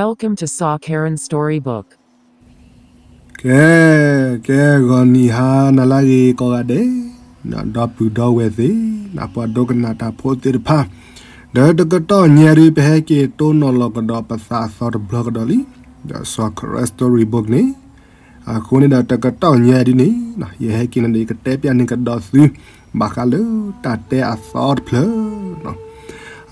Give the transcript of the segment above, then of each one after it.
Welcome to Saw Karen Storybook. ကဲ, ကဲ ဂီၤနံၤဟါနၤလၢအဂ့ၤကိးဂၤဒဲး, ဒီပုၢ်ဒီဝဲၢ်သ့ၣ်, ပှၤဒိကနၣ်တၢ်ဖိသ့ၣ်တဖၣ်, ဒီးတကတီၢ်ညါဒုး ပဟဲက့ၤတိၢ်နီၣ်လီၤကဒီးပသးအသီတဘျီကဒီးလံ, ဒီး Saw Karen Storybook န့ၣ်, အဃိန့ၣ်ဒီးတကတီၢ်ညါဒုးန့ၣ်, ယဟဲက့ၤန့ၣ်ဒီး ယကတဲပျးန့ၢ်ကဒီးသု ဘၣ်ဃးလၢတၢ်တဲအသီတဖျၢၣ်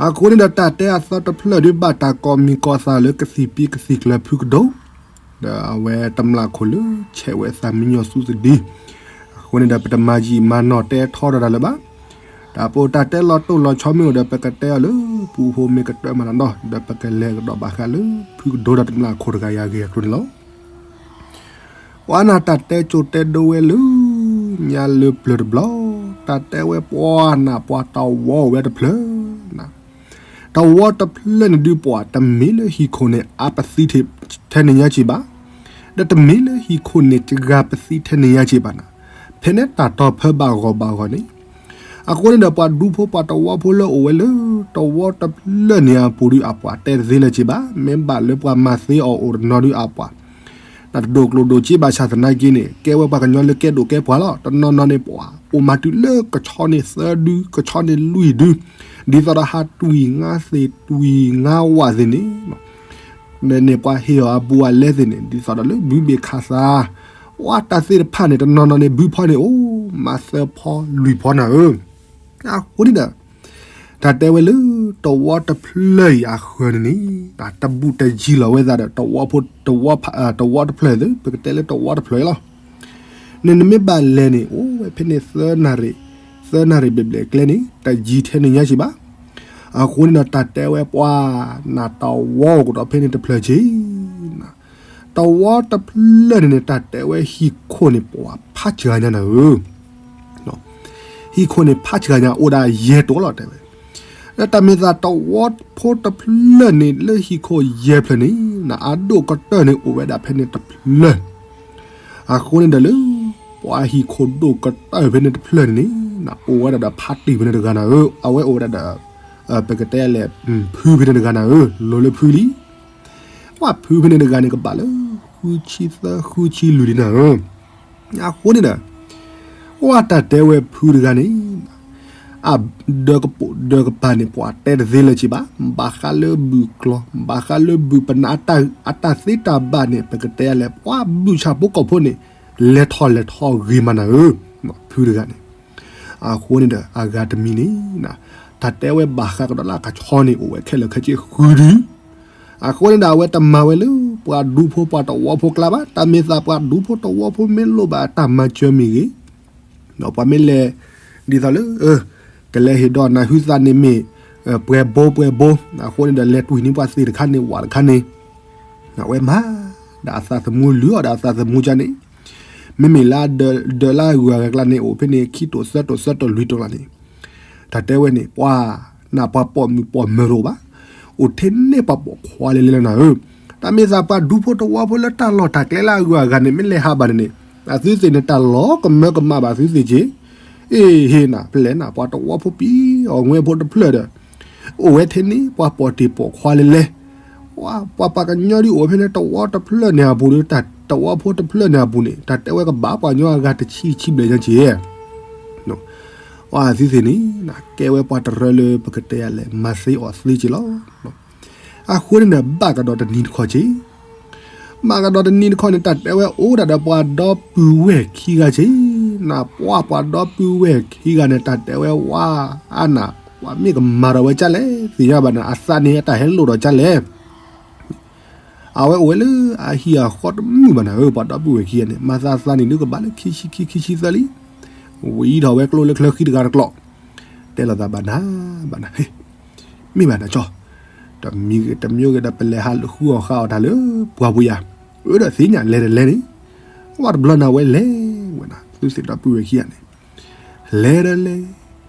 အဃိန့ၣ်ဒီးတၢ်တဲအသီတဖျၢၣ်ဒုးဘၣ်တၢ်ကိးမံၤကိးသးလၢကသံၣ်ပံကသံၣ်ကျၢၤဖုကဒိၣ်, ဒီးအဝဲတမျၢ်ခိၣ်လၢဆဲးဝဲသးမံညီၤဆူသဒံ, အဃိန့ၣ်ဒီးပတမၤယံာ်မၤနီၢ်တဲထီဒီးတၢ်လၢၤဘၣ်, တၢ်ပအိၣ်တၢ်တဲလီၤတိၢ်လီၤဆီမ့ၢ်အိၣ်ဒီး ပကတဲအီၤလၢပူဖိမ့ၢ်ကတၢၢ်မၤနီၢ်နီၢ် ဒီးပကလဲၤကဒီးဘၣ်ဃးလၢဖုကဒိၣ်ဒီးတမျၢ်ခိၣ်တဂၤအံၤအဂ့ၢ်အကျိၤန့ၣ်လီၤ. ပှၤနၢ်တၢ်တဲကၠိတဲဒိဝဲလၢညါလၢပျၢၤတဘျီ, တၢ်တဲဝဲပှၤနၢ်ပှၤတဝီအိၣ်ဝဲတဖျၢၣ်နၤ, တဝီတဖျၢၣ်န့ၣ်ဒုး ပှၤတမ့ၢ်လၢဟံၣ်ခိၣ်န့ၣ် အပသံထဲန့ၣ်ညါက့ၤဘၣ်, ဒီးတမ့ၢ်လၢဟံၣ်ခိၣ်န့ၣ် တဂၤပသံထဲန့ၣ်ညါက့ၤဘၣ်နၤ, ဖဲန့ၣ်တၢ်တီၢ်ဖၢဘၣ်ဂီၢ်ဘၣ်ဂီၢ်န့ၣ်, အဃိန့ၣ်ဒီး ပှၤဒူဖိပှၤတဝီဖိလၢအိၣ်ဝဲလၢတဝီတဖျၢၣ်န့ၣ်အပူၤဒုး အပှၤတဲတသ့လၢၤက့ၤဘၣ်, မ့ၢ်ဘၣ်လၢပှၤမၤသ့အီၤအိၣ်တနီၤဒုး အပှၤ နတဒိၣ်ကျိၣ်ဒိၣ်စ့ဘၣ်ဆၣ်သနာ်က့န့ၣ် ကဲဝဲပှၤကညီလၢကဲဒိၣ်ကဲပှၢ်လီၤ. တနီၤနီၤန့ၣ် ပှၤအိၣ်မၤတုၤလၢကဆီန့ၣ်သၢဒု, ကဆီန့ၣ်လွံၢ်ဒု, ဒ်သိးဒီးဟးတွံၢ်ငါသ့ၣ်တွံၢ်ငါဝၣ်သ့ၣ်န့ၣ်, န့ၣ်ပှၤဟ့ၣ်အီၤအဘူးအလဲသ့ၣ်န့ၣ် ဒ်သိးဒီးလၢဘုဘ့ၣ်ခးသး, ဝဲတၢ်သ့ၣ်တဖၣ်န့ၣ် တနီၤနီၤန့ၣ် ဘုဖီန့ၣ်အိၣ်မးသၢဖီလွံၢ်ဖီနၤဧၢ. အဃိန့ၣ်ဒီး တၢ်တဲဝဲလၢတဝီတဖျၢၣ်အံၤအဃၢၤန့ၣ်န့ၣ် တဘူးတယံၤလီၤဝဲသးဒီး တဝီဖိ, တဝီတဖျၢၣ်သ့ၣ် ပကတဲလၢတဝီတဖျၢၣ်လီၤ. န့ၣ်နမ့ၢ်ဘၣ်လဲၤန့ၣ် အိၣ်ဝဲဖဲန့ၣ်သၢနၣ်ရံၣ်, သၢနၣ်ရံၣ်ဘျဲၣ်ဘျဲၣ်ကျဲန့ၣ် တယံၤထဲန့ၣ်ညါက့ၤဘၣ်. အဃိန့ၣ်ဒီးတၢ်တဲဝဲပှၤ နၢ်တဝီအိၣ်ကဒီးဖဲန့ၣ်တဖျၢၣ်က့ၤ တဝီတဖျၢၣ်န့ၣ်န့ၣ် တၢ်တဲဝဲဟံၣ်ခိၣ်န့ၣ် ပှၤဖးစှၤညါနၤဧၢ. ဟံၣ်ခိၣ်န့ၣ်ဖးစှၤညါ အိၣ်ဒၣ်ယဲၢ်တိၤလီၤ တဲဝဲ. လၢတၢ်မ့ၢ်သးတဝီဖိတဖျၢၣ်န့ၣ် လၢဟံၣ်ခိၣ်ယဲၢ်ဖျၢၣ်န့ၣ် နအဒိၣ်ကတၢၢ်န့ၣ်အိၣ်ဝဲဒၣ်ဖဲန့ၣ်တဖျၢၣ်. အဃိန့ၣ်ဒီးလၢ ပှၤဟံၣ်ခိၣ်ဒိၣ်ကတၢၢ်ဖဲန့ၣ်တဖျၢၣ်န့ၣ်န့ၣ် အိၣ်ဝဲဒၣ်ဒီးဖါတံၢ်ဖဲန့ၣ်တဂၤနၤဧၢ, အဝဲအိၣ်ဝဲဒၣ်ဒီး ပကတဲလဲၣ် ဖုဖဲန့ၣ်တဂၤနၤဧၢ, လိၤလၢဖုလံ. ပှၤဖုဖဲန့ၣ်တဂၤန့ၣ် ကဘၣ်လၢ ဃုဆံသၢ ဃုဆံလွံၢ်လံနၤဧၢ. အဃိန့ၣ်ဒီး ပှၤတၢ်တဲဝဲဖုတဂၤန့ၣ် အဒၢကပိာ်ဒၢကပၤန့ၣ် ပှၤတဲတသ့လၢၤက့ၤဘၣ်, ဘၣ်ဃးလၢဘုၣ်ကျိၤ ဘၣ်ဃးလၢဘုၣ်ပနၢ် အတၢ်သ့တၢ်ဘၣ်န့ၣ် ပကတဲလဲၣ် ပှၤဘုၣ်ဆၣ်ဖိကီၢ်ဖိန့ၣ် လဲၤထီၣ်လဲၤထီၣ်ဂ့ၤမးနၤဧၢ, ဖုတဂၤန့ၣ်. အဃိန့ၣ်ဒီး အဂၤတမံၤန့ၣ် တၢ်တဲဝဲဘၣ်ဃးကဒီးလၢအကဆီန့ၣ် အိၣ်ဝဲခဲလၢာ်ခဲဆ့ဃုဒု. အဃိန့ၣ်ဒီး အဝဲတမၤဝဲလၢ ပှၤဒူဖိပှၤတဝီဖိကျါဘၣ်, တၢ်မ့ၢ်သးပှၤဒူဖိတဝီဖိမ့ၢ်လိၣ်ဘၣ်အတၢ်မၤစၢၤမ့ၢ်ဂ့ၤ, ဒီးပှၤမ့ၢ်လဲၤ ဒ်သိးလၢ ကလဲၤဟ့ၣ်ဒီးနၢ်ဟုသးန့ၣ်မ့ၢ် ပှဲၤဘိပှဲၤဘိ, အဃိန့ၣ်ဒီး လဲၤတွံၢ်န့ၢ်ပှၤသ့ၣ်တခါန့ၣ် ဝၣ်တခါန့ၣ် အဝဲမၤ ဒီးအသးသမူလုၢ်အီၣ်ဒီးအသးသမူကန့ၣ်, မ့မ့ၢ်လၢဒၢးလၢအဂုၤအဂၤကျါန့ၣ် အိၣ်ဖဲန့ၣ် ခံတိာ်သၢတိာ်သၢတိာ်လွံၢ်တိာ်လီၤန့ၣ်, တၢ်တဲဝဲန့ၣ် ပှၤ နၢ်ပှၤပိာ်မုၣ်ပိာ်မၢၤတအိၣ်ဘၣ်, အိၣ်ထဲန့ၣ်ပှၤပိာ်ခွါလဲၤလဲၤလီၤနၤဧၢ. တၢ်မ့ၢ်သးပှၤဒူဖိတဝီဖိလၢတၢ်လီၢ်တၢ်ကျဲလၢအဂုၤအဂၤန့ၣ် မ့ၢ်လဲၤဟးဘၣ်န့ၣ်န့ၣ် အသုသ့ၣ်န့ၣ် တၢ်လီၤကမၢကမၣ်ဘၣ်သုသ့ၣ်က့ၤ, အ့ၣ် ဟ့ၣ်နၤ ပလဲၤနၤ ပှၤတဝီဖိပံၤအီၤငွဲဖိတဖျၢၣ်ဒီး အိၣ်ဝဲထဲန့ၣ် ပှၤပိာ်တ့ၢ်ပိာ်ခွါလဲၤလဲၤ, ပှၤ ပှၤပှၤကညီဒုးအိၣ်ဝဲဖဲန့ၣ် တဝီတဖျၢၣ်န့ၣ်အပူၤဒီး တၢ်တဝီဖိတဖျၢၣ်န့ၣ်အပူၤန့ၣ် တၢ်တဲဝဲကဘၣ်ပှၤကညီအဂၤတဆံဆံဘျဲၣ်ညါက့ၤ, အသုသ့ၣ်န့ၣ် ကဲဝဲပှၤတရၢလၢပကတဲလဲၣ် မၤသ့အီၤသ့က့ၤလီၤ. အဃိန့ၣ်ဒီး ဘၣ်ကဒီးတနံၤတခီက့ၤ ဘၣ်ကဒီးတနံၤတခီန့ၣ် တၢ်တဲဝဲအိၣ်ဒၣ်ဒီးပှၤဒီပုၢ်ဝဲၢ်ခံဂၤက့ၤ, နၢ်ပှၤ ပှၤဒီပုၢ်ဝဲၢ်ခံဂၤန့ၣ် တၢ်တဲဝဲဝါ အါနၤ ပှၤမ့ၢ်ကမၤဒီးဝဲကၢ်လဲၣ် သ့ၣ်ညါဘၣ်နၤ အသးန့ၣ် အတၢ်ဟဲလိာ်ဒီးကၢ်လဲၣ် အဝဲအိၣ်ဝဲလၢအဟံၣ်အဃီတမုာ်ဘၣ်နၤဧၢ, ပှၤဒီပုၢ်ဝဲၢ်ခံဂၤန့ၣ် မၤသးသးန့ၣ်ဒုးကဘၣ်လၢခံဆံခံ ခံဆံသၢလံ, ဝံၤထီၣ်ဝဲကျိလၢချၢဃံတဂၤတကျိး, တဲလိာ်သးဘၣ်နၤ ဘၣ်နၤ မ့ၢ်ဘၣ်နၤကၠီ, တမံၤဂ့ၤ တမံၤဂ့ၤဒီး ပလဲၤဟးဃုအီၣ်ဃုအီတၢ်လၢပှၤပူၤယၤ, အၢ ဒီးသ့ၣ်ညါလဲၤဒီးလဲၤန့ၣ်, ဝဲတဘျီနၤဝဲလဲၤဝဲနၤ သုသ့ၣ်ဒီပုၢ်ဝဲၢ်ခံဂၤန့ၣ်, လဲၤဒီး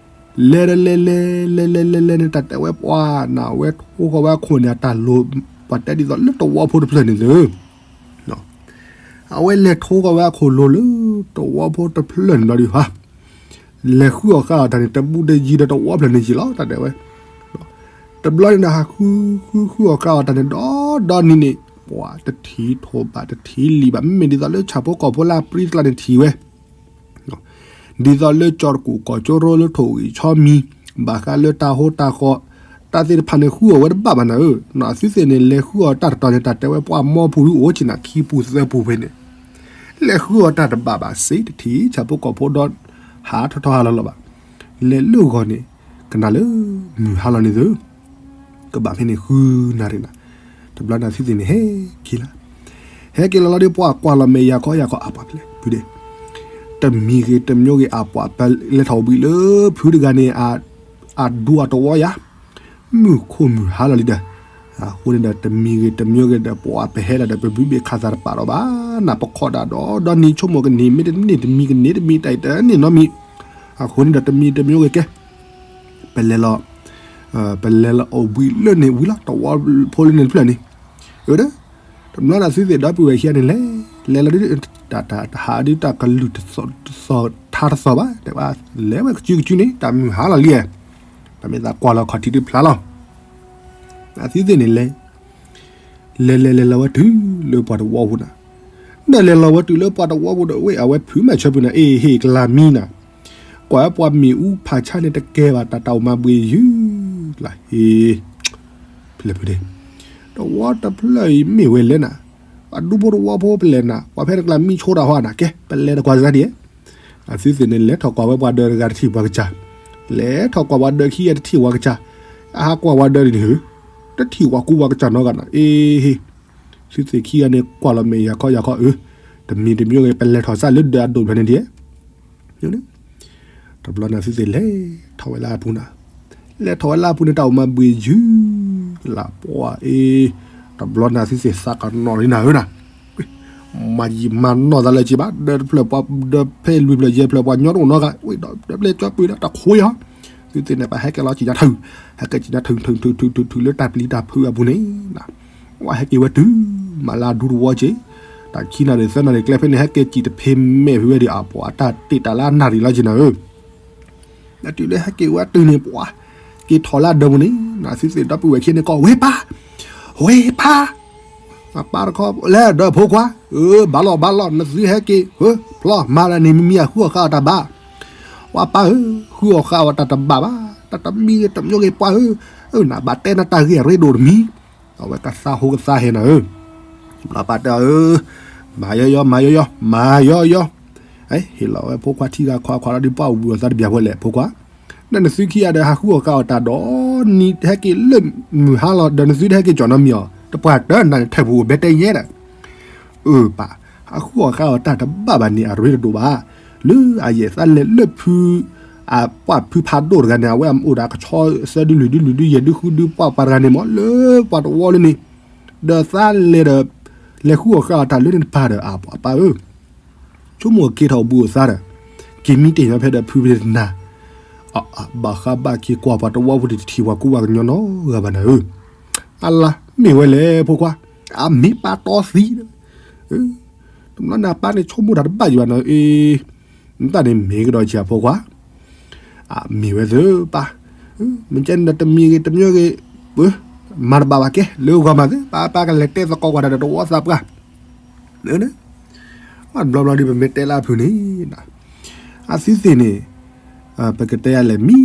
လဲၤ, လဲၤဒီးလဲၤလဲၤ လဲၤလဲၤလဲၤလဲၤန့ၣ် တၢ်တဲဝဲပှၤနၤ အဝဲထိဃီၤဝဲအခိၣ်န့ၣ် အတၢ်လိၤ ပှၤတဲဒ်သိးလၢတဝီဖိတဖျၢၣ်န့ၣ်သု အဝဲလဲၤထိဃီၤဝဲအခိၣ်လိၤလၢတဝီဖိတဖျၢၣ်န့ၣ်ဘျီဒုးဟါ, လဲၤဃုအီၣ်ဃုအီတၢ်န့ၣ် တဘူးတယံၤဒီးတဝီဖျၢၣ်န့ၣ်က့ၤလီၤ တၢ်တဲဝဲ, တဘျီန့ၣ်ဒီးဟးဃု ဃုဃုအီၣ်ဃုအီတၢ်န့ၣ်ဒီး ဒီနံၤန့ၣ် ပှၤတထံၣ်ထိၣ်ဘၣ်တထံၣ်လံာ်ဘၣ် မ့မ့ၢ်ဒ်သိးလၢဆၣ်ဖိကီၢ်ဖိလၢအပြံတကျါန့ၣ်ထံၣ်ဝဲ ဒ်သိးလၢကၠီၤတကူၣ်ကီၢ်ကၠိရိလၢထိၣ်ဂံၢ်ဆီမံၤ ဘၣ်ဃးလၢတၢ်ဟိတၢ်ဃီ တၢ်သ့ၣ်တဖၣ်န့ၣ် ဃုအီၣ်ဝဲတဘၣ်ဘၣ်နၤဧၢ, အသုသ့ၣ်န့ၣ် လဲၤဃုအီၣ်တၢ်တတီၤန့ၣ် တၢ်တဲဝဲပှၤမီပူၤဒုအိၣ်က့ၤနၤခံပူၤသၢပူၤဖဲန့ၣ် လဲၤဃုအီၣ်တၢ်တဘၣ်ဘၣ်စ့တထံၣ် ဆၣ်ဖိကီၢ်ဖိဒီ ဟးထီၣ်ထီၣ်ဟးလီၤလီၤဘၣ်, လဲၤလၢဂီၤန့ၣ် ကနၣ်လၢမုၢ်ဟါလီၤန့ၣ်သု ကဘၣ်ဖဲန့ၣ်ဃုနၣ်ရံၣ်နၤ, တဘျီန့ၣ်သုသ့ၣ်န့ၣ် ဟဲက့ၤလီၤ, ဟဲက့ၤလီၤလီၤဒီးပှၤကွၢ်လီၤမဲာ်ယၤခီယၤခီအပှၤဖဲလဲၣ်ဖုဒ့ၣ်, တမံၤဂ့ၤတမံၤဂ့ၤအပှၤပလဲၤထီၣ်ဝံၤလၢဖုတဂၤန့ၣ် အဒူအတဝီယၤ, မုၢ်ခိၣ်မုၢ်ဟါလီၤလံဒီး, အဃိန့ၣ်ဒီးတမံၤဂ့ၤတမံၤဂ့ၤဒီးပှၤပဟဲလီၤဒီးပဘုဘ့ၣ်ခးသးတပာ်ဒီးဘၣ်, နၢ်ပခီဒၣ်ဒီးဒီနံၤဆိကမိၣ်ကန့ၢ်မ့ၢ်တန့ၢ်တမံၤကန့ၢ်တမံၤတၢ်အံၤတန့ၢ်နီတမံၤ, အဃိန့ၣ်ဒီးတမံၤတမံၤဂ့ၤကဲ ပလဲၤလီၤ, ပလဲၤလီၤအိၣ်ဘှံးလၢန့ၣ်ဝံၤလီၤ တဝီဖိလၢန့ၣ်တဖျၢၣ်န့ၣ်, အၢဒီး, တဘျီန့ၣ်သုသ့ၣ်ဒီပုၢ်ဝဲၢ်ခံဂၤန့ၣ်လဲၤ, လဲၤလီၤဒုး, တၢ်တဟးဒုးတၢ်ကလုၢ်တသီၣ်ထါတသီၣ်ဘၣ်, တဲဝဲ, လဲၤဝဲကစုကစုန့ၣ် တၢ်မုၢ်ဟါလီၤလံ, တၢ်မ့ၢ်သးကွၢ်လီၤခီၣ်ထံးဒုးဖျါလီၤ, အသုသ့ၣ်န့ၣ်လဲၤ လဲၤလဲၤလဲၤလီၤဝဲတုၤလၢပှၤတဝီပူၤနၤ, နလဲၤလီၤဝဲတုၤလၢပှၤတဝီပူၤဒီး ဝ့ၢ်အဝဲဖုးမးဆၢပူၤနၤ အ့ဟ့ၣ်ကလၤမံနၤ, ကွၢ်ပှၤမ့ၣ်အူဖးဆါန့ၣ်တကဲဘၣ် တၢ်တၢ်အိၣ်မၤဘှံးယုၢ်, လၢဟ့ၣ်, ဖဲလဲၣ်ဖုဒ့ၣ်, တဝီတဖျၢၣ်အံၤမ့ၢ်ဝဲလဲၣ်နၤ, ပှၤဒူဖိတဝီဖိပလဲၤနၤ ပှၤဖဲတကျါမံဆိတၢ်ဟီနၤ ကဲ ပလဲၤတကွၢ်စၢ်ဒံး, အသုသ့ၣ်န့ၣ် လဲၤထီၣ်ကွၢ်ဝဲပှၤဒၢးတဂၤတထံၣ်ပှၤကစၢ်, လဲၤထီၣ်ကွၢ်ပှၤဒၢးခံဂၤတထံၣ်ပှၤကစၢ်, အဟးကွၢ်ပှၤဒၢးဒ်န့ၣ်ဧၢ, တထံၣ်ပှၤကူပှၤကစၢ်နီတဂၤနၤ အ့ဟ့ၣ်, သုသ့ၣ်ခံဂၤန့ၣ် ကွၢ်လီၤမဲာ်ယၤခီယၤခီအၢ, တမံၤတမံၤဂ့ၤ ပလဲၤထီၣ်စၢ်လၢဒၢးအဒိၣ်ဖဲန့ၣ်ဒံး တဘျီန့ၣ်သုသ့ၣ်လဲၤထီၣ်ဝဲလၢအပူၤနၤ, လဲၤထီၣ်ဝဲလၢအပူၤန့ၣ် တၢ်အိၣ်မၤဘှံးယုၢ်လၢပှၤအ့, တဘျီန့ၣ်သုသ့ၣ်သးကနီၣ်လံနၤဧၢနၤ, မၤယံာ်မၤနီၢ်သးလၢက့ဘၣ် ဒၢးတဖျၢၣ်ပှၤဒၢးဖဲလွံၢ်ဖျၢၣ်ယဲၢ်ဖျၢၣ်ပှၤညီတအိၣ်နီတဂၤ ဝ့ၢ်ဒီးဒၢးပျဲၢ်ကၠီပၢၤဒီးတၢ်ခိယီၤ, သုသ့ၣ်န့ၣ် ပဟဲက့ၤလီၤကံၣ်ညါထုး, ဟဲက့ၤကံၣ်ညါထုးထုးထုးထုးထုးလၢတၢ်ပျံၤတၢ်ဖုးအပူၤန့ၣ် ဝဲဟဲက့ၤဝဲတုၤ မၤလၢအဒူတဝီက့ၤ, တၢ်ခံနၣ်ရံၣ်သၢနၣ်ရံၣ်ကျဲဖဲန့ၣ် ဟဲက့ၤကံၣ်တဖ့မဲာ်ဖဲဝဲဒီး အပှၤအတၢ်တ့ၢ်တၢ်လၢအနၣ်ရံၣ်လီၤက့ၤနၤဧၢ, နတုၤလၢဟဲက့ၤဝဲတုၤန့ၣ် ပှၤက့ၤထီၣ်လၢအဒၢးပူၤန့ၣ် နသုသ့ၣ်ဒီပုၢ်ဝဲၢ်ခံန့ၣ်ကီး ဝ့ၢ်ပၢ်, ဝ့ၢ်ပၢ် အပၢ်တခီ လဲၤဒီးဖိခွါ, အၢ ဘၣ်လီၤဘၣ်လီၤ နသုဟဲက့ၤ ဖျီမၤလၢန့ၣ် မ့မ့ၢ်အဃုအီၣ်ဃာ်အီၣ်တၢ်ဘၣ်, ပှၤပၢ်ဧၢ, ဃုအီၣ်ဃာ်အီၣ်တၢ်တဘၣ်ဘၣ်, တၢ်တမံၤဂ့ၤတမံၤဂ့ၤပှၤဧၢ, အၢ နဘၣ်တဲနတၢ်ဂ့ၢ်အရ့ဒိၣ်တမံၤ, အဝဲကသးဟိကသးဟဲနၤဧၢ, ဘျီပၢ်တဲအီၤဧၢ, မၤယီယီ မၤယီယီ မၤယီယီ, ဟ့ၣ်လီၤဝဲဖိခွါထံဂၤခွါခွါလီၤဒုးပှၢ်ဝံၤအီၤသးတဘျီဝဲလဲၣ် ဖိခွါ ဒီးနသုခံဂၤဒီးဟးဃုအီၣ်ဃာ်အီၣ်တၢ်ဒီးနံၤ တဟဲက့ၤလၢမုၢ်ဟါလီၤ ဒီးနသုတဟဲက့ၤကၠီၣ်နီတမံၤအီၤ တပှၢ်တၢၢ်နၤန့ၣ် ထဲးပူၤအိၣ်ဘဲတဲညဲဒီး, အၢပၢ်, ဟးဃုအီၣ်ဃာ်အီၣ်တၢ်တဘၣ်ဘၣ်န့ၣ် အရ့တဒိၣ်ဘၣ်, လၢအယဲၢ်သးလဲၤလၢဖု အပှၢ်ဖုဖးဒိၣ်တဂၤန့ၣ် အဝဲအိၣ်ဒီးကဆီသၢဒုလွံၢ်ဒုလွံၢ်ဒုယဲၢ်ဒုဃုဒုပှၢ်ပှၤတဂၤန့ၣ်မး လၢပှၤတဝီလၢန့ၣ်, ဒီးသးလဲၤဒီး လဲၤဃုအီၣ်ဃာ်အီၣ်တၢ်လၢန့ၣ်တပၤဒီး အပၢ်ဧၢ ဆိကမိၣ်က့ၤထီၣ်ဘူးအသးဒီး က့ၤမံတ့ၢ်ညီဖဲဒီးဖုဖဲတနၤ, ဘၣ်ဃးဘၣ်က့ၤကွၢ်ပှၤတဝီဖိတထံၣ်ပှၤကူပှၤကညီနီတဂၤဘၣ်နၤဧၢ, အလါမ့ၢ်ဝဲလဲၣ်ဖိခွါ, အမ့ၢ်ပၢ်တီသံ, တဘျီန့ၣ်အပၢ်န့ၣ်ဆိကမိၣ်တၢ်တဘၣ်ယံၤဘၣ်နီၤ, အ့ နတၢ်န့ၣ်မ့ၢ်ကဒီးက့ၤအဖိခွါ, အမ့ၢ်ဝဲသ့ၣ်ပၢ်, မ့ၢ်ကဲန့ၣ်ဒီးတမံၤဂ့ၤတမံၤဂ့ၤ, မၤတဘၣ်ဘၣ်ကဲ လၢဂီၤမးသ့ၣ် ပၢ်ပၢ်ကလဲၤတဲသကိးကွၢ်တၢ်ဒီးတဝီသးပှၢ် ဘျီဘျီဒ်ပမ့ၢ်တဲလၢအဖုန့ၣ်, အသုသ့ၣ်န့ၣ်, ပကတဲယၤလဲၣ်မံ,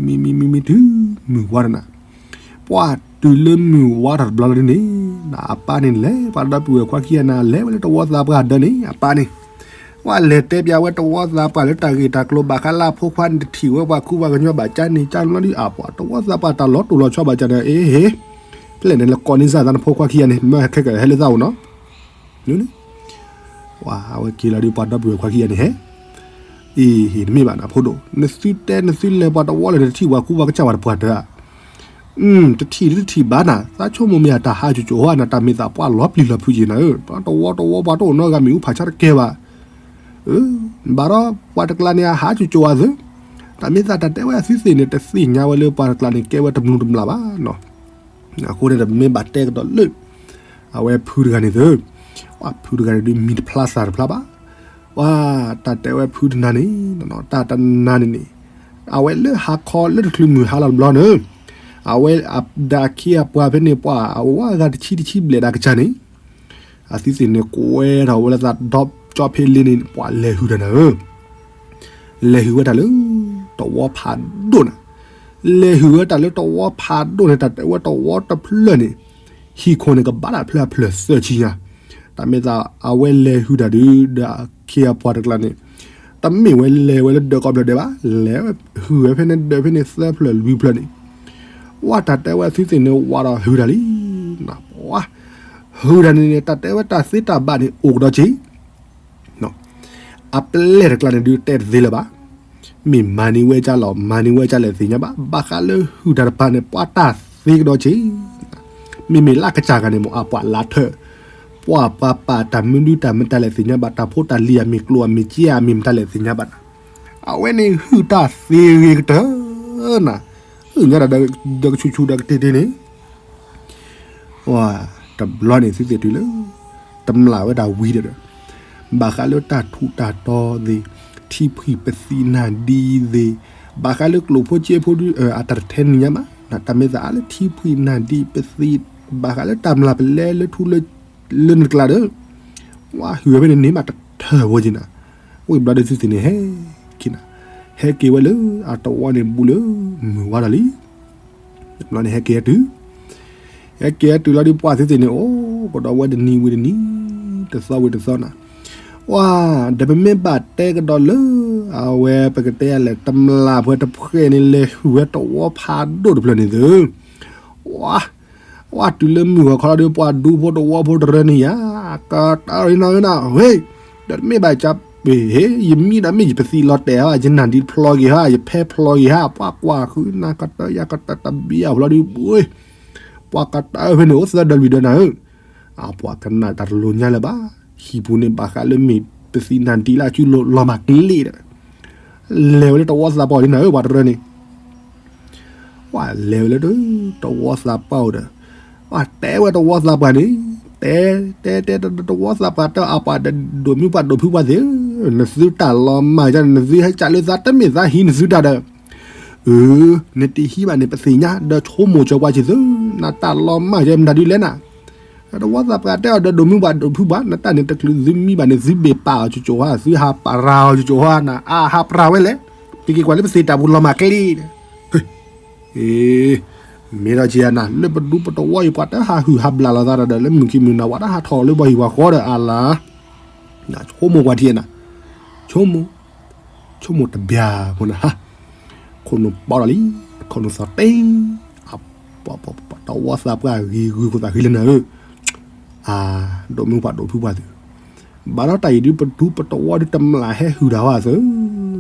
မံမံမံမံတုၤမုၢ်ဝါတနၤ, ပှၤတုၤလၢမုၢ်ဝါထီၣ်တဘျီလီၤဒ်န့ၣ်, အပၢ်န့ၣ်လဲၤ ပှၤဒီပုၢ်ဝဲၢ်ခွါခံဂၤန့ၣ် လဲၤဝဲလၢတဝီသးပှၢ်ဒၢးန့ၣ် အပၢ်န့ၣ်, ပှၤလဲၤတဲပျးဝဲတဝီသးပှၢ်လၢတၢ်ဂ့ၢ်တၢ်ကျိၤဘၣ်ဃးလၢအဖိခွါန့ၣ် တထံၣ်ဝဲပှၤကူပှၤကညီဘၣ်ကၢ်န့ၣ် ကၢ်လီၤဒ်အပှၤတဝီသးပှၢ်တၢ်လီၤတိၢ်လီၤဆီဘၣ်ကၢ်န့ၣ် အ့ဟ့ၣ် ဖဲလဲၣ်န့ၣ် လၢကိးန့ၢ်စၢ်သးနဖိခွါခံဂၤန့ၣ် မ့ၢ်ခဲကဟဲလၢသးအိၣ်နီၤ, အဝဲက့ၤလီၤဒ်ပှၤဒီပုၢ်ဝဲၢ်ခွါခံဂၤန့ၣ်ဟဲ, အ့ဟ့ၣ်တမ့ၢ်ဘၣ်နၤဖိဒိၣ် နသုတဲနသုလဲၤပှၤတဝီလၢၤ တထံၣ်ပှၤကူပှၤကစၢ်ဘၣ်တပှၢ်တၢၢ်ဧါ, တထံၣ်တထံၣ်ဘၣ်နၤ သးဆိကမိၣ်မ့ၢ်အတၢ်ဟးကၠိကၠိဧါနၤ တၢ်မ့ၢ်သးပှၢ်လီၤပျံၤလီၤဖုးက့ၤနၤဧၢ, တဝီတဝီပှၤတအိၣ်နီတဂၤမ့ၣ်အူဖးဆါတကဲဘၣ် ဘၣ်ဒီးပှၤတကျါန့ၣ် အဟးကၠိကၠိဧါသ့, တၢ်မ့ၢ်သးတၢ်တဲဝဲအသုသ့ၣ်န့ၣ် တသ့ၣ်ညါဝဲလၢပှၤတကျါန့ၣ် ကဲဝဲတမျၢ်တမျၢ်ဘၣ်နီၤ, အဃိန့ၣ်ဒီးမ့ၢ်ဘၣ်တဲကဒီးလၢ အဝဲဖုတဂၤန့ၣ်သ့, ပှၤဖုတဂၤန့ၣ်ဒုးမံတဖျါသးတဖျါဘၣ်, ပှၤတၢ်တဲဝဲဖုတနၤန့ၣ်, တၢ်တနၤန့ၣ်န့ၣ်, အဝဲလၢဟါခီလၢတချုးမုၢ်ဟါလီၤတဘျီန့ၣ်, အဝဲဒၣ်အခ့အပှၤဖဲန့ၣ် ပှၤအဝဲဂၤတဆံတဆံဘျဲၣ်ဒၣ်ကစၢ်န့ၣ်, အသုသ့ၣ်န့ၣ်ကွဲထီၣ်ဝဲလၢသးဒီကၠီဖ့လ့န့ၣ် ပှၤလဲၤဟုၣ်တၢ်နၤဧၢ, လဲၤဟုၣ်ဝဲတၢ်လၢတဝီဖးဒိၣ်နၤ, လဲၤဟုၣ်ဝဲတၢ်လၢတဝီဖးဒိၣ်န့ၣ် တၢ်တဲဝဲတဝီတဖျၢၣ်န့ၣ် ဟံၣ်ခိၣ်န့ၣ်ကဘၣ်ဒၣ်ဖျၢၣ်အဖျၢၣ်သၢဆံညါ, တၢ်မ့ၢ်သးအဝဲလဲၤဟုၣ်တၢ်ဒုးဒီးအခ့အပှၤတကျါန့ၣ်, တမ့ၢ်ဝဲလဲၤဝဲလၢဒၢးကိးဖျၢၣ်ဒဲးဘၣ်, လဲၤဝဲဟုၣ်ဝဲဖဲန့ၣ်ဒၢးဖဲန့ၣ်သၢဖျၢၣ်လွံၢ်ဖျၢၣ်န့ၣ်, ဝဲတၢ်တဲဝဲအသုသ့ၣ်န့ၣ်ဝးဒီးဟုၣ်တၢ်လံ, နပှၤ, ဟုၣ်တၢ်န့ၣ်န့ၣ် တၢ်တဲဝဲတၢ်သ့တၢ်ဘၣ်န့ၣ်အိၣ်ကဒီးက့ၤ အပျဲၢ်တကျါန့ၣ်ဒုးတဲတသ့လၢၤဘၣ်, မ့ၢ်မၤန့ၢ်ဝဲဒ်လဲၣ် မၤန့ၢ်ဝဲဒ်လဲၣ်သ့ၣ်ညါဘၣ်, ဘၣ်ဃးလၢဟုၣ်တၢ်တဖၣ်န့ၣ် ပှၤတၢ်သ့ကဒီးက့ၤ, မ့မ့ၢ်လၢကစၢ်ဂၤန့ၣ်မ့ၢ်အပှၤလၢထၢၣ်, ပှၤပှၤပာ်တၢ်မနုၤတၢ်မတၤလဲၣ်သ့ၣ်ညါဘၣ်, တၢ်ဖိတၢ်လံၤအမ့ၢ်ကျိၤအမ့ၢ်စ့အမ့ၢ်မတၤလဲၣ်သ့ၣ်ညါဘၣ်နၤ, အဝဲန့ၣ်ဟုၣ်တၢ်သ့ဂ့ၤကတၢၢ်နၤ, ဟုၣ်ညါဒီးဒီးကဆူၣ်ဆူၣ်ဒီးကတ့ၢ်တ့ၢ်န့ၣ် ဝဲတဘျီန့ၣ်သုသ့ၣ်တုၤလၢ တမျၢ်ဝဲဒၣ်ဝံၤဒီး ဘၣ်ဃးလၢတၢ်ထူးတၢ်တီၤသ့ၣ်, ထံဖှံၣ်ပသံးနၢ်ဒံးသ့ၣ်, ဘၣ်ဃးလၢကျိၣ်ဖိစ့ဖိဒု အတၢ်တထဲန့ၣ်ညါမး, တၢ်မ့ၢ်သးအါလၢထံဖှံၣ်နၢ်ဒံးပသံး, ဘၣ်ဃးလၢတၢ်မျၢ်ပလဲလၢထူလၢ လၢနတကျါဒီး ဝဲဟုၣ်ဝဲဖဲန့ၣ်န့ၣ်မးတထၢၣ်ဖိက့ၤနၤ, ဝံၤဘျီဒီးသုသ့ၣ်န့ၣ်ဟဲက့ၤနၤ, ဟဲက့ၤဝဲလၢအတဝီန့ၣ်ဘူးလၢမုၢ်ဝါဒီးလံ ဘျီန့ၣ်ဟဲက့ၤတုၤ, ဟဲက့ၤတုၤလီၤဒုးပှၤသုသ့ၣ်န့ၣ် အိၣ်ကဒီးဝဲတနံၤဝံၤတနံၤ, တသီဝံၤတသီနၤ, ဝဲ, ဒီးပမ့ၢ်ဘၣ်တဲကဒီးလၢ အဝဲပကတဲလဲၣ် တမျၢ်ပှၤတဖှဲးန့ၣ် လဲၤဟုၣ်ဝဲတဝီဖးဒိၣ်တဖျၢၣ်န့ၣ်သု, ဝဲ, ဝဲတုၤလၢမုၢ်ဂီၤခီလီၤဒုး ပှၤဒူဖိတဝီဖိတရၢန့ၣ်ယၤ, ကတၢၢ်နၤဧၢနၤ, ဝဲ, ဒီးတမ့ၢ်ဘၣ်ကၢ်ပ့ၤ ဟ့ၣ် ယမံဒီးမ့ၢ်ယပသံးလီၤတဲာ်ဟီ ယနၢ်ဒံးဖျီက့ၤဟီ ယဖဲဖျီက့ၤဟီ ပှၤကွၢ်ဃုနၤကတၢၢ် ယၤကတၢၢ်တဘံယၤဖျီဒုး, ပှၤကတၢၢ်ဖဲန့ၣ်အိၣ်သၢဒီးလွံၢ်ဒီးနၤဧၢ, အပှၤကနၣ်တၢ်တလိၤညါလၢၤဘၣ်, ဟံၣ်ပူၤန့ၣ်ဘၣ်ဃးလၢမ့ၢ်ပသံးနၢ်ဒံးလၢအစုလိၤ လီၤမၢ်ကလ့ဒီး လဲၤဝဲလၢတဝီသးပှၢ်ဒ်နၤဧၢ ပှၤတရၢန့ၣ် ဝဲလဲၤဝဲလၢတဝီသးပှၢ်အိၣ်ဒီး ဝဲတဲဝဲတဝီသးပှၢ်န့ၣ် တဲ တဲ တဲ တဝီသးပှၢ်တဲအပှၤဒီး ဒိၣ်မုၢ်ပှၢ်ဒိၣ်ဖုပှၢ်သ့ၣ်ဧၢ, နသုတၢ်လီၤမၢ်ဒ် နသုဟဲကးလၢသး တမ့ၢ်သးဟံးနသုတၢ်ဒီး အၢ နတဟံးဘၣ်န့ၣ် ပသ့ၣ်ညါ ဒီးဆိကမိၣ်စၢၤပှၤစံးသု နတၢ်လီၤမၢ်ယဲမတၤဒ်လဲၣ်နၤ, တဝီသးပှၢ်တဲအီၤဒီး ဒိၣ်မုၢ်ပှၢ်ဒိၣ်ဖုပှၢ် နတၢ်န့ၣ်တချုးသုမံဘၣ်န့ၣ် သုဘ့ၣ်ပာ်အီၤကၠိကၠိဟါ သုဟးပရၤအီၤကၠိကၠိဟါနၤ အါဟးပရၤဝဲလဲၣ်, ပက့ၤကွၢ်လၢပသ့ၣ်တၢ်ပူၤလီၤမၢ်ကျ့ဒီး မ့ၢ်ဒီးက့ၤနၤ လၢပဒူပတဝီအံၤ ပှၤတဟးဟုၣ်ဟးဘျၣ်လိာ်သးဒီး လၢမုၢ်ခံမုၢ်နၤ ပှၤတဟးထီၣ်လၢပှၤဟံၣ်ပှၤဃီဒီးအါလါ, ဆိကမိၣ်ပှၤထံၣ်နၤ, ဆိကမိၣ်, ဆိကမိၣ်တဘျီဖိနၤဟါ, ခိၣ်နူာ်ပီးဒီးလံ, ခိၣ်နူာ်သီၣ်တ့, တဝီသးပှၢ်ဂ့ၤဂုၤခိၣ်သးဂ့ၤလၢနၤဧၢ, အၢ, ဒိၣ်မုၢ်ပှၢ်ဒိၣ်ဖုပှၢ်သ့ၣ် ဘၣ်ဒီးတၢ်အံၤဒုး ပဒူပတဝီဒုး တမျၢ်ဟဲဟုၣ်တၢ်ဝဲသ့ၣ်,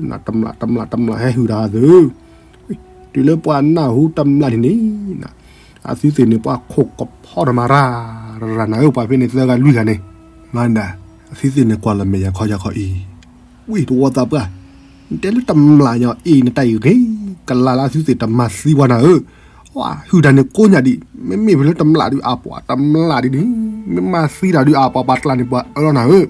နတမျၢ် တမျၢ် တမျၢ်ဟဲဟုၣ်တၢ်ဝဲသ့ၣ်, တုၤလၢပှၤနၢ်ဟူတမျၢ်န့ၣ်န့ၣ်, အသုသ့ၣ်န့ၣ် ပှၤခိၣ်ကဖီတမၤရၤ, ရၤနၤဧၢ ပှၤဖဲန့ၣ်သၢဂၤလွံၢ်ဂၤန့ၣ်, မၤဒၣ်, အသုသ့ၣ်န့ၣ် ကွၢ်လီၤမဲာ်ယၤခီယၤခီအံၤ, ဝံၣ်တဝီသးပှၢ်, နတဲလၢတမျၢ်ညီအံၤ နတၢ်အံၤဂ့ၤ, ကလၤလၢအသုသ့ၣ်တမၤသံပှၤနၤဧၢ, ဝဲဟုၣ်တၢ်န့ၣ်ကိးညါဒံး, မ့မ့ၢ်ဖဲလၢတမျၢ်ဒုးအပှၤ တမျၢ်ဒ်န့ၣ်, မ့ၢ်မၤသံတၢ်ဒုးအပှၤ ပှၤကျါန့ၣ်ပှၤအၢလီၤနၤဧၢ,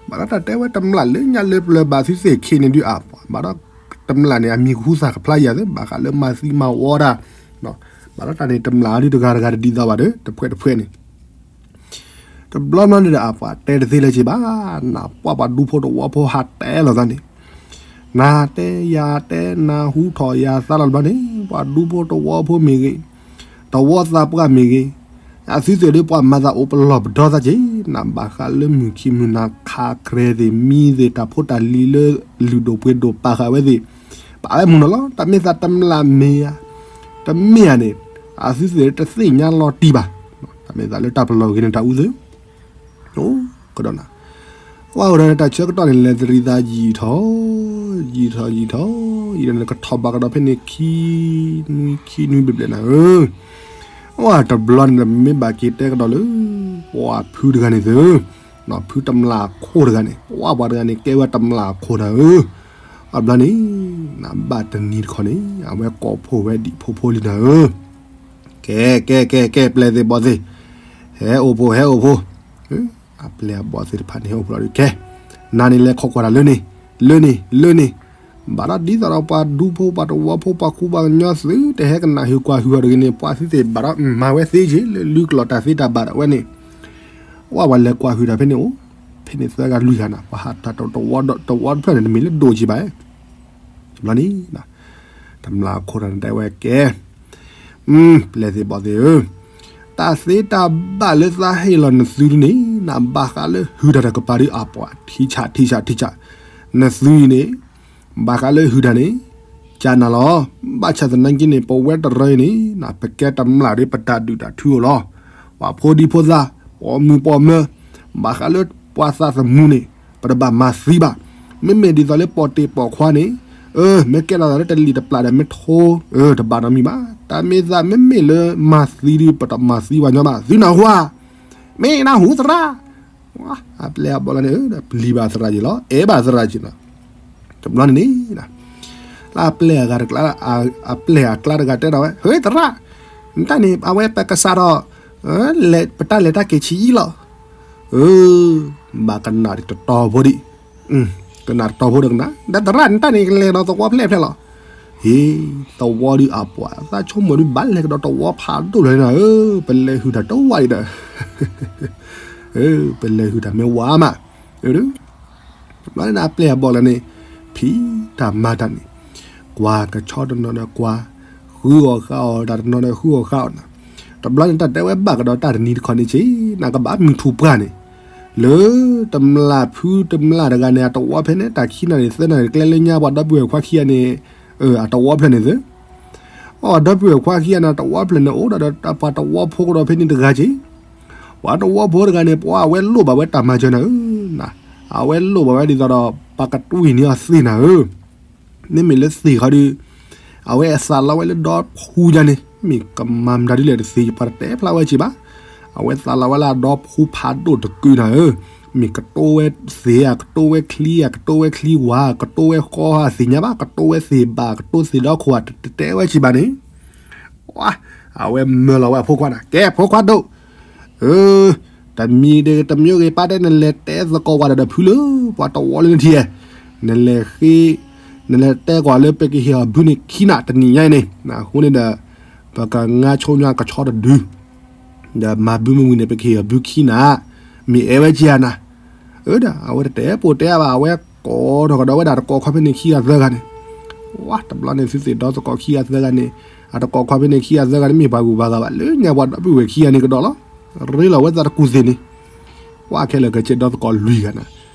ဘၣ်ဒီးတၢ်တဲဝဲတမျၢ်လၢညါလၢပျၢၤဘၣ်သုသ့ၣ်ခံန့ၣ်ဒုးအပှၤ, ဘၣ်ဒီးတမျၢ်န့ၣ် အမံၤကဟူသၣ်ကဖျါယၤသ့ ဘၣ်ဃးလၢမၤသံမၤဝီတၢ်, ဘၣ်ဒီးတၢ်န့ၣ်တမျၢ်ဒုးတဂၤတဂၤတဒ်သိးဘၣ်ဒီး တဖှဲးတဖှဲးန့ၣ် တဘျီဘျီန့ၣ်ဒီး အပှၤတဲတသ့လၢၤက့ၤဘၣ်, နပှၤပှၤဒူဖိတဝီဖိဟးတဲလိာ်သးန့ၣ်, နၤတဲယၤတဲ နၤဟူထီၣ်ယၤသးလီၤတဘျီန့ၣ် ပှၤဒူဖိတဝီဖိမ့ၢ်ဂ့ၤ, တဝီသးပှၢ်မ့ၢ်ဂ့ၤ, အသုသ့ၣ်ဒီးပှၤမၤသးအိၣ်ပလီၢ်ပဒီသးက့ၤ, နဘၣ်ဃးလၢမုၢ်ခံမုၢ်နၤခးကြဲသ့ၣ် မံသ့ၣ်တၢ်ဖိတၢ်လံၤလၢလုၢ်ဒိၣ်ပှ့ၤဒိၣ်ပာ်ဃာ်ဝဲသ့ၣ်, ပာ်ဝဲမုၢ်နီၤလီၤ, တၢ်မ့ၢ်သးတမျၢ်မ့ၢ်ဧါ, တမ့ၢ်ဧါန့ၣ်, အသုသ့ၣ်တသ့ၣ်ညါလီၤတံၢ်ဘၣ်, တၢ်မ့ၢ်သးလၢတၢ်ပလီၢ်ဂ့ၤန့ၣ်တၢ်အူသ့ၣ် ကဒီးနၤ, ဝဲအိၣ်ဒီးတၢ်ဆၢကတီၢ်န့ၣ် လဲၤတရံးသးယံာ်ထီၣ်, ယံာ်ထီၣ်ယံာ်ထီၣ်, ယံာ်ဒီးနကထီၣ်ဘးကဒီးဖဲန့ၣ်ခံနွံ ခံနွံဘျဲၣ်ဘျဲၣ်နၤဧၢ, ဝဲတဘျီန့ၣ်ဒီး မ့ၢ်ဘၣ်က့ၤတဲကဒီးလၢ ပှၤဖုတဂၤန့ၣ်သု, ဖုတမျၢ်အခိၣ်တဂၤန့ၣ် ပှၤပှၤတဂၤန့ၣ် ကဲဝဲတမျၢ်အခိၣ်နၤဧၢ, အဘျီန့ၣ် နဘၣ်တနံၤတခီန့ၣ် အဝဲကိးဖှိၣ်ဝဲဒံးဖိဖိလံနၤဧၢ ကဲ ကဲ ကဲ ကဲ ပျဲၢ်သ့ၣ်ဘီၣ်သ့ၣ်, ဟဲအိၣ်ဖိ ဟဲအိၣ်ဖိ, အပျဲၢ်အဘီၣ်သ့ၣ်တဖၣ်န့ၣ် ဟဲအိၣ်ဖိလီၤဒုး ကဲ, နၤန့ၣ်လဲၤခိးကွၢ်တၢ်လၢန့ၣ်, လၢန့ၣ် လၢန့ၣ်, ဘၣ်ဒီးဒ်သိးဒီးပှၤဒူဖိပှၤတဝီဖိပှၤကူပှၤကညီသုတဟဲကနၣ်ဟုၣ်ကွၢ်ဟုၣ်အီၤတဂ့ၤန့ၣ် ပှၤသုသ့ၣ်ဘၣ်ဒီးမၤဝဲသ့က့ၤလၢလုၢ်ကလီၤတၢ်သ့တၢ်ဘၣ်ဒီးဝဲန့ၣ်, ဝဲပှၤလဲၤကွၢ်ဟုၣ်တၢ်ဖဲန့ၣ်အိၣ်, ဖဲန့ၣ်သၢဂၤလွံၢ်ဂၤနၤ ပှၤဟးတၢ်တဝီတဝီတဖျၢၣ်န့ၣ် တမ့ၢ်လၢဒိၣ်က့ၤဘၣ်, တဘျီန့ၣ် တမျၢ်ခိၣ်တၢ်န့ၣ်တဲဝဲကဲ ပျဲၢ်သ့ၣ်ဘီၣ်သ့ၣ်ဧၢ, တၢ်သ့တၢ်ဘၣ်လၢသးဟ့ၣ်လီၤနသုဒုန့ၣ် နဘၣ်ဃးလၢဟုၣ်တၢ်တကပၤဒုအပှၤ ထံဆးထံဆးထံဆး, နသုအံၤန့ၣ် ဘၣ်ဃးလၢဟုၣ်တၢ်န့ၣ် ကနၤလီၤ. ဘၣ်ဆၣ်သနာ်က့န့ၣ် ပဝဲတရၢအံၤန့ၣ် ပကဲတမျၢ်ဒီးပတၢ်ဒုၣ်တၢ်ထူအိၣ်လီၤ. ပှၤဖိဒံဖိသၣ် ပိာ်မုၣ်ပိာ်မၢၤ ဘၣ်ဃးလၢပှၤသးသမူန့ၣ် ပတဘၣ်မၤသံဘၣ်. မ့မ့ၢ်ဒ်သိးလၢပိာ်တ့ၢ်ပိာ်ခွါန့ၣ် အၢ မ့ၢ်ကဲထီၣ်သးလၢတလံၤတပျၢ်ဒီးမ့ၢ်ထိ အၢ တဘၣ်နီတမံၤဘၣ်. တၢ်မ့ၢ်သးမ့မ့ၢ်လၢမၤသံဒုး ပတမၤသံပှၤညီဘၣ်. သုနၢ်ဟူဧါ, မ့ၢ်နၢ်ဟူသရၣ်, အပျဲၢ်အဘီၣ်လၢန့ၣ် ပျံၤဘၣ်သရၣ်က့ၤလီၤ အဲၣ်ဘၣ်သရၣ်က့ၤနီၤ. တဘျီန့ၣ်န့ၣ် လၢအပျဲၢ်အဂၤတကျါ အပျဲၢ်အကျါတဂၤတဲဒီးဝဲ ဟ့သရၣ်, နတၢ်န့ၣ် အဝဲပကစးထီၣ် ပတၢ်လဲၤတၢ်က့ၤဆံးအံၤလီၤ. အၢ ဘၣ်ကနၣ်တတီဖိဒံး, ကနၣ်တတီဖိဒီးကနၣ် ဒီးသရၣ်နတၢ်န့ၣ် ကလဲၤကဒီးသဝီဖျဲၣ်ဖျဲၣ်လီၤ. ဟ့ သဝီဒုးအပှၤ သးဆိကမိၣ်ဒုးဘၣ်လဲၤကဒီးသဝီဖးဒိၣ်လီၤန့ၣ်ဧၢ, ပလဲၤဟုၣ်တၢ်တဝီအံၤဒီး ပလဲၤဟုၣ်တၢ်မ့ၢ်ဝါမး, တဘျီန့ၣ်အပျဲၢ်အဘီၣ်လၢန့ၣ် ဖံးတၢ်မၤတၢ်န့ၣ် ကွၢ်ကဆီတနီၤဒီးကွၢ်, ဃုအီၣ်ဃုအီၣ်တၢ်တနီၤဒီးဃုအီၣ်ဃုအီၣ်နၤ. တဘျီန့ၣ်တၢ်တဲဝဲဘၣ်ကဒီးတၢ်တနံၤတခီန့ၣ်က့ၤ နကဘၣ်မုၢ်ထူၣ်ပှၢ်န့ၣ် လၢတမျၢ်ဖုတမျၢ်တဂၤန့ၣ် အတဝီဖဲန့ၣ် တၢ်ခံနၣ်ရံၣ်သၢနၣ်ရံၣ်တကျဲလၢညါ ပှၤဒီပုၢ်ဝဲၢ်ခွါခံဂၤန့ၣ် အတဝီဖျၢၣ်န့ၣ်သ့ အဒီပုၢ်ဝဲၢ်ခွါခံဂၤန့ၣ် တဝီဖျၢၣ်န့ၣ် အိၣ်ဒီးပှၤတဝီဖိကဒီးဖဲန့ၣ်တဂၤက့ၤ, ပှၤတဝီဖိတဂၤန့ၣ် ပှၤအဝဲလိၣ်ဘၣ်ဝဲတၢ်မၤစၢၤနၤဧၢ, အဝဲလိၣ်ဘၣ်ဝဲဒ်သိးဒီး ပကတွံၢ်န့ၢ်အီၤသ့နၤဧၢ, မ့မ့ၢ်လၢသ့ၣ်ခီဒုး အဝဲအသးလီဝဲလၢဒီဖူညါန့ၣ် မ့ၢ်ကမၤမတၤဒ်လဲၣ်တသ့ ပှၤတတဲဖျါဝဲက့ၤဘၣ်, အဝဲသးလီဝဲလၢအဒီဖူဖးဒိၣ်တကုးနၤဧၢ, မ့ၢ်ကတိဝဲသ့ၣ်ဧါ ကတိဝဲချံဧါ ကတိဝဲချံဝါ ကတိဝဲဃီဧါ သ့ၣ်ညါဘၣ် ကတိဝဲသ့ၣ်ဘၣ် ကတိသ့ၣ်ဒီခိၣ်ဧါ တတဲဝဲက့ၤဘၣ်န့ၣ် အဝဲမၢလီၤဝဲအဖိခွါန့ၣ် ကဲဖိခွါဒိၣ်, တမံၤတမံၤဂ့ၤ ပၢ်တဲနလဲၤတဲသကိးဝဲဒၣ်ဒီးဖုလၢ ပှၤတဝီလၢနထံၣ်, နလဲၤဃ့ နလဲၤတဲကွၢ်လၢပကဟ့ၣ်အီၤဘုန့ၣ်ခံနၣ်တနံၤညါအံၤန့ၣ် အဃိန့ၣ်ဒီး ပကငါဆိညါကဆီတဒု ဒီးမၤဘုမ့ၢ်ဝံၤန့ၣ် ပကဟ့ၣ်အီၤဘုခံနၣ်, မ့ၢ်အဲၣ်ဝဲက့ၤဧါနၤ, အၢဒီး အဝဲတတဲပိာ်တဲဘၣ် အဝဲကိးထီၣ်ကဒီးဝဲဒၣ်တကိးခွါဖဲန့ၣ်ခံဂၤသၢဂၤန့ၣ်, ဝါ တဘျီန့ၣ် သုသ့ၣ်ဒီသကိးခံဂၤသၢဂၤန့ၣ်, အတကိးခွါဖဲန့ၣ်ခံဂၤသၢဂၤန့ၣ် မ့ၢ်ပှၤဂုၤပှၤဂၤဘၣ် လၢညါပှၤဒီပုၢ်ဝဲၢ်ခံဂၤန့ၣ်ကဒီးလီၤ, ရ့လီၤဝဲသးတကူၣ်သ့ၣ်န့ၣ်, ဝါ ခဲလၢာ်ကဆ့ဒီသကိးလွံၢ်ဂၤနၤ,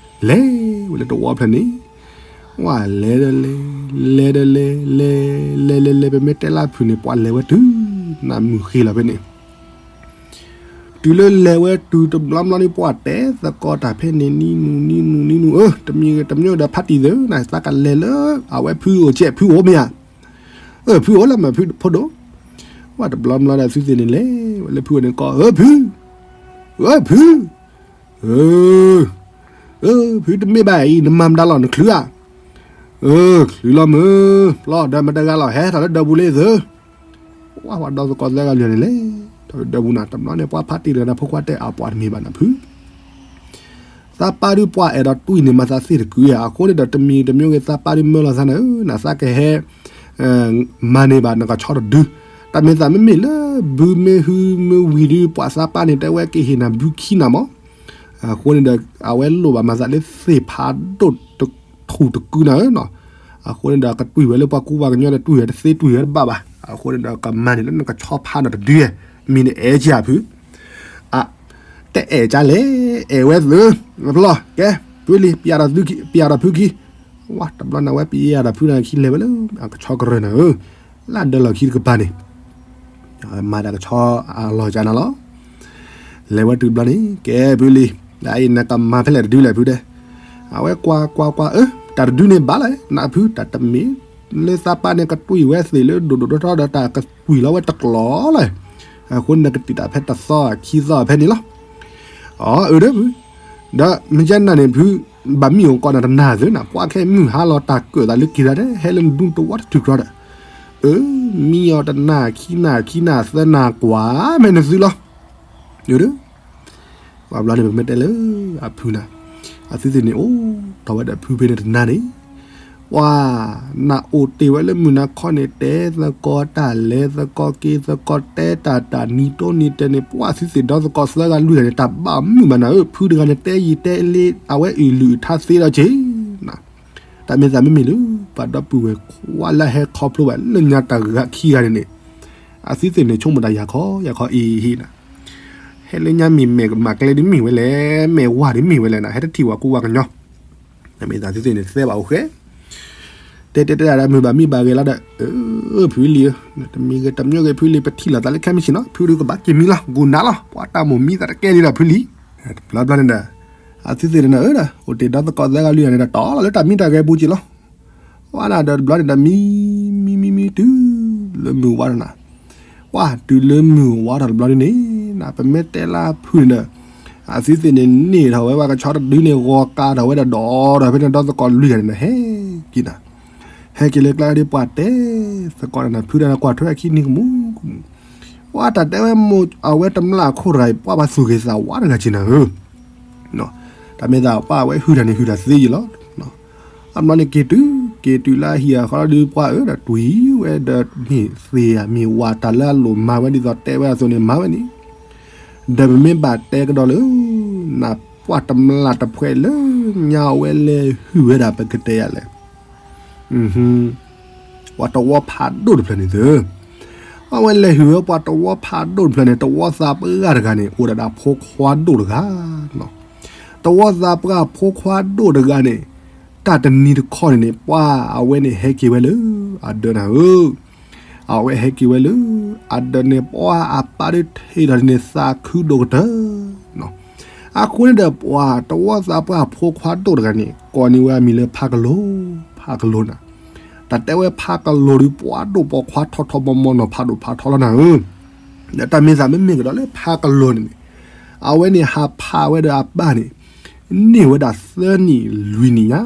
လဲၤဝဲလၢတဝီဖျၢၣ်န့ၣ် ဝါလဲၤဒီးလဲၤ လဲၤဒီးလဲၤ လဲၤ လဲၤ လဲၤ လဲၤ ပမ့ၢ်တဲလၢဖုၣ်န့ၣ် ပှၤလဲၤဝဲတုၤ နၢ်မုၢ်ဃ့လီၤဖဲန့ၣ်, တုၤလၢလဲၤဝဲတုၤတဘျီဘျီန့ၣ် ပှၤတဲသကိးတၢ်ဖဲန့ၣ် နံၤနုၤ နံၤနုၤ နံၤနုၤ အၢ တမံၤဂ့ၤတမံၤဒီးဖးတံၢ်သ့ၣ် နသးကလဲၤလၢ အဝဲဖုအိၣ်ကဲ ဖုအိၣ်မ့ၢ်ဧါ, အၢ ဖုအိၣ်လၢမ့ၢ်ဖုဖိဒိၣ်, ဝဲတဘျီဘျီဒီးသုသ့ၣ်န့ၣ်လဲၤဝဲလၢဖုအိၣ်န့ၣ်ကိး အၢ ဖု အၢ ဖု အၢ အၢ ဖုတမ့ၢ်ဘၣ်အံၤ နမၤမတၤလီၤ နချုးဧါ, အၢ ချုးလီၤမုၢ် ပျီဒီးမတဂၤလီၤ ဟဲထီၣ်လၢဒၢးပူၤလံသု, ဝဲပှၤဒီသကိးသၢဂၤလၢာ်န့ၣ်လဲၤ ထီၣ်လၢဒၢးပူၤနၤ တဘျီန့ၣ် ပှၤဖးတံၢ်တဂၤန့ၣ် ဖိခွါတဲအပှၤတမ့ၢ်ဘၣ်နၤဖု သးပၢ်ဒုးပှၤအဲၣ်ဒိးတွံၢ်န့ၢ်မၤသးသ့ၣ်တကုးဧါ အဃိန့ၣ်ဒီးတမံၤတမံၤဂ့ၤ သးပၢ်ဒုးမၢလီၤသးနၤဧၢ နသးကဟဲ မၤန့ၢ်ဘၣ်နကဆီတဒု, တၢ်မ့ၢ်သးမ့မ့ၢ်လၢ ဘုမ့ၢ်ဟုမ့ၢ်ဝံၤဒုး ပှၤသးပၢ်န့ၣ် တဲဝဲကဟ့ၣ်နၤဘုခံနၣ်မး, အဃိန့ၣ်ဒီး အဝဲလိၣ်ဘၣ်မၤသးလၢသ့ၣ်ဖးဒိၣ်တထူၣ်တကုးနၤဧၢနီၤ, အဃိန့ၣ်ဒီး ကတွံၢ်ဝဲလၢပှၤကူပှၤကညီဒီး တွံၢ်ဝဲတသ့ တွံၢ်ဝဲတဘၣ်ဘၣ်, အဃိန့ၣ်ဒီး ကမၤန့ၢ်လၢနကဆီဖးနၤတဒုယဲၢ်, မံၤန့ၣ်အဲၣ်က့ၤအဖု အ တအဲၣ်ကလဲၣ်, အဲၣ်ဝဲသု, ဖျီ ကဲ ဖုလံၤ ပယၢ်ဒီးဖုခံ, ဝါ တဘျီန့ၣ်ဝဲ ပယၢ်ဒီးဖုန့ၣ်ခံလဲၤဝဲလၢ အကဆီကရၢၢ်န့ၣ်ဧၢ, လၢဒၢလီၢ်ခံတကပၤန့ၣ်, မၤဒီးကဆီအလီၢ်ကနၤလီၤ, လဲၤဝဲတုၤတဘျီန့ၣ် ကဲဖုလံၤ, ဒ်အံၤနကမၤဖဲလဲၣ်တဒုလဲၣ်ဖုတဲ, အဝဲကွၢ်ကွၢ်ကွၢ် အၢ တၢ်တဒုန့ၣ်ဘၣ်လီၤ, နဖု တၢ်တမ့ၢ် လၢသးပၢ်န့ၣ် ကတွံၢ်ဝဲသ့ၣ်လၢဒိၣ်ဒိၣ်ထီထီဒီး တၢ်ကတွံၢ်လီၤဝဲတကျိၤလီၤ, အဃိန့ၣ်ဒီး ကတံာ်တၢ်ဖဲတသီခံသီဖဲန့ၣ်လီၤ. အၢ အၢ ဒီးဖု, ဒီးမ့ၢ်ကဲနၤန့ၣ်ဖု, ဘၣ်မံအိၣ်ကီးနၤတနၤသုနၤ, ပှၤခဲမုၢ်ဟါလီၤတၢ်ကၢၣ်သးလၢက့ၤသးဒဲး ဟဲလၢနဒူတဝီတထုးကြီဒီး, အၢ မံအီၤတနၤခံနၤခံနၤ သၢနၤကွၢ် မ့ၢ်နသုလီၤ. ဒီး ပှၤဘျီန့ၣ် ပမ့ၢ်တဲလၢအဖုနၤ, အသုသ့ၣ်န့ၣ်အိၣ်ထီၣ်ဝဲဒီးဖုဖဲန့ၣ်တနၤန့ၣ်, ဝ ပှၤ နအိၣ်တ့ၢ်ဝဲလၢမုၢ်နၤခီန့ၣ် တဲသကိးတၢ်လဲၤသကိးက့ၤသကိး တဲတၢ်တၢ်နံၤတိနံၤတဲန့ၣ် ပှၤသုသ့ၣ်ဒီသကိးသၢဂၤလွံၢ်ဂၤန့ၣ် တၢ်ဘၣ်မုာ်ဘၣ်နၤဧၢ, ဖုတဂၤန့ၣ် တဲယံာ်တဲလ့ အဝဲအုၣ်လုၢ်အုၣ်ထါသ့ဒီးက့ၤ တၢ်မ့ၢ်သးမ့မ့ၢ်လၢ ပှၤဒီပုၢ်ဝဲၢ်ခွါလၢဟဲခီဖျိဘၣ်လၢညါတဂၤခံဂၤန့ၣ်န့ၣ် အသုသ့ၣ်န့ၣ်ဆိကမိၣ်တၢ်ယၤခီ ယၤခီအံၤဟံၣ်နၤ, ဟဲလၢညါမ့ၢ်မဲာ်ကမၣ်ကျဲဒ်မ့ၢ်ဝဲလဲၣ်, မဲာ်ဝါဒ်မ့ၢ်ဝဲလဲၣ်နၤ, ဟဲတထံၣ်ဝဲကူဝဲကညီ တၢ်မ့ၢ်သးသုသ့ၣ်န့ၣ်သဲဘၣ်အိၣ်ဃဲ တဲတဲတဲဒၣ်မုာ်ဘၣ်မံဘၣ်ဂဲၤလီၤဒီး ဖုလံၤဧၢ, တမံၤဂ့ၤတမံၤဂ့ၤ ဖုလံၤ ပထံၣ်လိာ်သးလၢခဲမုၢ်ဆ့ၣ်နီၤ, ဖုဒုးကဘၣ်က့ၤမံလီၤ ဂုာ်နၤလီၤ ပှၤတၢ်မိၣ်မံသးတကဲလံဒီးဖုလံၤ, တဘျီဘျီန့ၣ်ဒီး အသုသ့ၣ်န့ၣ်ဒီး အိၣ်တ့ၢ်ဒီသကိးသၢဂၤလွံၢ်ဂၤန့ၣ်ဒီး တီၢ်လီၤလၢတၢ်မံတၢ်ဂဲၤပူၤက့ၤလီၤ, ဝဲဒၣ်ဒီးတဘျီန့ၣ်ဒီး မံ မံ မံ မံ တုၤလၢမုၢ်ဝါထီၣ်နၤ, ပှၤတုၤလၢမုၢ်ဝါထီၣ်တဘျီဒ်န့ၣ် နပမ့ၢ်တဲလၢဖုန့ၣ်ဒီး အသုသ့ၣ်န့ၣ်န့ၢ်ထီၣ်ဝဲ ပှၤကဆီတဒုန့ၣ် ဂီၤကၤထီၣ်ဝဲဒီး ဒီးဒီးဖဲန့ၣ်ဒီသကိးလွံၢ်ဂၤန့ၣ်ဒီး ဟဲက့ၤနၤ, ဟဲက့ၤလၢကျါဒ်ပှၤတဲသကိးန့ၣ် ဖုဒၣ်နကွၢ်ထွဲအခံနံၤကမူၣ်ကမူၣ်, ပှၤတၢ်တဲဝဲမိၢ်အဝဲတမျၢ်အခိၣ်တဂၤအံၤ ပှၤဘၣ်သူၣ်ဂ့ၤသးဝါတဂၤက့ၤနၤဧၢ တၢ်မ့ၢ်သးပှၢ်ဝဲဟုၣ်တၢ်န့ၣ် ဟုၣ်တၢ်သ့ယံာ်လီၤ, အဘျီန့ၣ်က့ၤတုၤ က့ၤတုၤလၢအဟံၣ်အဃီဒီးပှၢ်ဧၢ ဒီးတွံၢ်ဝဲဒီးမ့ၢ်သ့ဧါ မ့ၢ်ဝၤတၢ်လၢအလိၣ်မၤဝဲဒ်သိးတဲဝဲအသိးန့ၣ် မၤဝဲန့ၣ်, ဒီးပမ့ၢ်ဘၣ်တဲကဒီးလၢ နပှၢ်တမျၢ်တဖှဲးလၢညါအဝဲလဲၤဟုၣ်ဝဲဒၣ်ပကတဲယၤလဲၣ် ပှၤတဝီဖးဒိၣ်တဖျၢၣ်န့ၣ်သၢ, အဝဲလဲၤဟုၣ်ဝဲပှၤတဝီဖးဒိၣ်တဖျၢၣ်န့ၣ် တဝီသးပှၢ်တဂၤန့ၣ် အိၣ်ဒၣ်ဒၣ်ဖိခွါဒိၣ်တဂၤ, တဝီသးပှၢ်ဖိခွါဒိၣ်တဂၤန့ၣ် တၢ်တနံၤတခီန့ၣ်န့ၣ် ပှၤအဝဲန့ၣ်ဟဲက့ၤဝဲလၢ အဒၢးနၤဧၢ အဝဲဟဲက့ၤဝဲလၢ အဒၢးန့ၣ် ပှၤအပၢ်ဒုးထံၣ်ဒီးန့ၣ် သးခုဒိၣ်ကတၢၢ် အဃိန့ၣ်ဒီး ပှၤတဝီသးပှၢ်ဖိခွါဒိၣ်တဂၤန့ၣ် ကိးန့ၢ်ဝဲအမံၤလၢဖးကလိၤ, ဖးကလိၤနၤ, တၢ်တဲဝဲဖးကလိၤဒုး ပှၤဒိၣ်ပိာ်ခွါထီထီမီမီနီၤ ဖးဒိၣ်ဖးထီလီၤနၤဧၢ, ဒီးတၢ်မ့ၢ်သးမ့မ့ၢ်ကဒီးလၢဖးကလိၤန့ၣ်န့ၣ် အဝဲန့ၣ်ဟးဖးဝဲဒီးအပၢ်န့ၣ် န့ၢ်ဝဲဒၣ်သၢနံၣ်လွံၢ်နံၣ်ညါ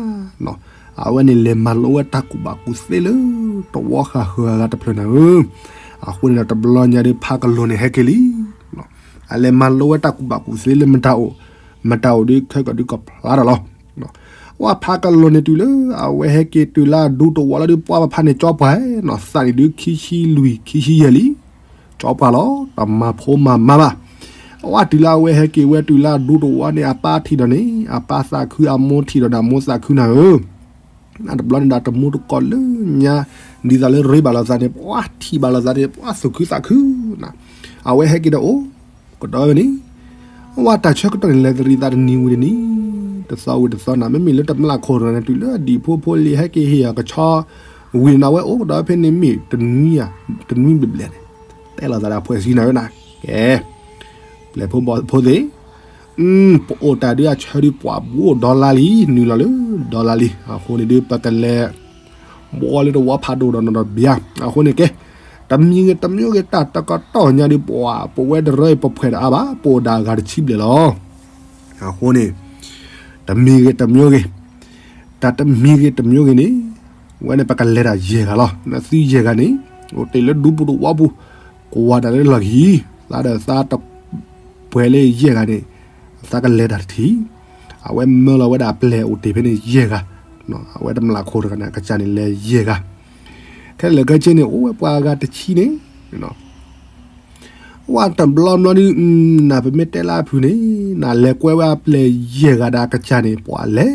အဝဲန့ၣ်လဲၤမၤလိဝဲတၢ်ကူၣ်ဘၣ်ကူၣ်သ့လၢ တဝီဃၣ်ဃၢၤအဂၤတဖျၢၣ်နၤဧၢ, အဃိန့ၣ်ဒီးတဘျီညါဒုးဖးကလိၤန့ၣ်ဟဲက့ၤလံ, အလဲၤမၤလိဝဲတၢ်ကူၣ်ဘၣ်ကူၣ်သ့လၢမတၤအိၣ်, မတၤအိၣ်ဒုးခဲကီၢ်ဒုးကဖျါထီၣ်လီၤ, အဝဲဖးကလိၤန့ၣ်တုၤလၢအဝဲဟဲက့ၤတုၤလၢအဒူတဝီလီၤဒုး ပှၢ်ပဖးန့ၣ် ကၠီပှၢ်နီၤ သးန့ၣ်ဒုးခံဆံလွံၢ်ခံဆံယဲၢ်လံ ကၠီပှၢ်လီၤ တမၤဖိမၤမါဘၣ်, အဝဲတုၤလၢအဝဲဟဲက့ၤဝဲတုၤလၢအဒူတဝီန့ၣ် အပၢ်ထံၣ်ဒီးန့ၣ် အပၢ်သးခု အမိၢ်ထံၣ်ဒီးန့ၣ် အမိၢ်သးခုနၤဧၢ, တဘျီန့ၣ်ဒီးတမူတကိးလၢညါ ဒ်သိးလၢရ့ဘၣ်လိာ်သးန့ၣ် ပှၤထံၣ်ဘၣ်လိာ်သးန့ၣ် ပှၤသူၣ်ခုသးခုနၤ, အဝဲဟဲက့ၤဒီးအိၣ်ကဒီးဝဲန့ၣ် ဝဲတၢ်ဆၢကတီၢ်န့ၣ် လဲၤတရံးသးတနံၤဝံၤတနံၤ တသီဝံၤတသီနၤ မ့မ့ၢ်လၢတမျၢ်ခိၣ်တဂၤန့ၣ် တုၤလၢအဒံၣ်ဖိဖိလံၤဟဲက့ၤဟ့ၣ်အီၤကဆီ ဝံၤနၤဝဲအိၣ်ကဒီးဖဲန့ၣ်မ့ၢ်တနွံဧါ, တနွံဘျဲၣ်ဘျဲၣ်န့ၣ် တဲလိာ်သးဒီးအဖှဲးစံနၤဝဲနၤ, ကဲ ပျဲၢ်ဖိဘီၣ်ဖိသ့ၣ်, ပအိၣ်တၢ်ဒုးအဆၢဒုးပှၤဘူးအိၣ်ဒီလါလံ နုာ်လီၤလၢဒီလါလံ အဃိန့ၣ်ဒုး ပကလဲၤ ဘီလၢတဝီဖးဒိၣ်ဒီးနီၢ်ဒီးဘၠါ, အဃိန့ၣ်ကဲ, တမံၤဂ့ၤတမံၤဂ့ၤ တၢ်တကတီၢ်ညါဒုး ပှၤပဝဲတရၢအံၤ ပဖှဲးဒီးအါဘၣ် ပအိၣ်ဒၣ်အဂၤတဆံဘျဲၣ်လီၤ. အဃိန့ၣ် တမံၤဂ့ၤတမံၤဂ့ၤ, တၢ်တမံၤဂ့ၤတမံၤဂ့ၤန့ၣ်, ဝဲန့ၣ်ပကလဲၤတၢ်ယဲၢ်ဂၤလီၤ. နသုယဲၢ်ဂၤန့ၣ် အိၣ်တ့ၢ်လၢဒူပူၤတဝီပူၤ, ကွၢ်တၢ်လၢလီၢ်ခံ, သးဒီးသးတပှဲၤလၢယဲၢ်ဂၤန့ၣ်, သးကလဲၤတၢ်တထံၣ်, အဝဲမၢလီၤဝဲဒၣ်အပျဲၢ်အိၣ်တ့ၢ်ဖဲန့ၣ်ယဲၢ်ဂၤ, အဝဲတမျၢ်ခိၣ်တဂၤန့ၣ် အကစၢ်န့ၣ်လဲၤယဲၢ်ဂၤ, ခဲလၢာ်ခဲဆ့န့ၣ် အိၣ်ဝဲပှၤအဂၤတဆံန့ၣ် ဝဲတဘျီဘျီဒုး နပမ့ၢ်တဲလၢအဖုၣ်န့ၣ် နလဲၤကွဲဝဲအပျဲၢ်ယဲၢ်ဂၤဒီးအကစၢ်န့ၣ် ပှၤလဲ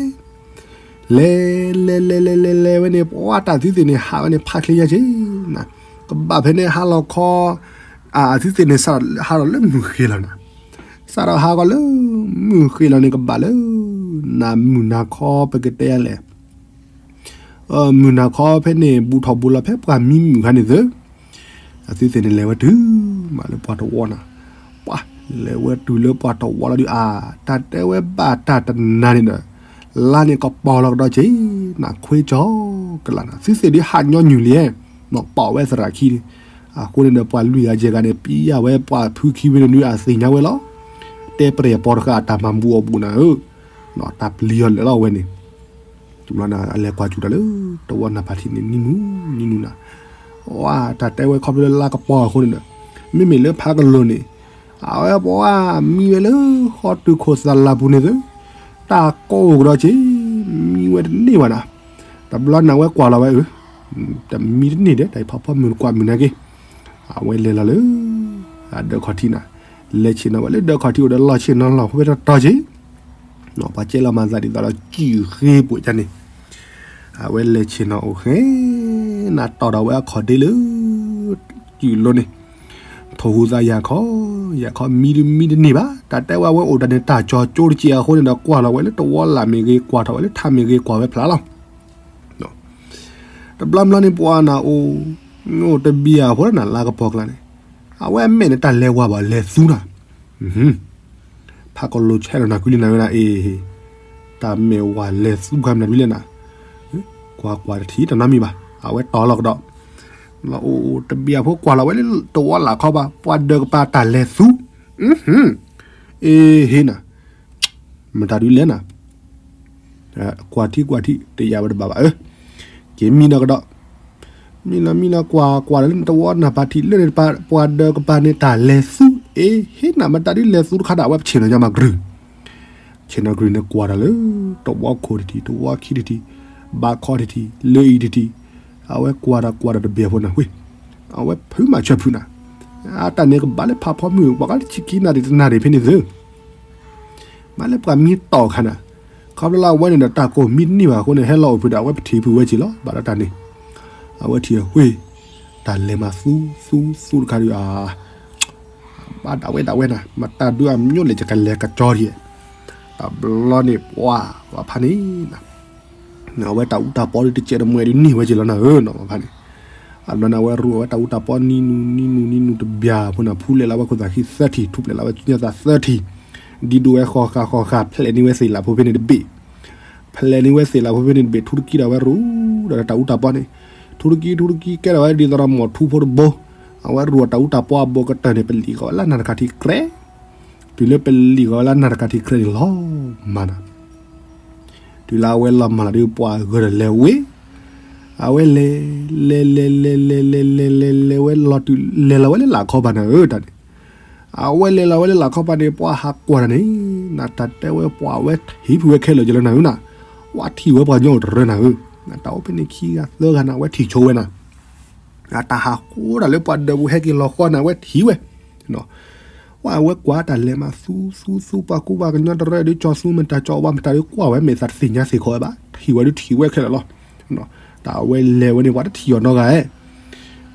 ၤ, လဲၤ လဲၤ လဲၤ လဲၤ လဲၤ လဲၤဝဲန့ၣ် ပှၤတၢ်သုသ့ၣ်န့ၣ် ဟးဝဲန့ၣ် ဖးချ့ညါက့ၤ, ကဘၣ်ဖဲန့ၣ်ဟးလီၤခီ, အသုသ့ၣ်န့ၣ် စးထီၣ်ဟးထီၣ်လၢမုၢ်ဃ့လီၤနၤ, စးထီၣ်ဟးဂီၤလၢမုၢ်ဃ့လီၤန့ၣ် ကဘၣ်လၢ နမုၢ်နၤခီ ပကတဲယၤလဲၣ် မုၢ်နၤခီဖဲန့ၣ် ဘူးထီၣ်ဘူးလီၤဖဲပှၢ်မံမုၢ်ခါန့ၣ်သ့, အသုသ့ၣ်န့ၣ်လဲၤဝဲတုၤမးလၢပှၢ်တဝီနၤ, ပှၤလဲၤဝဲတုၤလၢပှၢ်တဝီလီၤဒုး အါ တၢ်တဲဝဲဘၣ်တၢ်တနၤန့ၣ်ဒီး လါန့ၣ်ကပီၤလီၤကဒီးက့ၤ, နခွ့ကၠီကလးနၤ သုသ့ၣ်ဒုးဟးညီနုၢ်လံ, ပာ်ဝဲသရၣ်ခံန့ၣ်, အဃိန့ၣ်ဒီးပှၤလွံၢ်ဂၤယဲၢ်ဂၤန့ၣ် ပံယၤဝဲပှၤဖုခံဝံၤန့ၣ်ဒုး အသ့ၣ်ညါဝဲလီၤ, တဲပရဲၣ်ပီၤတဃာ်အတၢ်မၤဘူၣ်အီၤဘူးနၤဧၢ, တၢ်ပျံၤအီၤလၢာ်လီၤဝဲန့ၣ် တဘျီန့ၣ် အလဲၤကွၢ်စူၣ်တၢ်လၢ တဝီနၢ်ဖးထံန့ၣ် နံၤနူၤ နံၤနူၤနၤ, ဝဲတၢ်တဲဝဲခီဖျိလၢလါကပီၤအဃိန့ၣ်ဒီး မ့မ့ၢ်လၢဖးကလိၤန့ၣ် အဝဲပှၤမံဝဲလၢဃီတုၤခိၣ်သလၢ်ပူၤန့ၣ်သ့, တၢ်ကိးအိၣ်ကဒီးက့ၤ, မံဝဲတန့ၢ်ဘၣ်နၤ, တဘျီန့ၣ် အဝဲကွၢ်လီၤဝဲအၢ, တမံတန့ၢ်ဒီး တၢ်ဖးဖီမုၢ်ကွၢ်မုၢ်နၤက့ၤ, အဝဲလဲၤလီၤလၢ အဒၢးခီၣ်ထံးနၤ, လဲၤဆ့ၣ်နီၤဝဲလၢဒၢးခီၣ်ထံးအိၣ်ဒီး လီၤဆ့ၣ်နီၤလီၤဖဲတတီၤက့ၤ, ပှၤကဲလီၤမၤသးဒ်သိးဒီး စုၣ်ဃ့ပှဲၤကန့ၣ်, အဝဲလဲၤဆ့ၣ်နီၤအိၣ်ဃဲ နတီၢ်ဒီးဝဲအခီၣ်ဒ့လၢ စုၣ်လိန့ၣ်, ထိၣ်ဟူးသးယၤခီ, ယၤခီမံတမံတန့ၢ်ဘၣ်, တၢ်တဲဝဲအဝဲအိၣ်တၢ်န့ၣ် တၢ်ကၠီၤကၠိတက့ၢ်အဃိန့ၣ်ဒီး ကွၢ်လီၤဝဲလၢတဝီလၢ်မ့ၢ်ဂ့ၤ ကွၢ်ထီၣ်ဝဲလၢထးမ့ၢ်ဂ့ၤ ကွၢ်ဝဲဖျါလီၤ. တဘျီဘျီန့ၣ် ပှၤနၤအိၣ်, အိၣ်တဘံၣ်အဖိနၤ လါကပီၤကျါန့ၣ်, အဝဲအမဲာ်န့ၣ် တၢ်လဲၤဝါဘၣ်လဲၤသူနၤ, ဖးကလိၤဆဲးလီၤနၤကွံလံနၤဝဲနၤအ့ၣ်, တၢ်မဲာ်ဝါလဲၤသူခါမနၤဒ်လဲၣ်နၤ, ကွၢ်ကွၢ်တထံၣ်တနီတမံၤဘၣ်, အဝဲတီၤလီၤကဒီး, အိၣ်တဘံၣ်အဖိကွၢ်လီၤဝဲလၢတဝီလၢ်ခီဘၣ် ပှၤဒၢးကပၤတၢ်လဲၤသူ, အ့ၣ်ဟ့နၤ, မတၤဒ်လဲၣ်နၤ ကွၢ်ထံကွၢ်ထံ တယာ်ဝဲတဘၣ်ဘၣ်ဧၢ, က့ၤမံနီၤကဒီး, မံနီၤမံနီၤကွၢ်ကွၢ်လၢတဝီနၢ်ပၤထံးလၢန့ၣ် ပှၤဒၢးကပၤန့ၣ် တၢ်လဲၤသူ, အ့ၣ်ဟ့နၤ မတၤဒ်လဲၤသူတခါဒီး အဝဲပဆ့ၣ်နီၤညါမၤကရုၢ်, ဆ့ၣ်နီၤကရုၢ်န့ၣ်ကွၢ်တၢ်လၢ တဝီခိၣ်တထံၣ် တဝီခံတထံၣ်, ဘးခီတထံၣ် လၢအံၤတထံၣ်, အဝဲကွၢ်တၢ်ကွၢ်တၢ်တဘံၣ်အဖိန့ၣ်ဝဲ, အဝဲဖုးမၤဆၢဖုးနၤ, အတၢ်န့ၣ်ကဘၣ်လၢဖးဖီမုၢ် ပှၤကတဆံခံနၣ်ရံၣ်တနၣ်ရံၣ်ဖဲန့ၣ်သု မ့ၢ်လၢပှၤမံတီၢ်ခါနၤ, ခီဖျိလၢအဝဲန့ၣ်ဒီး တၢ်ကိၢ်မံတန့ၢ်ဘၣ်အဃိန့ၣ် ဟဲလီၤအိၣ်ဖုးဒီး အဝဲပထံၣ်ဖုးဝဲက့ၤလီၤ. ဘၣ်ဒီးတၢ်န့ၣ် အဝဲထံၣ်အဃိ တၢ်လဲၤမၤသူသူသူတခါဒီး အါ ဘၣ်ဒၣ်ဝဲဒၣ်ဝဲနၤ, မတၤဒုးအမျိုးလဲၣ် ယကလဲၤကကၠီဒံး, တဘျီန့ၣ် ပှၤဝဲဖးန့ၣ် အဝဲတၢ်အူတၢ်ပီဒုး တစဲးတမှဲးဒုးန့ၢ်ဝဲက့ၤလီၤနၤဧၢနီၤ ပှၤဖးန့ၣ်, အဘျီန့ၣ် အဝဲရူးအဝဲတၢ်အူတၢ်ပီနံၤနူၤနံၤနူၤနံၤနူၤတဘျီဖိနၤ, ဖူလဲၤလီၤဝဲခိၣ်သၣ်ခံသၢထံၣ်, ထူးပျဲလီၤဝဲကညၣ်သၣ်သၢထံၣ်, ဒ်ဒိၣ်ဝဲဃီဃာ်ဃီဃာ် ဖျဲးန့ၢ်ဝဲသ့ၣ်လးဖိဖဲန့ၣ်တဘ့ၣ်, ဖျဲးန့ၢ်ဝဲသ့ၣ်လးဖိဖဲန့ၣ်တဘ့ၣ်, ထူတကံဒီးဝဲရူး ဒီးတၢ်အူတၢ်ပီန့ၣ်, ထူတကံ ထူတကံ ကဲထီၣ်ဝဲဒ်သိးဒီးမိၢ်ထူဖိတဘိ, အဝဲရူးအတၢ်အူတၢ်ပီအဘိကတၢၢ်န့ၣ် ပလံာ်ဃီၤဝဲလၢနၢ်တကၤထံးကြဲး တုၤလၢပလံာ်ဃီၤဝဲလၢနၢ်တကၤထံးကြဲးန့ၣ် လီၤမၢ်နၤ, တုၤလၢအဝဲလီၤမၢ်လီၤဒီး ပှၤဂၢၢ်ဒီးလဲၤဝဲ, အဝဲလဲၤ လဲၤ လဲၤ လဲၤ လဲၤ လဲၤ လဲၤ လဲၤဝဲလီၤ တုၤလဲၤလီၤဝဲလၢလၢ်ခီပၤနၤဧၢ တၢ်န့ၣ်, အဝဲလဲၤလီၤဝဲလၢလၢ်ခီပၤန့ၣ် ပှၤဟးကွၢ်တၢ်န့ၣ်, နတၢ်တဲဝဲပှၤဝဲထံၣ်ဖုးဝဲခဲလၢာ်က့ၤလီၤနၤဧၢနၤ, ဝဲထံၣ်ဝဲပှၤကညီအိၣ်တရၢနၤဧၢ, တၢ်အိၣ်ဖဲန့ၣ်ခံဂၤသၢဂၤနၤ အဝဲထံၣ်ဆိဝဲနၤ အတၢ်ဟးဃိတၢ်လၢပှၤဒၢးပူၤဟဲက့ၤလီၤဃီနၤ အဝဲထံၣ်ဝဲ, ဝဲအဝဲကွၢ်တၢ်လဲၤမၤသူသူသူ ပှၤကူပှၤကညီတရၢဒုး ကၠီသူမတၤ ကၠီဝါမတၤဒုး ကွၢ်ဝဲမဲာ်သးတသ့ၣ်ညါသ့ၣ်ခီဝဲဘၣ်, ထံၣ်ဝဲဒုးထံၣ်ဝဲခဲလၢာ်လီၤ, တၢ်အဝဲလဲၤဝဲန့ၣ် ပှၤတထံၣ်အီၤနီတဂၤဧဲ,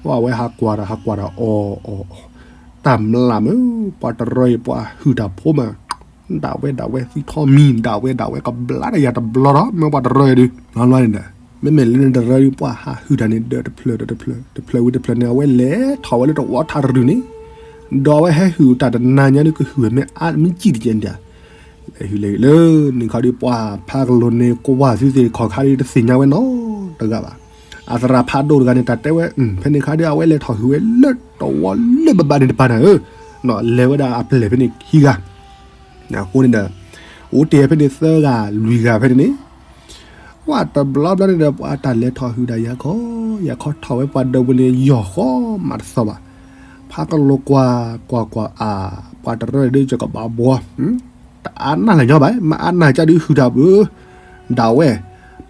ဝဲအဝဲဟးကွၢ်တၢ်ဟးကွၢ်တၢ်အီၤအီၤအီၤ, တၢ်မျၢ်မုၢ် ပှၤတရၢအံၤ ပှၤဟုၣ်တၢ်ဖိမး ဒၣ်ဝဲဒၣ်ဝဲသံထီမံၤ ဒၣ်ဝဲဒၣ်ဝဲကဘျါတၢ်ယၤတဘျီဒီး မ့ၢ်ပှၤတရၢအံၤဒုး လီၤလီၤန့ၣ်ဒီး မ့မ့ၢ်လၢန့ၣ်တရၢဒုး ပှၤဟးဟုၣ်တၢ်န့ၣ် ဒၢးတဖျၢၣ်ဒီးတဖျၢၣ် တဖျၢၣ်ဝံၤတဖျၢၣ်န့ၣ် အဝဲလဲၤထီၣ်ဝဲလၢတဝီထးတရုၢ်န့ၣ်, ဒီးအဝဲဟဲဟုၣ်တၢ်တနၤညါဒုး ကဟုၣ်ဝဲမ့ၢ်အါမ့ၢ်ကံၣ်တကဲးန့ၣ်ဒီး လဲၤဟုၣ်လဲၤဟုၣ်လၢန့ၣ်ခါဒုး ပှၤဖးကလိၤန့ၣ် ကွၢ်သုသ့ၣ်ခီၣ်ခါဒုး တသ့ၣ်ညါဝဲနီတဂၤဘၣ်, အသရၣ်ဖးဒိၣ်တဂၤန့ၣ် တၢ်တဲဝဲ ဖဲန့ၣ်ခါဒုး အဝဲလဲၤထီၣ်ဟုၣ်ဝဲလၢတဝီလၢဘၣ်ဘၣ်န့ၣ်တပၤနၤဧၢ, လဲၤဝဲဒၣ်အပျဲၢ်ဖဲန့ၣ်ခံဂၤ အဃိန့ၣ်ဒီး အိၣ်တ့ၢ်ဖဲန့ၣ်သၢဂၤလွံၢ်ဂၤဖဲန့ၣ်န့ၣ်, ပှၤတဘျီဘျီန့ၣ်ဒီး ပှၤတၢ်လဲၤထီၣ်ဟုၣ်ဒၣ်ယၤခီ, ယၤခီထီၣ်ဝဲပှၤဒၢးပူၤန့ၣ် ယီၢ်ဃီမးတသီၣ်ဘၣ်, ဖးကလိၤကွၢ်ကွၢ်ကွၢ်အါ, ပှၤတရၢဒုး ယကဘၣ်ဘှီ, တအါနၢ်လၢာ်ညီဘၣ်, မ့ၢ်အါနၢ်ကၢ်ဒုးဟုၣ်တၢ်ဘၣ်, ဒၣ်ဝဲ,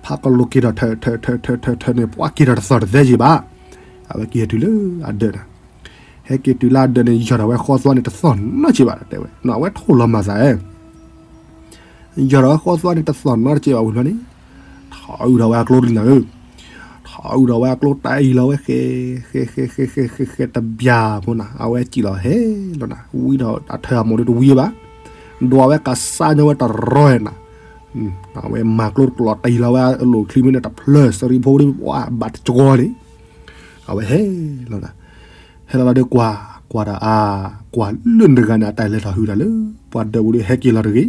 ဖးကလိၤက့ၤထီၣ်ထၢၣ်ထၢၣ်ထၢၣ်ထၢၣ်ထၢၣ်န့ၣ် ပှၤက့ၤထီၣ်တသီၣ်တသဲက့ၤဘၣ်, အဝဲက့ၤဟဲတုၤလၢအဒၢးနၤ ဟဲက့ၤတုၤလၢအဒၢးန့ၣ် ယီၢ်ထီၣ်ဝဲဃီသွါန့ၣ် တသီၣ်နီတက့ၢ်ဘၣ် တဲဝဲ, အဝဲထိၣ်လီၤမၤသးဧဲ, ယီၢ်ထီၣ်ဝဲဃီသွါန့ၣ် တသီၣ်နီတက့ၢ်ဘၣ်ဝံၤလီၤန့ၣ်, ထီၣ်အုၣ်ထီၣ်ဝဲအကျိတလံနၤဧၢ, ထီၣ်အုၣ်ထီၣ်ဝဲအကျိတၢ်အံၤလီၤဝဲဃဲ, ဃဲဃဲဃဲဃဲဃဲဃဲတဘျီဖိနၤ အဝဲစံၣ်လီၤဟဲလီၤနၤ ဝံထီၣ်အထၢၣ်အမိၢ်ဒုးတဝံဘၣ်, ဒွးဝဲကစၢ်ညီဝဲတရီနၤ, အဝဲမၤကျိတကျိတလံလီၤဝဲအလိၣ်ချံမ့ၢ်န့ၣ် တဖျၢၣ်စရံဖိဒုး ပှၤဘၣ်တကီန့ၣ် အဝဲဟဲလီၤနၤ, ဟဲလီၤလီၤဒီးကွၢ်, ကွၢ်တၢ်အါ, ကွၢ်လၢနတဂၤန့ၣ် အတၢ်လဲၤထီၣ်ဟုၣ်တၢ်လၢ ပှၤဒၢးပူၤဒီးဟဲက့ၤလီၤတဂ့ၤ,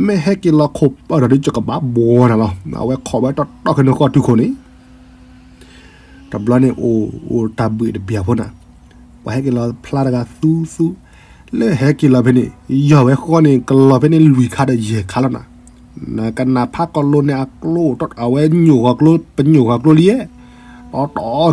မ့ၢ်ဟဲက့ၤလီၤခိၣ်ပၢၢ်ထီၣ်ဒုး ယကဘၣ်ဘှီနၤလီၤ, အဝဲခိးဝဲတီတီခဲန့ၣ်ဃီတုၤခိၣ်န့ၣ် တဘျီန့ၣ်အိၣ်, အိၣ်တၢ်ဘှံးတဘျီဖိနၤ, ပှၤဟဲက့ၤလီၤဖျါတဂၤသူသူ, လၢဟဲက့ၤလီၤဖဲန့ၣ်, ယီၢ်ဝဲဃီန့ၣ် ကလီၤဖဲန့ၣ်လွံၢ်ခါဒီးယဲၢ်ခါလီၤနၤ, နကနၣ်ဖးကလိၤန့ၣ်အကျိ, အဝဲညိၣ်ဃီၤကျိ, ပညိၣ်ဃီၤကျိလံ, တီတီ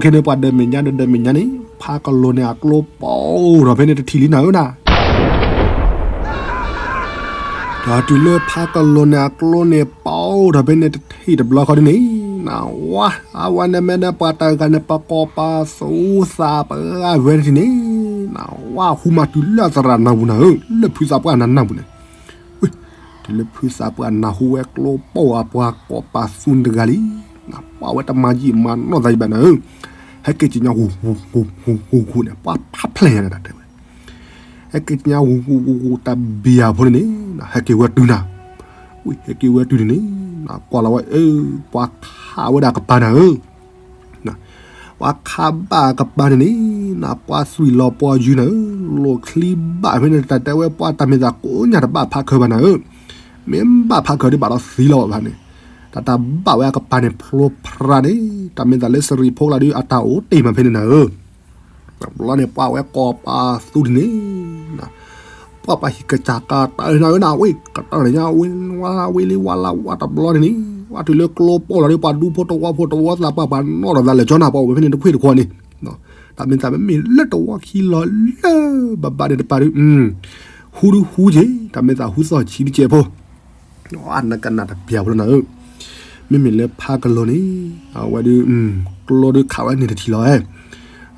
ခဲန့ၣ် ပှၤဒၢးမဲာ်ညါဒီးဒၢးမဲာ်ညါန့ၣ်, ဖးကလိၤန့ၣ်အကျိပီထီၣ်ဖဲန့ၣ်တထံၣ်လံနၤဧၢနၤ ဒီးတုၤလၢဖးကလိၤန့ၣ်အကျိန့ၣ် ပီထီၣ်ဖဲန့ၣ်တထံၣ်တဘျီဃီဒ်န့ၣ် ဝါ အဝဲန့ၣ်မ့ၢ်န့ၣ် ပှၤတဂၤန့ၣ် ပကိးပသူသးပှၢ်ဝဲန့ၣ်န့ၣ်, ဝါ ဟူမၤတုၤလၢအသရၣ်နၢ်ပူၤနၤဧၢ, လၢဖုသးပှၢ်နၢ်နၢ်ပူၤန့ၣ်, တုၤလၢဖုသးပှၢ်နၢ်ဟူဝဲကျိပိၢ်အပှၤကိးပသူန့ၣ်တဂၤလံ, ပှၤဝဲတမၤယံာ်မၤနီၢ်သးယံာ်ဘၣ်နၤဧၢ, ဟဲက့ၤက့ၤညါ ဂူၤဂူၤဂူၤဂူၤဂူၤဂူၤန့ၣ် ပှၤဖးဖျဲၣ်ညါန့ၣ် တၢ်တဲဝဲ ဟဲက့ၤက့ၤညါ ဂူၤဂူၤဂူၤဂူၤ တၢ်ဘံၣ်အဖိန့ၣ်န့ၣ်, ဟဲက့ၤဝဲတုၤနၤ, ဝံၤ ဟဲက့ၤဝဲတုၤန့ၣ်န့ၣ်, ကွၢ်လီၤဝဲ အၢ ပှၤခးဝဲဒၣ်ကပၤနၤဧၢ, ပှၤခးဘၣ်ကပၤန့ၣ်န့ၣ်, ပှၤသွံၣ်လီၤပှီၢ်ယုၢ်နၤဧၢ, လိာ်ချံဘၣ်ဖဲန့ၣ် တၢ်တဲဝဲ ပှၤတၢ်မ့ၢ်သးကိးညါတဘၣ်ဖးခၢဘၣ်နၤဧၢ, မ့ၢ်ဘၣ်ဖးခၢဒ်ဘၣ်ဒီးသံလီၤဘၣ်န့ၣ်, တၢ်တၢ်ဘၣ်ဝဲအကပၤန့ၣ် ဖျိဖရါန့ၣ်, တၢ်မ့ၢ်သးလၢစရံးဖိကျါဒ်အတၢ်အိၣ်တ့ၢ်မးဖဲန့ၣ်နၤဧၢ တဘျီန့ၣ် ပှၤဝဲကိးပသူန့ၣ်န့ၣ်, ပှၤပှၤဟံၣ်ကစၢ်ကတၢၢ်နၤဧၢနၤ, ဝဲကတၢၢ်န့ၣ်ညါ ဝဲဝါလါဝဲလံဝါလါဝါ တဘျီန့ၣ်န့ၣ်, ဝဲတုၤလၢကျိပိၢ်လီၤဒီး ပှၤဒူဖိတဝီဖိတဝီသးပှၢ် ပှၤနီၣ်ထီၣ်သးလၢာ်ကၠီနၤ ပှၤအိၣ်ဝဲဖဲန့ၣ်တဖှ့ၣ်တခီန့ၣ်, တၢ်မ့ၢ်သးမ့မ့ၢ်လၢတဝီခံလီၤလၢဘၣ်ဘၣ်န့ၣ်တပၤဒုး, ဟူဒုးဟူက့ၤ, တၢ်မ့ၢ်သးဟူသီၣ်ဆံးတကဲးဖိ နကနၣ်တပျၢ်ဖိလီၤနၤဧၢ, မ့မ့ၢ်လၢဖးကလိၤန့ၣ်, အဝဲဒုး, ကျိဒုးခးဝဲန့ၣ်တထံၣ်လီၤဝဲ,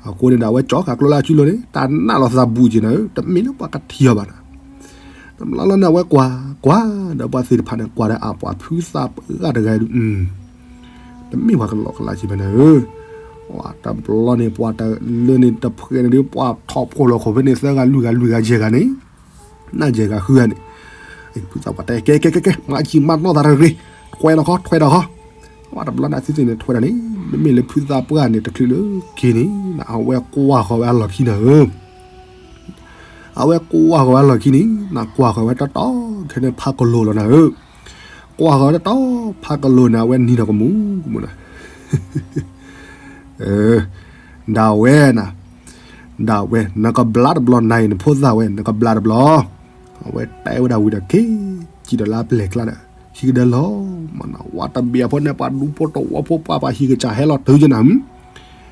အဃိန့ၣ်ဒီး အဝဲကၠီဃာ်ကျိလၢအစုလိၤန့ၣ် တၢ်နးလီၤသးဘူးက့ၤနၤဧၢ, တမ့ၢ်လၢပှၤကထံၣ်အီၤဘၣ်နၤ, တဘျီလီၤန့ၣ် အဝဲကွၢ်ကွၢ်ဒီးပှၤသ့ၣ်တဖၣ်န့ၣ် ကွၢ်ဒီးအပှၤဖုသးပှၢ်တဂၤဒုး, တမ့ၢ်ပှၤကလီကလးက့ၤဘၣ်နၤဧၢ, တဘျီန့ၣ် ပှၤတလၢန့ၣ်တဖှဲးန့ၣ်ဒုး ပှၤထီၣ်ဖိလီၤခိၣ်ဖဲန့ၣ် သၢဂၤလွံၢ်ဂၤလွံၢ်ဂၤယဲၢ်ဂၤန့ၣ် နယဲၢ်ဂၤဃုဂၤန့ၣ်, ဖုသးပှၢ်တဲ ကဲကဲကဲကဲ မၤအံၤမၤနီၢ်သးတဂ့ၤ, ထွဲဒီးခီ ထွဲဒီးခီ, ပှၤတဘျီန့ၣ် အသုသ့ၣ်န့ၣ်ထွဲဒီးန့ၣ်, မ့မ့ၢ်လၢဖုသးပှၢ်န့ၣ် တချုးလၢက့ၤန့ၣ် အဝဲကွၢ်ဃီၤဝဲအလီၢ်ခံနၤဧၢ, အဝဲကွၢ်ဃီၤဝဲအလီၢ်ခံန့ၣ် နကွၢ်ဃီၤဝဲတီတီ ခဲန့ၣ်ဖးကလိၤလီၤနၤဧၢ, ကွၢ်ဃီၤဝဲတီတီ ဖးကလိၤန့ၣ် အဝဲနံၤဒီးကမူၤကမူၤနၤ ဒၣ်ဝဲနၤ, ဒၣ်ဝဲ နကဘျါတဘျီနၤအံၤ နဖိသၣ်ဝဲ နကဘျါတဘျီ, အဝဲတဲဝဲဒၣ်ဝံၤဒီး က့ၤကံၣ်ဒီးလၢအပျဲၢ်ကျါဒီး ဟံၣ်ကဒၢလီၤမးနၤ, ဝဲတဘ့ၣ်အဖိန့ၣ် ပှၤဒူဖိတဝီဖိ ပှၤပှၤဟံၣ်ကစၢ်ဟဲလီၤတုၤက့ၤနၤ,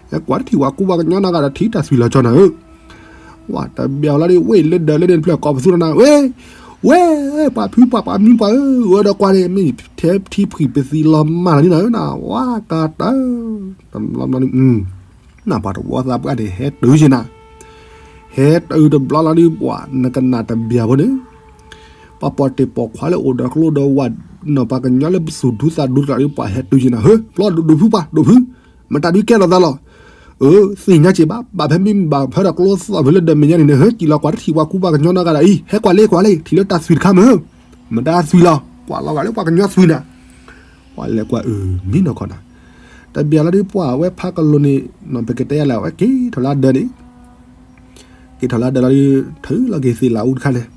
ဟဲကွၢ်တထံၣ်ဝဲကူဘၣ်ကညီနၤဂၤဒီး ထံၣ်တၢ်သွံၣ်လီၤကၠီနၤဧၢ, ဝဲတဘ့ၣ်အလီၤဒ် ဝဲလၢဒၢးလၢန့ၣ်တဖျၢၣ်ကိးပသူထီၣ်နၤ, ဝဲ ဝဲ ပှၤဖုပှၤပှၤမံပှၤဧၢ, ဝဲဒီးကွၢ်န့ၣ် မ့ၢ်ထဲထံဖှံၣ်ပသံလီၤမးလီၤန့ၣ်နၤဧၢ, နဝဲကတၢၢ် တဘျီဘျီန့ၣ် နပှၤတဝီသးပှၢ်န့ၣ် ဟဲတုၤက့ၤနၤ, ဟဲတုၤတဘျီလီၤဒ်ပှၤ နကနၣ်တဘၣ်ဖိန့ၣ်, ပှၤပိာ်တ့ၢ်ပိာ်ခွါလၢအိၣ်ဒီးကျိဒီးဝၤ, နီၢ်ပှၤကညီလၢပသူၣ်ဒူသးဒူတဂၤဒ်ပှၤဟဲတုၤက့ၤနၤ, ဟၢ ဖျီဒိၣ်ဒိၣ်ဖုပှၤ ဒိၣ်ဖု, မတၤဒုးကဲထီၣ်သးလီၤ, အၢ သ့ၣ်ညါက့ၤဘၣ်, ဘၣ်ဖဲမ့ၢ်ဘၣ်ဖဲဒီးကျိသီၣ်ဖဲလၢဒၢးမဲာ်ညါန့ၣ်န့ၣ် ဟၢ ကံၣ်လီၤကွၢ်တထံၣ်ပှၤကူပှၤကညီနီတဂၤဒီးအံၤ, ဟဲကွၢ်လ့ကွၢ်လ့ ထံၣ်လၢတၢ်သွံၣ်တခါမ့ၢ်, မတၤသွံၣ်လီၤ, ကွၢ်လီၤဂာ်လၢပှၤကညီသွံၣ်နၤ, ပှၤလဲၤကွၢ်အၢ မ့ၢ်နီၢ်ခီနၤ, တဘၣ်လီၤဒ်ပှၤအဝဲဖးကလိၤန့ၣ်, ပကတဲယၤလဲၣ် အဝဲက့ၤထီၣ်လၢဒၢးန့ၣ် က့ၤထီၣ်လၢဒၢးလီၤဒ် ထုးလီၤက့ၤသ့ၣ်လးအူတခါန့ၣ်,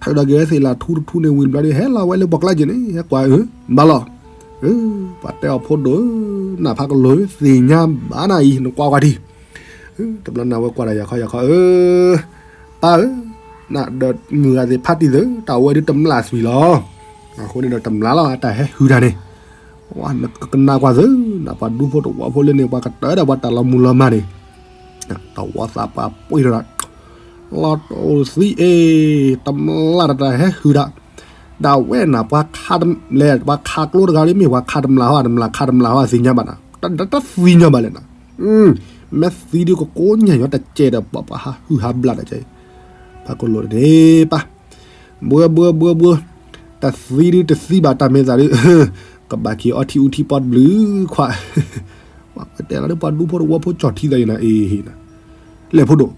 ထုးလီၤက့ၤဝဲသ့ၣ်လးထူတထူန့ၣ်ဝံၤဘျီဒ် ဟဲလီၤဝဲလၢပှၤကျါက့ၤန့ၣ် ဟဲကွၢ်အၢ ဘၣ်လီၤ, ပှၤတဲအီၤဖိဒိၣ်ဧၢ, နဖးကလိၤသ့ၣ်ညါဘၣ်နၤအံၤ နကွၢ်ကွၢ်ထံၣ်, တဘျီန့ၣ်ဝဲကွၢ်ဒီးယၤခီယၤခီအၢ ပၢ်ဧၢ, နဒီးမုၢ်ဂၤသ့ၣ်ဖးတံၢ်သၢ တၢ်ဝဲဒုးတမျၢ်သွံၣ်လီၤ, အဃိန့ၣ်ဒီးတမျၢ်လီၤ အတၢ်ဟဲဟုၣ်တၢ်န့ၣ်, ဝဲနကနၣ်ကွၢ်သၢ နပှၤဒူဖိတဝီဖိလၢန့ၣ် ပှၤကတၢၢ်ဒီးပှၤတၢ်လီၤမုၢ်လီၤမၢ်န့ၣ်, တဝီသးပှၢ်ပှ့ၤထီၣ်ဒီး လီၤတိၢ်သံအ့ၣ် တမျၢ်တၢ်တၢ်ဟဲဟုၣ်ဒီး, ဒၣ်ဝဲနၤ ပှၤခးလဲၣ် ပှၤခးကျိတဂၤဒ်မ့ၢ်ပှၤခးတမျၢ်ဟီ တမျၢ်ခးတမျၢ်ဟီသ့ၣ်ညါဘၣ်နၤ, တသ့ၣ်ညါဘၣ်လဲၣ်နၤ, မ့ၢ်သံဒုးကကိးညါညီတကဲးဒီး ပှၤပှၤဟးဟုၣ်ဟးဘျၣ်ဒီးကဲ, ဖးကလိၤန့ၣ်ပၢ် ဘှၢဘှၢဘှၢဘှၢ, တသံဒုးတသံဘၣ်တၢ်မ့ၢ်သးဒုး, ကဘၣ်က့ၤအီထံအူထံပီတဘျုးခွါ, ပှၤတဲလီၤဒ်ပှၤဒူဖိတဝီဖိကၠီၣ်ထံသးအံၤနၤအံၤ, လဲၤဖိဒိၣ်,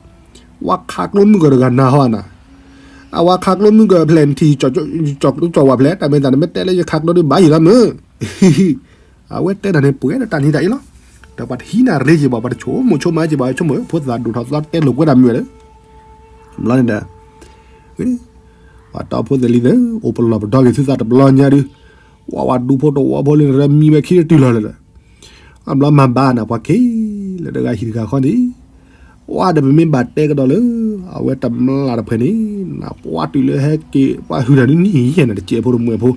ဝဲခးကျိမုၢ်ကၢၤတဂၤနၤဟီနၤ, အဝဲခးကျိမုၢ်ကၢၤ ဖျဲၣ်နထံၣ် ကၠီၣ်ဝဲဖျဲၣ် တၢ်မ့ၢ်သးနမ့ၢ်တဲလၢယခးကျိဒုးဘၣ်ယံၤလီၤမုၢ် အဝဲတဲတၢ်န့ၣ် ပှဲၤဒီးတၢ်နံၤတၢ်အ့ၣ်လီၤ, ဒီးပှၤတဟံးနၤရ့က့ၤဘၣ် ပှၤတဆိကမိၣ်ဆိကမးက့ၤဘၣ် ဆိကမိၣ် ဖိသၣ်ဒိၣ်ထီၣ်သီတဲလိာ်ကွဲတၢ်မုၢ်ဝဲဒီး, ဘျီန့ၣ်ဒီး, ပှၤတီဖိသ့ၣ်လံၤသ့ၣ် အိၣ်ပလီၢ်ပဒီက့ၤသုသးတဘျီညါဒုး, ဝဲဝဲဒူဖိတဝီဖိလၢနရၢမံဝဲခံတတုၤလီၤလၢၤဒီး, အဘျီမၤဘၣ်နၤပှၤက့ၤလၢတဂၤဟံၣ်တဂၤဃီန့ၣ် ဝဲဒီးပမ့ၢ်ဘၣ်တဲကဒီးလၢ အဝဲတမျၢ်တဖှဲးန့ၣ်, နပှၤတုၤလၢဟဲက့ၤ ပှၤဟုၣ်တၢ်ဒုးနံၣ်ယဲၢ်နၤတကဲးဖိတမှဲၤဖိ,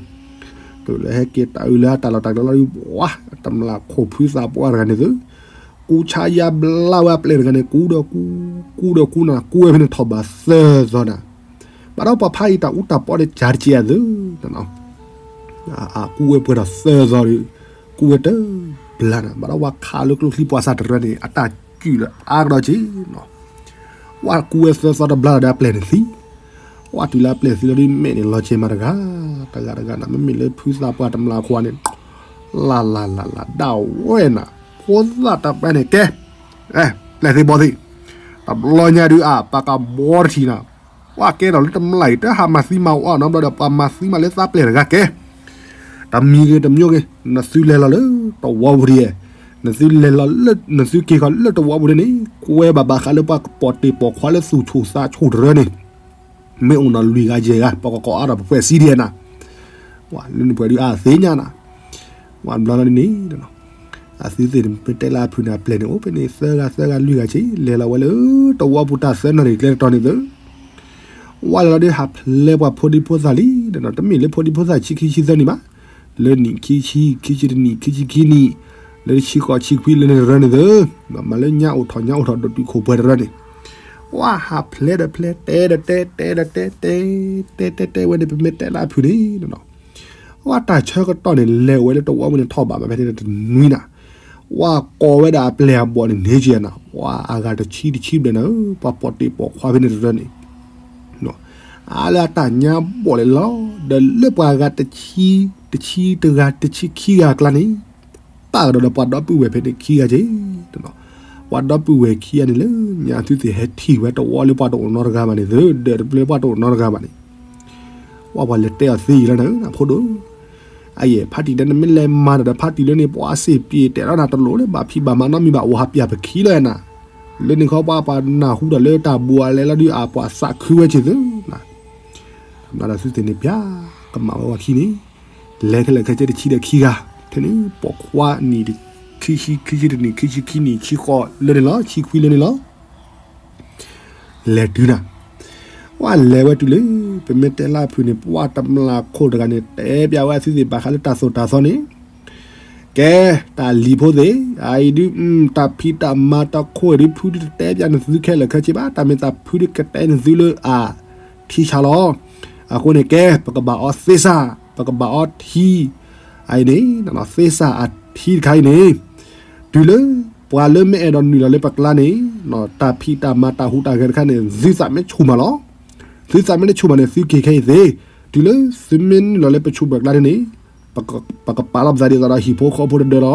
တုၤလၢဟဲက့ၤတၢ်အုးလၢအတၢ်လီၢ်တၢ်ကျဲလီၤဒုး ပှၤတမျၢ်ခိၣ်ဖုသးပှၢ်တဂၤန့ၣ်သု, ကူဆါယါဘျါဝဲအပျဲၢ်တဂၤန့ၣ် ကူဒီးကူ, ကူဒီးကူနၤ ကူဝဲဖဲန့ၣ်ထီၣ်ဘးသၢသီနၤ, ဘၣ်ဒီးပှၤဖးအံၤတၢ်အူတၢ်ပီန့ၣ် ကၢ်တကဲးအသု, အကူဝဲပှဲၤထီၣ်သၢသီဒီး, ဝဲကူဝဲတဘျီနၤ, ဘၣ်ဒီးဝဲခးလၢကျိချံပှၤစၢ်တရၢန့ၣ် အတၢ်ကူၣ်လၢအါကဒီးက့နီၤ. ဝဲကူဝဲသၢသီတဘျီဒီးအပျဲၢ်န့ၣ်သံ, ဝဲတုၤလၢအပျဲၢ်သံလီၤဒုး မဲာ်န့ၣ်လီၤကဲၤမးတဂၤ, တဂၤတဂၤနၤ, မ့မ့ၢ်လၢဖုသးပှၢ်တမျၢ်အခိၣ်န့ၣ် လၢ်လၢ်လၢ်လၢ်ဒၣ်ဝဲနၤ, ဖိသၣ်တပျဲၢ်န့ၣ်ကဲ, ပျဲၢ်သံဘီသံ, တဘျီညါဒုးအပှၤကဘီတထံၣ်နၤ, ပှၤကဲထီၣ်လၢတမျၢ်အံၤ တဟးမၤသံမၤဝီနီတဘျီဒီး ပှၤမၤသံမးလၢသးပျဲၢ်တဂၤကဲ, တမံၤဂ့ၤတမံၤဂ့ၤ, နသုလဲၤလီၤလၢတဝီပူၤဒ်ယဲ, နသုလဲၤလီၤလၢ နသုက့ၤဃီၤလၢတဝီပူၤဒ်န့ၣ် ကွဲဘၣ်ဘၣ်ဃးလၢပှၤကပိာ်တ့ၢ်ပိာ်ခွါလၢသူၣ်ဆူၣ်သးဆူၣ်တရၢန့ၣ် မ့ၢ်အိၣ်နီၤလွံၢ်ဂၤယဲၢ်ဂၤ ပကကိးအါထီၣ်ပပှဲၤစံဒ်နၤ, လၢနပှဲၤဒုးအသ့ၣ်ညါနၤ, ပှၤတဘျီလီၤဒ်န့ၣ် အသုသ့ၣ်မ့ၢ်တဲလၢအဖုၣ်န့ၣ် အပျဲၢ်န့ၣ် အိၣ်ဖဲန့ၣ် သၢဂၤသၢဂၤလွံၢ်ဂၤဆံ လဲၤလီၤဝဲလၢတဝီပူၤတၢ်သၢနၣ်ရံၣ်ကျဲတတီၤန့ၣ်သၢ ဝဲလဲၤလီၤဒုးဟးဖျဲးပှၤဖိဒံဖိသၣ်လံ, တမ့ၢ်လၢဖိဒံဖိသၣ်ဆံခံဆံသၢနံၣ်ဘၣ်, လၢနံၣ်ခံဆံ, ခံဆံတနံၣ်, ခံဆံခံနံၣ်, လၢဆံဃိးဆံခွံလၢန့ၣ်တရၢန့ၣ်သၢ, မၤလၢညါအိၣ်ထီၣ်ညါအိၣ်ထီၣ်ဒီးတုၤခိၣ်ပှဲၤတရၢန့ၣ်, ဝဲဟးဖျဲးဒီးဖျဲး တဲဒီးတဲ တဲဒီးတဲ တဲ တဲတဲတဲဝဲန့ၣ် ပမ့ၢ်တဲလၢအဖုၣ်န့ၣ် ဝဲတၢ်ဆၢကတီၢ်န့ၣ် လဲၤဝဲလၢတဝီပူၤန့ၣ်ထီၣ်ဘးမးဖဲန့ၣ်တနွံနၤ, ဝဲကိးဝဲဒၣ်အပျဲၢ်အဘီၣ်န့ၣ်န့ၢ်က့ၤနၤ, ဝဲအဂၤတဆံတဆံဘျဲၣ်နၤဧၢ, ပှၤပိာ်တ့ၢ်ပိာ်ခွါဖဲန့ၣ်တရၢန့ၣ်, အါလၢအတၢ်ညါဘီၣ်လဲၣ်လီၤ, ဒီးလၢပှၤဂၤတဆံ, တဆံတဂၤ တဆံခံဂၤအကျါန့ၣ်, ပာ်ကဒီးဒီးပှၤဒီပုၢ်ဝဲၢ်ဖဲန့ၣ်ခံဂၤက့ၤ, ပှၤဒီပုၢ်ဝဲၢ်ခံဂၤန့ၣ်လၢညါသုသ့ၣ်ဟဲထံၣ်ဝဲတဝီလၢပှၤတအိၣ်နီတဂၤဘၣ်န့ၣ်သၢ, ဒီးတပျဲပှၤတအိၣ်နီတဂၤဘၣ်န့ၣ် ဝဲပှၤလဲၤတဲအီၤသ့ယံာ်လီၤနၤဧၢ နဖိဒိၣ်, အယဲၢ် ဖါတံၢ်လၢနမ့ၢ်လဲၤမၤဒီး ဖါတံၢ်လၢန့ၣ် ပှၤစ့ၢ်ပျ့ၤတဲလီၤနၤ တလိၣ်လၢဘၣ်ဖံးဘၣ်မၤနီတမံၤဘၣ် အိၣ်ဟးပၠးပခံလၢနၤ, လၢန့ၣ်ခီပှၤပှၤနၢ်ဟူဒီးလၢတၢ်ဘူးအလဲလီၤဒုးအပှၤသးခုဝဲက့ၤသၢနၤ, တဘျီဒီးသုသ့ၣ်န့ၣ်ပျၢ်ကမၣ်ဝဲဝဲခံန့ၣ်, လဲၤခဲလၢာ်ခဲဆ့တဆံဒီးခံဂၤ, ထဲန့ၣ်ပိာ်ခွါနံၣ် ခံဆံ, ခံဆံတနံၣ်, ခံဆံခံနံၣ်, ဆံဃိးလၢန့ၣ်လီၤ, ဆံခွံလၢန့ၣ်လီၤ လဲၤတုၤနၤ, ဝဲလဲၤဝဲတုၤလၢ ပမ့ၢ်တဲလၢအဖုၣ်န့ၣ် ပှၤတမျၢ်ခိၣ်တဂၤန့ၣ် တဲပၠးဝဲအသုသ့ၣ်ဘၣ်ဃးလၢတၢ်သိၣ်တၢ်သီန့ၣ်, ကဲ, တၢ်လံၤဖိသ့ၣ်, အအံၤဒုး, တၢ်ဖံးတၢ်မၤတၢ်ခိၣ်အံၤဒုး ဖုဒုးတတဲပၠးနသုခဲလၢာ်ခဲဆ့ဘၣ်, တၢ်မ့ၢ်သးဖုဒုးကတဲနသုလၢအထံဆါလီၤ. အဃိန့ၣ်ကဲ, ပကဘၣ်အီသ့စၢ်, ပကဘၣ်အီထံ, အအံၤန့ၣ်, သ့စၢ်အထံတခါအံၤန့ၣ်, တုၤလၢပှၤလၢမ့ၢ်အဲၣ်ဒိးနုာ်လီၤလၢပကျါန့ၣ်, တၢ်ဖံးတၢ်မၤတၢ်ဟူးတၢ်ဂဲၤတခါန့ၣ် သုသးမ့ၢ်ဆူၣ်မးလီၤ. သုသးမ့ၢ်တဆူၣ်မးန့ၣ် သုက့ၤခဲအံၤသ့, တုၤလၢသုမ့ၢ်နုာ်လီၤလၢပဆူၣ်ပကျါန့ၣ်န့ၣ်, ပကပာ်လီၤပသးဒ်သိးဒီးဟံၣ်ဖိဃီဖိတဒၢလီၤ.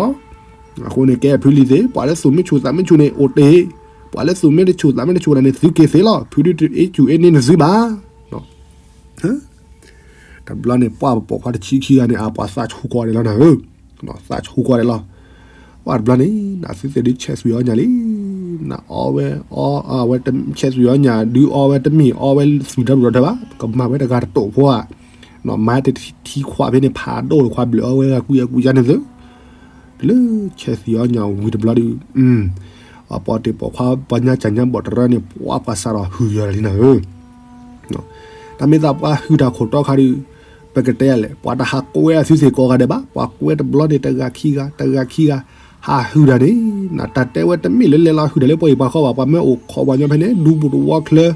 အဃိန့ၣ်ကဲဖုလံၤသ့, ပှၤလၢသူၣ်မ့ၢ်ဆူၣ်သးမ့ၢ်ဆူၣ်န့ၣ်အိၣ်တ့ၢ်, ပှၤလၢသူၣ်မ့ၢ်တဆူၣ်သးမ့ၢ်တဆူၣ်န့ၣ် သုက့ၤသ့လီၤ. ဖုဒုးတအ့ၣ်ဆူၣ်အ့ၣ်န့ၢ်နသုဘၣ်. တဘျီန့ၣ် ပှၤပိာ်ခွါတဆံခံဂၤန့ၣ် အပှၤသးဆူၣ်ကီးဒဲးလီၤနၤဧၢ, သးဆူၣ်ကီးဒဲးလီၤ. ပှၤတဘျီန့ၣ် နသုသ့ၣ်ဒုးဆဲးသွံၣ်အီၣ်ညၣ်လံ, နအီဝဲ, အီဝဲဆဲးသွံၣ်အီၣ်ညၣ် ဒုးအီဝဲတမ့ၢ်အီဝဲသွံၣ်ဒီဒူၣ်ဒီထၢဘၣ်, ပကမၤဝဲတဂၤတတိာ်ဖိဧါ, မၤတထံခွးဖဲန့ၣ် ဖးဒိၣ်တခွးဘျုးအီဝဲဂၤကွံအကွံယါန့ၣ်သၢ တုၤလၢဆဲးသွံၣ်အီၣ်ညၣ်ဝံၤတဘျီဒုး, အပိာ်တ့ၢ်ပိာ်ခွါ ပှၤညါကၢ်ညါဘီၣ်တရၢန့ၣ် ပှၤပှၤစးထီၣ်ဟုၣ်ယီၤလံနၤဧၢ, တၢ်မ့ၢ်သးပှၤဟုၣ်တၢ်ခိၣ်တီခါဒုး, ပကတဲလဲၣ် ပှၤတဟးကွဲအသုသ့ၣ်ကိးဂၤဒဲးဘၣ်, ပှၤကွဲတဘျီန့ၣ် တဂၤခံဂၤ တဂၤခံဂၤ, ဟးဟုၣ်တၢ်န့ၣ်, တၢ်တဲဝဲတမ့ၢ်လၢလဲၤလီၤဟုၣ်တၢ်လၢပှၤအံၤပှၤဃီဘၣ်, ပှၤမၢအိၣ်ခိးပှၤညီဖဲန့ၣ် ဒူပူၤတဝီချၢ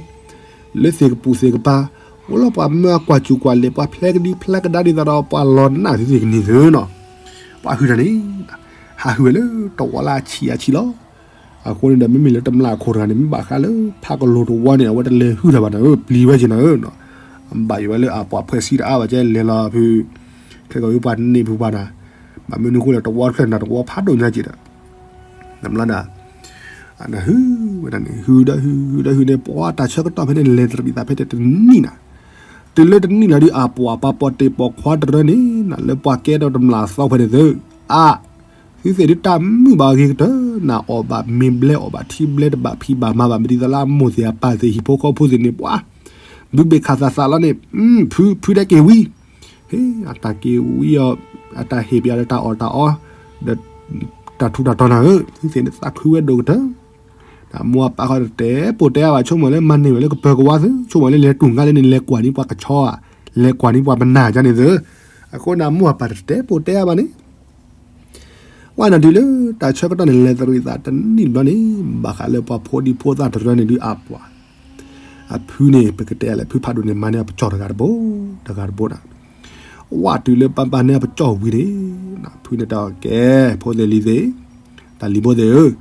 လၢသ့ၣ်ကပူၤသ့ၣ်ကပၤ, အိၣ်လီၤပှၤမၢအကွၢ်စူၣ်ကွၢ်လဲၤ ပှၤဖျဲးကဒံဖျဲးကဒါဒ်သိးဒီး ပှၤလီၤနၢ်သုသ့ၣ်ကန့ၢ်သၢနီၤ, ပှၤဟုၣ်တၢ်န့ၣ်, ဟးဟုၣ်ဝဲလၢတဝီလၢအဆံးအဆံးလီၤ. အဃိန့ၣ်ဒီး မ့မ့ၢ်လၢတမျၢ်အခိၣ်တဂၤန့ၣ် မ့ၢ်ဘၣ်ဃးလၢဖးကလိၤတဝီန့ၣ် အဝဲတလဲၤဟုၣ်တၢ်ဘၣ်နၤဧၢ, ပျံၤဝဲက့ၤနၤဧၢ, ဘၣ်ယိၣ်ဝဲလၢအပှၤဖှဲးစံတအါဘၣ်ကဲလဲၤလီၤဖု, ခဲကီၢ်ဝံၤပှၤန့ၢ်ဖုပှၤနၤ, ဘၣ်မနုၤအဃိလဲၣ် တဝီတဖျၢၣ်နၤ တဝီဖးဒိၣ်ညါက့ၤဒီး နဘျီဒၣ်, နဟုၣ်ဝဲဒၣ်န့ၣ် ဟုၣ်ဒီးဟုၣ် ဟုၣ်ဒီးဟုၣ်န့ၣ် ပှၤတၢ်ဆၢကတီၢ်ဖဲန့ၣ် လဲၤတရံးသးဖဲတနံၣ်နၤ, တုၤလၢတနံၣ်လီၤဒုး အပှၤပှၤပိာ်တ့ၢ်ပိာ်ခွါတရၢန့ၣ် နလၢပှၤကဲထီၣ်တမျၢ်အသီဖဲန့ၣ်သၢ, အါ, သုသ့ၣ်ဒုးတၢ်မုာ်ဘၣ်ဂ့ၤကတၢၢ် နအီၣ်ဘၣ်မ့ၤဘျဲ အီၣ်ဘၣ်ထံဘျဲ တဘၣ်ဖံးဘၣ်မၤဘၣ် မ့ၢ်ဒ်သိးလၢအမိၢ်သ့ၣ်အပၢ်သ့ၣ်ဟံၣ်ဖိဃီဖိသ့ၣ်န့ၣ် ပှၤ ဘုဘ့ၣ်ခးသးသးလီၤန့ၣ်, ဖု ဖုဒဲက့ၤဝံၤ, ဟ့ၣ် အတၢ်က့ၤဝံၤအီၤ, အတၢ်ဟ့ၣ်ပၠးဒီးတၢ်အီၣ်တၢ်အီ, ဒီးတၢ်ထူးတၢ်တီၤနၤဧၢ, သုသ့ၣ်န့ၣ်သးခုဝဲဒိၣ်ကတၢၢ်, အမိၢ်အပၢ်ဃီတတဲပိာ်တဲအါဘၣ် ဆိကမိၣ်လၢမၤန့ၢ်ဝဲလၢကပၢၤကဝါသု ဆိကမိၣ်လၢလဲၤတူၢ်ငါလၢန့ၣ် လဲၤကွၢ်န့ၢ်ပှၤကဆီဧါ, လဲၤကွၢ်န့ၢ်ပှၤပနၢ်ကန့ၣ်သု, အဃိန့ၣ် အမိၢ်အပၢ်တတဲပိာ်တဲအါဘၣ်န့ၣ် ဝဲနၤတုၤလၢတၢ်ဆၢကတီၢ်န့ၣ် လဲၤတရံးသးတနံၣ်ဘျီန့ၣ် ဘၣ်ဃးလၢပှၤဖိဒံဖိသၣ်တရၢန့ၣ်ဒုးအပှၤ, အဖုန့ၣ် ပကတဲလဲၣ် ဖုဖးဒိၣ်န့ၣ် မၤန့ၢ်အပကၠီၣ်တဂၤတဘိ, တဂၤတဘိနၤ, ဝးတုၤလၢပၢ်ပၢ်န့ၣ်ပကၠီၣ်ဝံၤန့ၣ်, ဖုန့ၣ်တဲအီၤကဲ, ဖိသ့ၣ်လံၤသ့ၣ်, တၢ်လံၤဖိသ့ၣ်ဧၢ,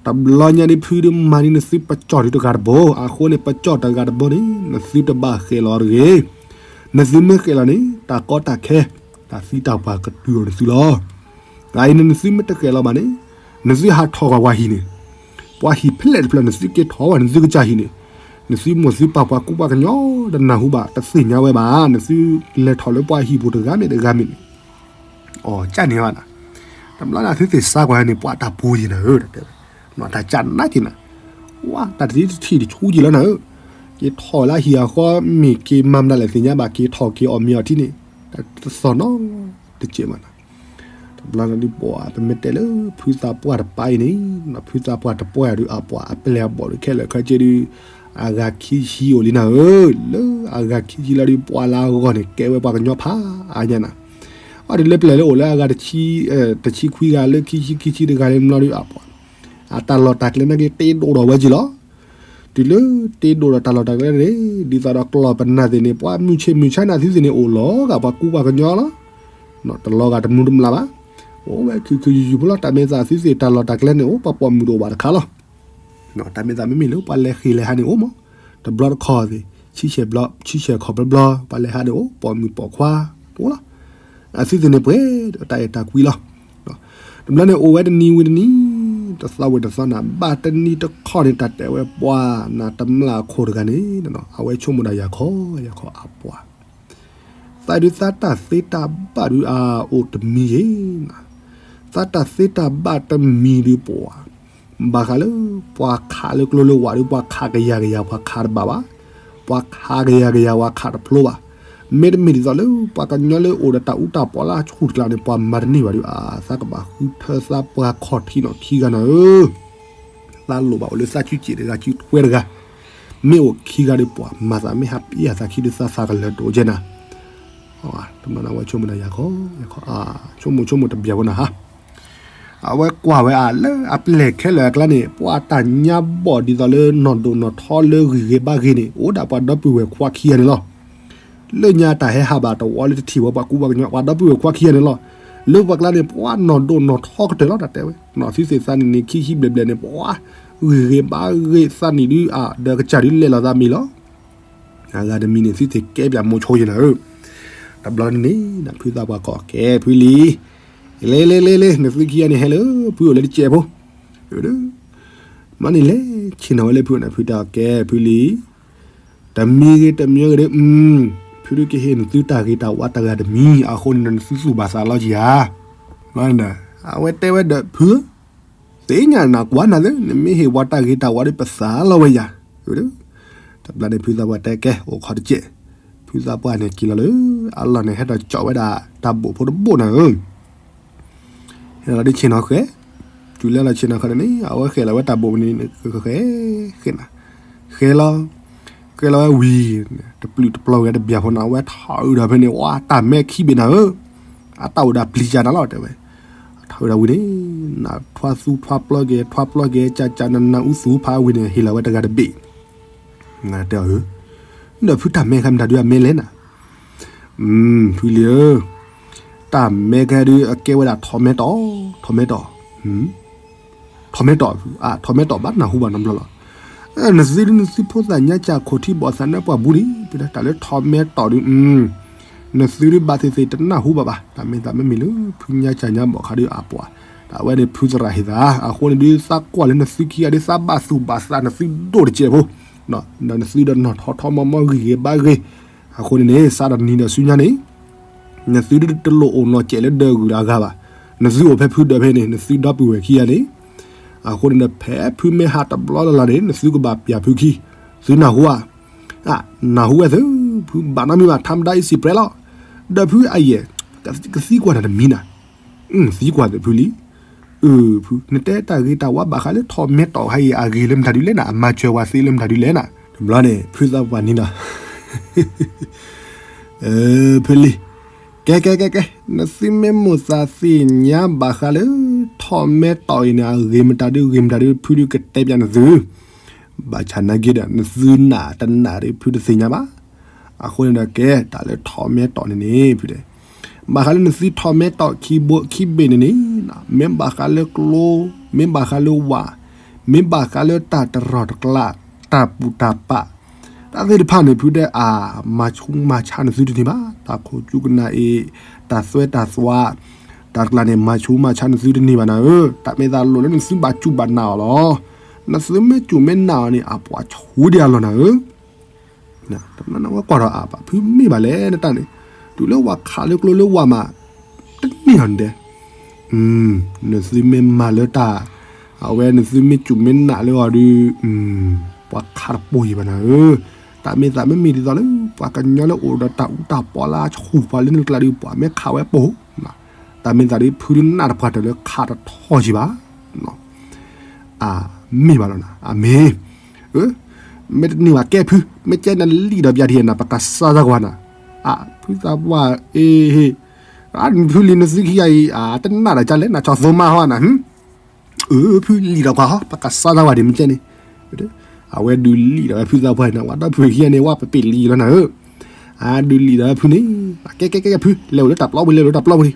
တဘျီညါဒ်ဖုဒုးမၤဒ်နသုပကၠီၣ်တုၤတဂၤတဘိ, အဃိန့ၣ် ပကၠီၣ်တဂၤတဘိန့ၣ် နသုတဘၣ်ဃဲၤလီၤတဂ့ၤ. နသုမ့ၢ်ဃဲၤလီၤန့ၣ် တၢ်ကီတၢ်ခဲ, တၢ်သံတၢ်ပှၢ်ကတုၤအီၤနသုလီၤ. အအံၤန့ၣ် နသုမ့ၢ်တဃဲၤလီၤဘၣ်န့ၣ်, နသုဟးထီၣ်ကွၢ်ပှၤဟံၣ်န့ၣ်, ပှၤဟံၣ်ဖဲလဲၣ်တဖျၢၣ် နသုက့ၤထီၣ်ဝဲနသုကစၢ်ဟံၣ်န့ၣ်, နသုမိၢ်သုပၢ်ပှၤကူပှၤကညီ တနၢ်ဟူဘၣ် တသ့ၣ်ညါဝဲဘၣ်, နသုလဲၤထီၣ်လၢပှၤဟံၣ်ပူၤတဂၤမ့ၢ်တဂၤမ့ၢ်န့ၣ်, အီၤကၢ်န့ၣ်ဘၣ်နၤ, တဘျီန့ၣ် သုသ့ၣ်စါကွၢ်န့ၣ် ပှၤတၢ်ပူၤယံၤနၤဧၢ, တၢ်ကၢ်နးက့ၤနၤ, ဝဲတၢ်တထံၣ်တဆူယံၤလီၤနၤဧၢ, က့ၤထီၣ်လၢဟံၣ်အဃီ မ့ၢ်က့ၤမၤမတၤလဲၣ်သ့ၣ်ညါဘၣ် က့ၤထီၣ်က့ၤအီၣ်မ့ၤအီထံန့ၣ်, တသီၣ်နီတစဲးမးနၤ တဘျီန့ၣ်ဒ်ပှၤ ပမ့ၢ်တဲလၢဖုသးပှၢ်တပၤအံၤန့ၣ်, ဖုသးပှၢ်တပှၢ်ဒုးအပှၤအပျဲၢ်အဘီၣ်ဒုးခဲလၢာ်ခဲဆ့ဒုး, အဂၤခံဆံအိၣ်လံနၤဧၢ, လၢအဂၤခံဆံလီၤဒုး ပှၤလၢအဂီၢ်န့ၣ်ကဲဝဲပှၤကညီဖးအါညါနၤ, အီၤဒုးလၢပျဲၢ်လၢအိၣ်လၢအဂၤတဆံ, တဆံခွံဂၤလၢခံဆံခံဆံတဂၤလၢဘျီဒုးအပှၤ, အတၢ်လီၢ်တၢ်ကျဲနာ်က့တ့ဒိၣ်ထီၣ်ဝဲက့ၤလီၤ. တုၤလၢတ့ဒိၣ်ဒီးတၢ်လီၢ်တၢ်ကျဲန့ၣ်, ဒ်သိးဒီးကျီၢ်ပနၢ်သ့ၣ်န့ၣ် ပှၤမုၢ်ဆ့ၣ်မုၢ်ဆါန့ၣ် အသုသ့ၣ်န့ၣ်အိၣ်လီၤဂာ်ပှၤကူပှၤကညီလီၤ. တလီၤဂာ်တမူတမျၢ်ဘၣ်. အိၣ်ဝဲခုၣ်ခုၣ်ယုၢ်ယုၢ်ဖိလီၤ. တၢ်မ့ၢ်သးအသုသ့ၣ်တၢ်လီၢ်တၢ်ကျဲန့ၣ်အိၣ် ပှၤပိာ်မုၣ်တအိၣ်ဘၣ်တခါလီၤ. တၢ်မ့ၢ်သးမ့မ့ၢ်လၢပှၤလဲၤဃ့ၢ်လဲၤဟးန့ၣ်အိၣ်မး, တဘျီတခီၣ်သ့ၣ် ဆံဆဲၣ်ဘျီ ဆံဆဲၣ်ခီၣ်ဘျီဘျီ ပှၤလဲၤဟးန့ၣ်အိၣ် ပိာ်မုၣ်ပိာ်ခွါအိၣ်လီၤ. အသုသ့ၣ်န့ၣ်ပှဲၤဒီးတၢ်အဲၣ်တၢ်ကွံလီၤ. တဘျီန့ၣ်အိၣ်ဝဲတနံၤဝံၤတနံၤ, တသီဝံၤတသီနၤ, ဘၣ်တနံၤတခီန့ၣ် တၢ်တဲဝဲပှၤ နၤတမျၢ်အခိၣ်တဂၤန့ၣ် အဝဲဆိကမိၣ်ဒၣ်ယၤခီယၤခီအပှၤ သးဒုးသးတၢ်သ့တၢ်ဘၣ်ဒုးအအိၣ်တမံၤယဲၢ်, သးတၢ်သ့တၢ်ဘၣ်တမံၤဒုးပှၤ, ဘၣ်ဃးလၢပှၤခးလၢကျိလၢဝးဒုး ပှၤခးကယၤကယၤ ပှၤခးတဘၣ်ဘၣ်, ပှၤခးကယၤကယၤ ပှၤခးတဖျိဘၣ်. မ့တမ့ၢ်ဒ်သိးလၢပှၤကညီလၢအိၣ်ဒီးတၢ်အူတၢ်ပီးလၢအဆူၣ်တကျါန့ၣ် ပှၤမၤတန့ၢ်ဘၣ်ဒုး အသးကဘၣ်ဃုထၢသးပှၤခီၣ်ထံးနီၣ်ခံဂၤနၤဧၢ သးလိၣ်ဘၣ်အိၣ်လၢသးစုစ့ၣ်တဂၤစုထွဲတဂၤ, မ့ၢ်အိၣ်ခံဂၤဒီးပှၤမၤသးမ့ၢ်ဟးပျဲသးခံဒုးသးသးကလၢၤတအိၣ်ကဲနၤ, တမၤနဝဲဆိကမိၣ်နၤယၤခီ, ဆိကမိၣ်ဆိကမိၣ်တဘျီဖိနၤဟါ, အဝဲကွၢ်ဝဲအလၢအပျဲၢ်ခဲလၢာ်အကျါန့ၣ် ပှၤတၢ်ညါဘီၣ်ဒ်သိးလၢနီၢ်ဒိၣ်နီၢ်ထီလၢဂံၢ်ဂ့ၤဘါဂ့ၤန့ၣ် အိၣ်ဒၣ်ပှၤဒီပုၢ်ဝဲၢ်ခွါခံဂၤန့ၣ်လီၤ. လၢညါတၢ်ဟဲဟးဘၣ်တဝီလၢတထံၣ်ဝဲပှၤကူပှၤကညီ ပှၤဒီပုၢ်ဝဲၢ်ခွါခံဂၤန့ၣ်လီၤ. လၢပှၤကျါန့ၣ် ပှၤနီၢ်ဒိၣ်နီၢ်ထီကတၢၢ်လီၤ တၢ်တဲဝဲ, နီၢ်သုသ့ၣ်သးန့ၣ်န့ၣ် ခံဆံဘျဲၣ်ဘျဲၣ်န့ၣ် ပှၤဂံၢ်ဂ့ၤဘါဂ့ၤသးနံၣ်ဒုး အဒီးကစၢ်ဒုးလဲၤလီၤသးမံၤလီၤ. အဂၤတမံၤန့ၣ် သုသ့ၣ်ကဲပၠးမိၤဆိယဲနၤဧၢ, တဘျီန့ၣ်န့ၣ် ဖုသးပှၢ်ကိးကဲဖုလံၤ, လ့လ့လ့လ့ နသုခံဂၤန့ၣ်ဟဲလၢ ဖုအိၣ်လၢတစဲးဖိ, မ့ၢ်န့ၣ်လဲၤဆ့ၣ်နီၤဝဲလၢဖုန့ၣ် ဖုတဲအီၤကဲဖုလံၤ တမံၤဂ့ၤတမံၤဂ့ၤဒီး ဖုဒုးကဟ့ၣ်နသုတၢ်ဂ့ၤတၢ်ဝါတဂၤတမံၤ အဃိန့ၣ်ဒီးနသုသူၣ်ဘၣ်သးလီၤကယၤ, အဝဲတဲဝဲဒီးဖု သ့ၣ်ညါနကွၢ်နၤသ့ နမ့ၢ်ဟ့ၣ်ပှၤတၢ်ဂ့ၤတၢ်ဝါဒီးပသးလီၤဝဲယၤ, တဘျီန့ၣ် ဖုသးပှၢ်တဲကဲ အိၣ်ခိးတစဲး, ဖုသးပှၢ်န့ၣ်က့ၤလီၤလၢ အလီၢ်န့ၣ် ဟဲဒီးကၠီးဝဲဒၣ်တၢ်ဘိၣ်ဖိတဘိၣ်နၤဧၢ ဟဲလီၤဒုးဆ့ၣ်နီၤဃဲ, တုၤလၢလီၤဆ့ၣ်နီၤဃဲန့ၣ် အဝဲဃဲလီၤဝဲတၢ်ဘိၣ်န့ၣ် ဃဲဃဲ, ဃဲလီၤ, ဃဲလီၤဝဲဝံၤ, တပျုာ်တပျီၤဂဲၤတဘျီဖိန့ၣ် အဝဲထီၣ်အုးဒီးဖဲန့ၣ် ဝါတၢ်မဲခံဘ့ၣ်နၤဧၢ, အတၢ်အိၣ်ဒီးပျံၤကနၤလီၤတဲဝဲ, ထီၣ်အုးဒီးဝံၤန့ၣ်, နထွါသူထွါပျီက့ၤ ထွါပျီက့ၤ ကၢ်ကၢ်နနၢ်အူသူဖးဝံၤန့ၣ် ဟ့ၣ်လီၤဝဲတဂၤတဘ့ၣ် တဲအီၤဧၢ, ဒီးဖုတၢ်မဲခါမတၤဒုးအမဲလဲၣ်နၤ, ဖုလံၤဧၢ, တၢ်မဲခါဒုးအကဲဝဲဒၣ်ထီၣ်မဲတီၢ်, ထီၣ်မဲတီၢ်, ထီၣ်မဲတီၢ်, ထီၣ်မဲတီၢ်ဘၣ်နၢ်ဟူဘၣ်နီတဘျီလီၤ, နသုဒုးနသုဖိသၣ်ညါစၢ်ခိၣ်ထံဘီၣ်သးနၢပှၢ်ဘူးဒံး တၢ်လၢထီၣ်မဲတီၢ်ဒုး, နသုဒုးဘၣ်သ့ၣ်သ့ၣ်တနၢ်ဟူဘၣ်ဘၣ် တၢ်မ့ၢ်သးမ့မ့ၢ်လၢ ဖုညါစၢ်ညါဘီၣ်ခါဒုးအပှၤ, တၢ်ဝဲန့ၣ်ဖုသရၣ်ဟ့ၣ်သး အဃိန့ၣ်ဒုးသးကွၢ်လၢနသုခံဂၤဒုးသးဘၣ်သူၣ်ဘၣ်သးနသုဒိၣ်တစဲးဖိ, ဒီးနသုဒီးနီၢ်ထီထီမီမီဂံၢ်ဂ့ၤဘါဂ့ၤ, အဃိန့ၣ်န့ၣ် စးဒီးနံၤဒီးဆူညါန့ၣ် နသုဒုးတလိၣ်အိၣ်နီၢ်စဲးလၢဒၢးဂုၤလၢအဂၤဘၣ်, နသုအိၣ်ဖဲဖုဒၢးဖဲန့ၣ် နသုဒီပုၢ်ဝဲၢ်ခံဂၤန့ၣ်, အဃိန့ၣ်ဒီးဖဲဖုမ့ၢ်ဟးတဘျီလၢ်လၢ်န့ၣ် နသုကဘၣ်ပျၢ်ဖုခံ, သုနၢ်ဟူဧါ, နၢ်ဟူဝဲသု, ဖုဘၣ်နီတမံၤဘၣ် ထါမဒါအံၤစံၣ်ပြဲလီၤ, ဒီးဖုအယဲၢ်, ကသံကွၢ်နၤတမံၤနၤ, သံကွၢ်သ့ၣ်ဖုလံ, အၢ ဖု နတဲတၢ်ဂ့ၤတၢ်ဝါဘၣ်ဃးလၢထီၣ်မဲတီၢ်ခါအံၤ အဂ့ၤလၢမတၤဒုးလဲၣ်နၤ အမၤစၢၤဝဲသ့လၢမတၤဒုးလဲၣ်နၤ, တဘျီန့ၣ် ဖုသးပှၢ်နံၤနီၤ ဖုလံၤ, ကဲကဲကဲကဲ, နသုမ့ၢ်မိၣ်သးသ့ၣ်ညါဘၣ်ဃးလၢ ထီၣ်မဲတီၢ်အံၤန့ၣ် အဂ့ၤမတၤဒုး ဂ့ၤမတၤဒုး ဖုဒုးကတဲပျးနသု, ဘၣ်ဆၣ်နာ်က့ဒီး နသုနာ်တနာ်ဒီး ဖုတသ့ၣ်ညါဘၣ်, အဃိန့ၣ်ဒီးကဲ တၢ်လၢထီၣ်မဲတီၢ်န့ၣ်န့ၣ် ဖုတဲ ဘၣ်ဃးလၢနသုထီၣ်မဲထီၣ်ခံဘိခံဘ့ၣ်န့ၣ်န့ၣ်, မ့ၢ်ဘၣ်ဃးလၢကျိ, မ့ၢ်ဘၣ်ဃးလၢဝၣ်, မ့ၢ်ဘၣ်ဃးလၢတၢ်တရီတကျါ, တၢ်ပူၤတၢ်ပာ်, တၢ်သ့ၣ်တဖၣ်န့ၣ် ဖုတဲအါ, မၤဆူးမၤဆါနသုတန့ၢ်ဘၣ်. တၢ်ခိၣ်ကၠူကနၣ်အံၤ, တၢ်သွဲတၢ်သွါ, တၢ်ကျါန့ၣ် မၤဆူးမၤဆါနသုတန့ၢ်ဘၣ်နၤဧၢ. တၢ်မ့ၢ်သးလိၣ်လၢနသုဘၣ်စူၢ်ဘၣ်နာ်အီၤလီၤ. နသုမ့ၢ်စူၢ်မ့ၢ်နာ်အီၤန့ၣ် အပှၤဆူဒံးအလီၢ်နၤဧၢ. တနီၤနီၤဝဲကွၢ်ဒီးအါဘၣ် ဖုမ့ၢ်ဘၣ်လဲၣ်နတၢ်န့ၣ်, တုၤလၢဝၤခးလၢကျိလၢဝၤမး, တန့ၢ်အီၤန့ၣ်ဒဲး, နသုမ့ၢ်မၤလၢတၢ်, အဝဲနသုမ့ၢ်စူၢ်မ့ၢ်နာ်လၢအီၤဒီး, ပှၤခးတပိၢ်ယံၤဘၣ်နၤဧၢ. တၢ်မ့ၢ်သးမ့မ့ၢ်ဒ်သိးလၢ ပှၤကညီလၢအိၣ်ဒီးတၢ်အူတၢ်ပီလၢအဆူၣ်ပှၤလၢနကျါဒီး ပှၤမ့ၢ်ခးဝဲပိၢ်, တၢ်မ့ၢ်သးဒီး ဖုဒုးနၢ်တပှၢ်တၢၢ်လၢခးတထီၣ်ယံၤဘၣ်. အမ့ၢ်ဘၣ်လီၤနၤ, အမ့ၢ်, မ့ၢ်တန့ၢ်ဘၣ်ကဲဖု, မ့ၢ်ကဲနလံၣ်ဒီးပျၢ်ထံၣ်နၤ ပကစၢ်စၢ်ကွၢ်နၤ, အဖုသးပှၢ်အ့, ဖုလံၤနသုခံဂၤအံၤ အတနၢ်ဒီးကလဲၣ် နဆိသိမးဟီနၤ, အဖုလံၤဒီးကွၢ်ဟီ ပကစၢ်စၢ်ကွၢ်ဒံးမ့ၢ်ကဲန့ၣ်, အဝဲဒုးလံၣ်ဒီးဝဲဖုသးပှၢ်န့ၣ် ဝဲဒီဖုခံဂၤန့ၣ် ဝဲပပ့ၤလံလီၤနၤဧၢ, အဒုးလံၣ်ဒီးဝဲဖုန့ၣ်, ကဲကဲကဲဖု လဲၤအိၣ်လၢတၢ်ပျီပူၤ လဲၤအိၣ်လၢတၢ်ပျီပူၤန့ၣ်,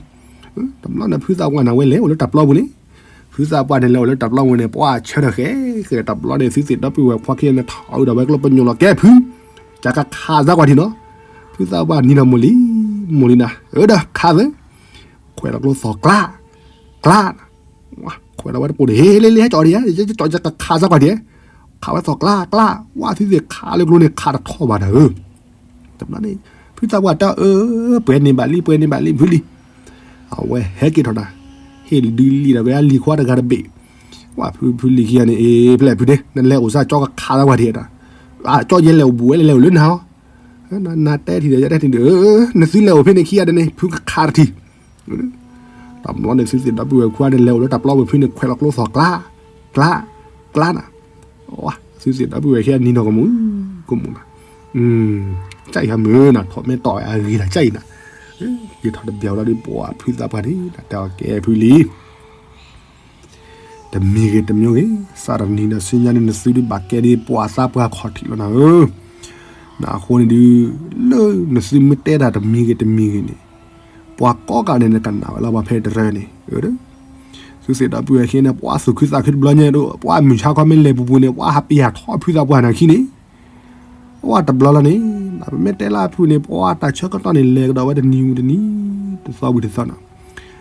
တဘျီန့ၣ် ဖုသးပှၢ်န့ၣ် ဝဲလဲၤအိၣ်လၢတၢ်ပျီပူၤန့ၣ်, ဖုသးပှၢ်န့ၣ် လဲၤအိၣ်လၢတၢ်ပျီပူၤန့ၣ် ပှၤဆၢထၢၣ်ဃဲဃဲတဘျီန့ၣ် သုသ့ၣ်ဒီပုၢ်ဝဲၢ်ခွါခံဂၤန့ၣ် ထီၣ်အုးဒီးဝဲကျိပညိၣ်လီၤ ကဲဖု, ကကခးစၢ်ကွၢ်ထံနီၤ, ဖုသးပှၢ်နံၤနီၤမိၢ်လံ, မိၢ်လံနၤ, အၢဒီးခးသၢ, ခွဲးလီၤကျိသီၣ်ကျါ, ကျါ, ခွဲးလီၤဝဲတပိၢ်န့ၣ် ဟ့လ့လ့ဟဲကၠီဒံးဧါ, ကၠီကခးစၢ်ကွၢ်ထံ, ခးဝဲသီၣ်ကျါကျါ, ဝဲသုသ့ၣ်ခးလၢကျိန့ၣ် ခးတထီၣ်ဘၣ်နၤဧၢ, တဘျီန့ၣ် ဖုသးပှၢ်တၢ်အၢ, ပှဲၤန့ၢ်ဘၣ်လံ ပှဲၤန့ၢ်ဘၣ်လံ ဖုလံၤ, အဝဲဟဲက့ၤထီၣ်နၤ, ဟ့ၣ်ဒုးလံၣ်ဒီးဝဲအလံၤခွါတဂၤတဘ့ၣ်, ဝဲဖုဖုလံၤခံဂၤန့ၣ် အ့ ဖဲလဲၣ်ဖုန့ၣ် နလဲၤအိၣ်စၢ်ကၠီကခးစၢ်ကွၢ်ထံတၢ်, ကၠီယဲလဲၤအိၣ်ဘူးဝဲလဲၤအိၣ်လၢနၤဟီ, နတဲထံၣ်ဒီးယတဲထံၣ်ဒီး, နသုလဲၤအိၣ်ဖဲန့ၣ်ခံဂၤဒီးန့ၣ် ဖုကခးတထံၣ် တဘျီန့ၣ် သုသ့ၣ်ဒီပုၢ်ဝဲၢ်ခွါန့ၣ် လဲၤအိၣ်လၢတၢ်ပျီပူၤဖုန့ၣ် ခွဲးလီၤကျိသီၣ်ကျါ, ကျါ, ကျါနၤ, သုသ့ၣ်ဒီပုၢ်ဝဲၢ်ခံဂၤနံၤနီၤကမူၣ်, ကမူၣ်နၤ, ကၢ်အံၤဟးမုာ်နၤ ထီၣ်မဲထီၣ်အဂ့ၤတၢ်ကၢ်အံၤနၤ, က့ၤထီၣ်တဘျီလီၤဒီး ပှၤဖုသးပှၢ်န့ၣ် တၢ်တဲအီၤကဲဖုလံၤ တမံၤဂ့ၤတမံၤဂ့ၤ စးတနံၤဒီးဆူညါန့ၣ် နသုဒုးဘၣ်ကဲဒ်ပှၤသးပှၢ်ခီၣ်ထံးလီၤနၤဧၢ, နအဃိန့ၣ်ဒုး လၢနသုမ့ၢ်တဲတၢ်တမံၤဂ့ၤတမံၤဂ့ၤန့ၣ် ပှၤကိးဂၤန့ၣ် နကနၣ်ဝဲလီၤ ပှၤဖဲတရၢန့ၣ်, သုသ့ၣ်ဒီပုၢ်ဝဲၢ်ခံန့ၣ် ပှၤသူၣ်ခုသးခုတဘျီညါဒီး ပှၤမုၢ်ဆါခီမ့ၢ်လဲၤပူၤပူၤန့ၣ် ပှၤဟးပယၢ်ထီၣ်ဖုသးပှၢ်နၤခံန့ၣ် ပှၤတဘျီလီၤန့ၣ် ပမ့ၢ်တဲလၢအဖုန့ၣ် ပှၤတၢ်ဆၢကတီၢ်န့ၣ် လဲၤကဒီးဝဲတနံၤဝံၤတနံၤ တသီဝံၤတသီနီၤ,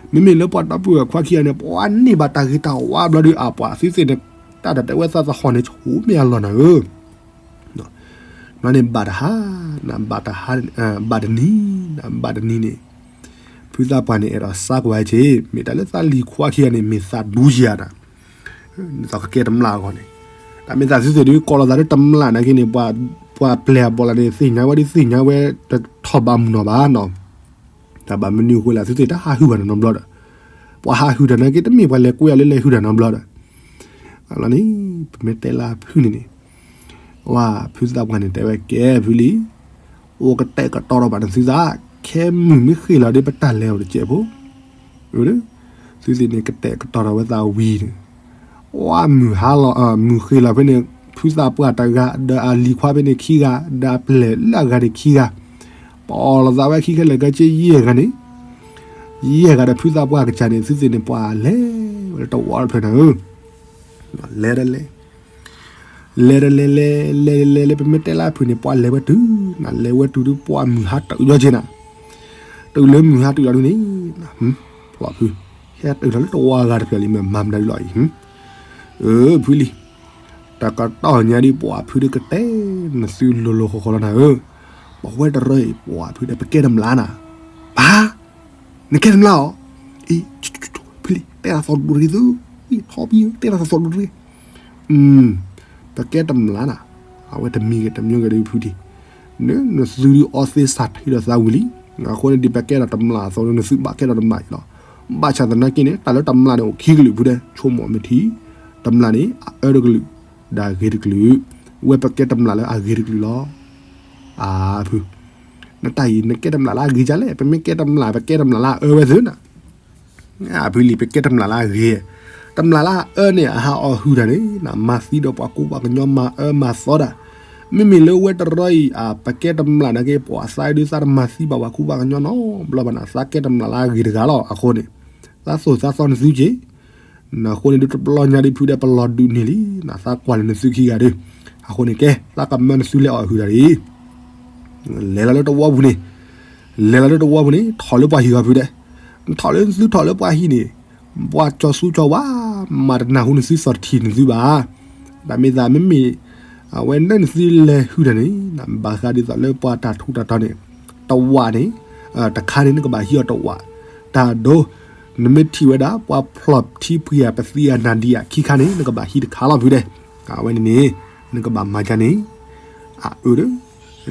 မ့မ့ၢ်လၢပှၤဒီပုၢ်ဝဲၢ်ခွါခံဂၤန့ၣ် ပှၤန့ၢ်ဘၣ်တၢ်ဂ့ၤတၢ်ဝါဘျီဒီး အပှၤသုသ့ၣ်န့ၣ် တၢ်တတဲဝဲသးသဟီၣ်န့ၣ် ဆူမဲာ်အလီၢ်နၤဧၢ ဘျီန့ၣ်ဘၣ်တဟါ, ဘၣ်တဟါ, ဘၣ်တနံၤ, ဘၣ်တနံၤန့ၣ်, ဖုသးပှၢ်န့ၣ် အဲၣ်ဒိးစါကွၢ်ဝဲက့ၤ, မ့ၢ်တၢ်လၢသးလံၤခွါခံဂၤန့ၣ် မ့ၢ်သးဒူယၤနၤ, ဒ်သိးကကဲတမျၢ်အဂီၢ်န့ၣ်, တၢ်မ့ၢ်သးသုသ့ၣ်ဒုးကိးလီၤသးလၢတမျၢ်နာ်က့န့ၣ်, ပှၤပျဲၢ်အဘီၣ်လၢန့ၣ် သ့ၣ်ညါဝဲဒ်သ့ၣ်ညါဝဲ တထီၣ်ဘးမုၢ်နီၢ်ဘၣ်နီၤ တၢ်ဘၣ်မနုၤအဃိလဲၣ် သုသ့ၣ်တဟးဟုၣ်ဘၣ်နၤနီတဘျီဒီး, ပှၤဟးဟုၣ်တၢ်နာ်က့ တမ့ၢ်ပှၤလဲၤကွဲအီၤလၢလဲၤဟုၣ်တၢ်နီတဘျီဒီး, လီၤန့ၣ် ပမ့ၢ်တဲလၢဖုန့ၣ်န့ၣ်, ဝဲဖုသးပှၢ်န့ၣ် တဲဝဲကဲဖုလံ, အိၣ်ကတဲာ်ကတီၤဒီးဘၣ်နသုသး, ခဲမုၢ်မ့ၢ်ဃ့ၢ်လီၤဒီး ပတၢ်လဲၤအိၣ်တစဲးဖိ သုသ့ၣ်န့ၣ် ကတဲာ်ကတီၤဒီးဝဲသးဝံၤန့ၣ်, ဝဲမုၢ်ဟါလီၤ, မုၢ်ဃ့ၢ်လီၤဖဲန့ၣ်, ဖုသးပှၢ်တဂၤ ဒီးအလံၤခွါဖဲန့ၣ်ခံဂၤ, ဒီးအပျဲၢ်လၢအဂၤန့ၣ်ခံဂၤ, ပအီၣ်လီၤသးဝဲခံခဲလၢာ်ခဲဆ့ယဲၢ်ဂၤန့ၣ်, ယဲၢ်ဂၤဒီးဖုသးပှၢ်ကစၢ်န့ၣ် သုသ့ၣ်န့ၣ် ပှၤလဲၤဝဲလၢတဝီတဖျၢၣ်နၤဧၢ, လဲၤဒီးလဲၤ လဲၤဒီးလဲၤလဲၤ လဲၤလဲၤလဲၤ ပမ့ၢ်တဲလၢအဖုန့ၣ် ပှၤလဲၤဝဲတုၤနၤ, လဲၤဝဲတုၤဒုး ပှၤမုၢ်ဟါတုၤလီၤက့ၤနၤ, တုၤလၢမုၢ်ဟါတုၤလီၤဒုးန့ၣ်, ဖျီၣ်ဖု, ဟဲတုၤလီၤလၢတဝီအဂၤတဖျၢၣ်လံ မ့ၢ်မၤမနုၤဒုးလီၤအံၤ, အၢ ဖုလံ, တၢ်ကတီၢ်ညါဒုး ပှၤဖုဒုးကတဲနသုလိၤလိၤဃီဃီလီၤနၤဧၢ, ပဝဲတရၢအံၤ ပှၤဖုဒီး ပကဲတမျၢ်နၤ, ပၢ် နကဲတမျၢ်အီၤ, အံၤ ဖုလံ တဲတၢ်သီၣ်တဘူၣ်တဂ့ၤသု, အံၤထီၣ်ပံၤ တဲတၢ်သီၣ်တဘူၣ်တဂ့ၤ, ပကဲတမျၢ်နၤ, အဝဲတမံၤဂ့ၤတမံၤဂ့ၤဒုးဖုဒံး, နသုဒုးအီသ့စၢ်ထံဒီးသးဝံၤလံ, အဃိန့ၣ်ဒ်ပကဲဒီး တမျၢ်အသိး နသုဘၣ်ကဲဒီးတမျၢ်အံၤလီၤ, ဘၣ်ဆၣ်သနာ်က့န့ၣ် တၢ်လၢတမျၢ်န့ၣ် အိၣ်ခံကလုာ်ဖုဒဲး ဆိကမိၣ်မ့ၢ်ထံ, တမျၢ်န့ၣ် အအၢတကလုာ်, ဒီးအဂ့ၤတကလုာ်, ဝဲပကဲတမျၢ်လၢအဂ့ၤတကလုာ်လီၤ အါဖု, နတၢ်အံၤ နကဲတမျၢ်လၢအဂ့ၤဒ်လဲၣ်, ပမ့ၢ်ကဲတမျၢ် ပကဲတမျၢ်လၢအအၢဝဲသ့ၣ်နၤ, အဖုလံ ပကဲတမျၢ်လၢအဂ့ၤ, တမျၢ်လၢအအၢန့ၣ် အဟးအီၣ်ဟုၣ်တၢ်န့ၣ် မၤသံဒီးပှၤကူပှၤကညီ မၤအၢမၤသီတၢ်, မ့မ့ၢ်လၢဝဲတရီအံၤ အပကဲတမျၢ်နာ်က့ ပှၤသးဒုးသးတမၤသံဘၣ်ပှၤခူပှၤကညီနီတဘျီဘၣ်နၤ, သးကဲတမျၢ်လၢအဂ့ၤတဂၤလီၤ. အဃိန့ၣ် သးသိၣ်သးသီနသုက့ၤ, နအဃိန့ၣ်ဒုးတဘျီညါဒုးဖုဒဲးပလီၤဒုးန့ၢ်လံနၤ, သးကွၢ်လၢနသုခံဂၤဒုး, အဃိန့ၣ်ကဲ သးကမၢနသုလဲၤအီၣ်ဟုၣ်တၢ်ဒ်အံၤ လဲၤလီၤလၢတဝီပူၤန့ၣ်, လဲၤလီၤလၢတဝီပူၤန့ၣ် ထီၣ်လၢပှၤဟံၣ်ဂီၤဖုဒဲး, နထီၣ်လၢနသုထီၣ်လၢပှၤဟံၣ်န့ၣ်, ပှၤကၠီၤဆူကၠီၤဝါ မၤတနၢ်ဟူနသုစီၣ်တထံၣ်နသုဘၣ်. တၢ်မ့ၢ်သးမ့မ့ၢ် အဝဲန့ၣ်နသုလဲၤဟုၣ်တၢ်န့ၣ် ဘၣ်ဃးဒ်သိးလၢပှၤတၢ်ထူးတၢ်တီၤန့ၣ်, တဝၣ်န့ၣ်, တခါန့ၣ်နကဘၣ်ဟံးအီၤတဝၣ်, တၢ်ဒိ နမ့ၢ်ထံၣ်ဝဲဒၣ် ပှၤဖျီၣ်ထံဖှံဧါ ပသံအနၢ်ဒံးဧါ ခံခါန့ၣ် နကဘၣ်ဟံးတခါလီၤဖုဒဲး, အဝဲန့ၣ်န့ၣ် နကဘၣ်မၤဒ်န့ၣ်, အအၢ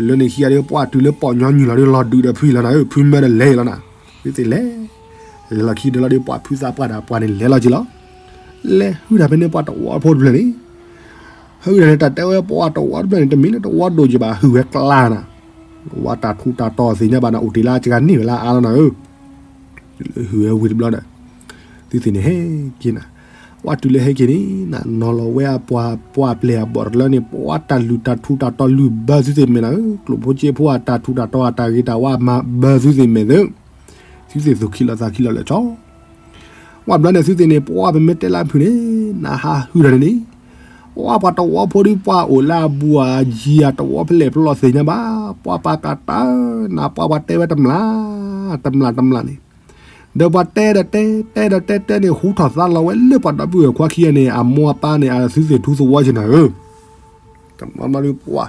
လၢန့ၣ်ခံဂၤဒီး ပှၤတုၤလၢပိာ်ညီနုၢ်လီၤဒီး လီၤဒုးဒီးဖုလီၤနၤဧၢ, ဖုမၢဒီးလဲၤလီၤနၤ, သုသ့ၣ်လဲၤ, လဲၤလီၤခံဒီးလီၤဒီး ပှၤဖုသးပှၢ်တၢ်ပှၤန့ၣ်လဲၤလီၤက့ၤလီၤ. လဲၤဟုၣ်တၢ်ဖဲန့ၣ်ပှၤတဝီဖိတဖျၢၣ်န့ၣ်, ဟုၣ်တၢ်န့ၣ် တၢ်တဲဝဲပှၤတဝီတဖျၢၣ်န့ၣ် တမ့ၢ်လၢတဝီဒိၣ်က့ၤဘၣ် ဟုၣ်ဝဲကျါနၤ, ဝဲတၢ်ထူးတၢ်တီၤသ့ၣ်ညါဘၣ်နၤ အိၣ်တ့ၢ်လၢအစှၤန့ၢ်ဝဲလၢအါလီၤနၤဧၢ ဟုၣ်ဝဲဝံၤတဘျီဒီး, သုသ့ၣ်န့ၣ်ဟဲက့ၤနၤ, ပှၤတုၤလၢဟဲက့ၤန့ၣ် နနီၤလီၤဝဲအပှၤပှၢ်ပျဲၢ်အဘီၣ်တလၢန့ၣ် ပှၤတၢ်လုၢ်တၢ်ထူးတၢ်တီၤလုၢ်ဘၢသုသ့ၣ်မဲာ်နၤဧၢ, ကျိၣ်ဖိစ့ဖိအတၢ်ထူးတၢ်တီၤအတၢ်ဂ့ၤတၢ်ဝါ မၤဘၢသုသ့ၣ်မဲာ်သု, သုသ့ၣ်သိၣ်ခံလီၤသးခံလီၤလၢာ်ကၠီ ဝဲဘျီန့ၣ်သုသ့ၣ်န့ၣ် ပှၤပမ့ၢ်တဲလၢအဖုၣ်န့ၣ် နဟးဟုၣ်တၢ်န့ၣ်န့ၣ်, ပှၤပှၤတဝီဖိဒုးပှၤအိၣ်လၢအဘူးအယံၤအတဝီဖဲလဲၣ်ဖဲလဲၣ်သ့ၣ်ညါဘၣ်, ပှၤပာ်ကးတၢ်နၤ ပှၤပှၤတဲဝဲတမျၢ်, တမျၢ်တမျၢ်န့ၣ်, ဒီးပှၤတဲဒီးတဲ တဲဒီးတဲတဲန့ၣ် ဟူထီၣ်သါလီၤဝဲလၢပှၤဒီပုၢ်ဝဲၢ်ခွါခံဂၤန့ၣ် အမိၢ်အပၢ်န့ၣ် အသုသ့ၣ်ထူသဝီက့ၤနၤဧၢ တမၤမၤဒုးပှၤ,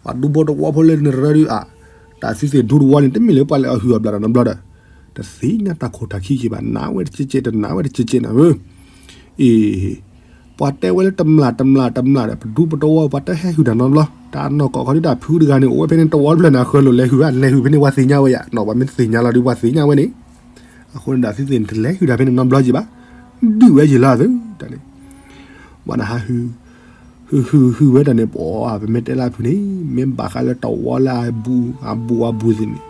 ပှၤဒူဖိတဝီဖိလၢနရၢဒုးအ, တၢ်သုသ့ၣ်ထူတဝီန့ၣ် တမ့ၢ်လၢပှၤလဲၤအီၣ်ဟုၣ်အဘျၣ်တၢ်နီတဘျီဒီး, တသ့ၣ်ညါတၢ်ခိၣ်တၢ်ခံက့ၤဘၣ်, နာ်ဝဲတကဲးကဲး တနာ်ဝဲတကဲးကဲးနၤဧၢ, အ့ၣ်, ပှၤတဲဝဲလၢတမျၢ်တမျၢ်တမျၢ်ဒီး ပဒူပတဝီပှၤတဟဲဟုၣ်တၢ်နီတဘျီ, တၢ်နီၢ်ကီၢ်ခီဒုးတၢ်ဖုတဂၤန့ၣ် အိၣ်ဝဲဖဲန့ၣ်တဝီတဖျၢၣ်န့ၣ် အဃၢၤလိာ်လဲၤဟုၣ်ဧါ, လဲၤဟုၣ်ဖဲန့ၣ်ပှၤသ့ၣ်ညါဝဲယါ, နီၢ်ပှၤမ့ၢ်တသ့ၣ်ညါလီၤဒုးပှၤသ့ၣ်ညါဝဲန့ၣ်, အဃိန့ၣ်ဒီးသုသ့ၣ်န့ၣ် တလဲၤဟုၣ်တၢ်ဖဲန့ၣ်နီတဘျီက့ၤဘၣ်, ဒုးဝဲယံၤလီၤသုတၢ်န့ၣ်, ပှၤနဟးဟုၣ် ဟုၣ်ဟုၣ်ဟုၣ်ဝဲတၢ်န့ၣ် ပှၤပမ့ၢ်တဲလၢအဖုၣ်န့ၣ် မ့ၢ်ဘၣ်ဃးလၢတဝီလၢအဘူးအဘူးအဘူးသ့ၣ်န့ၣ်,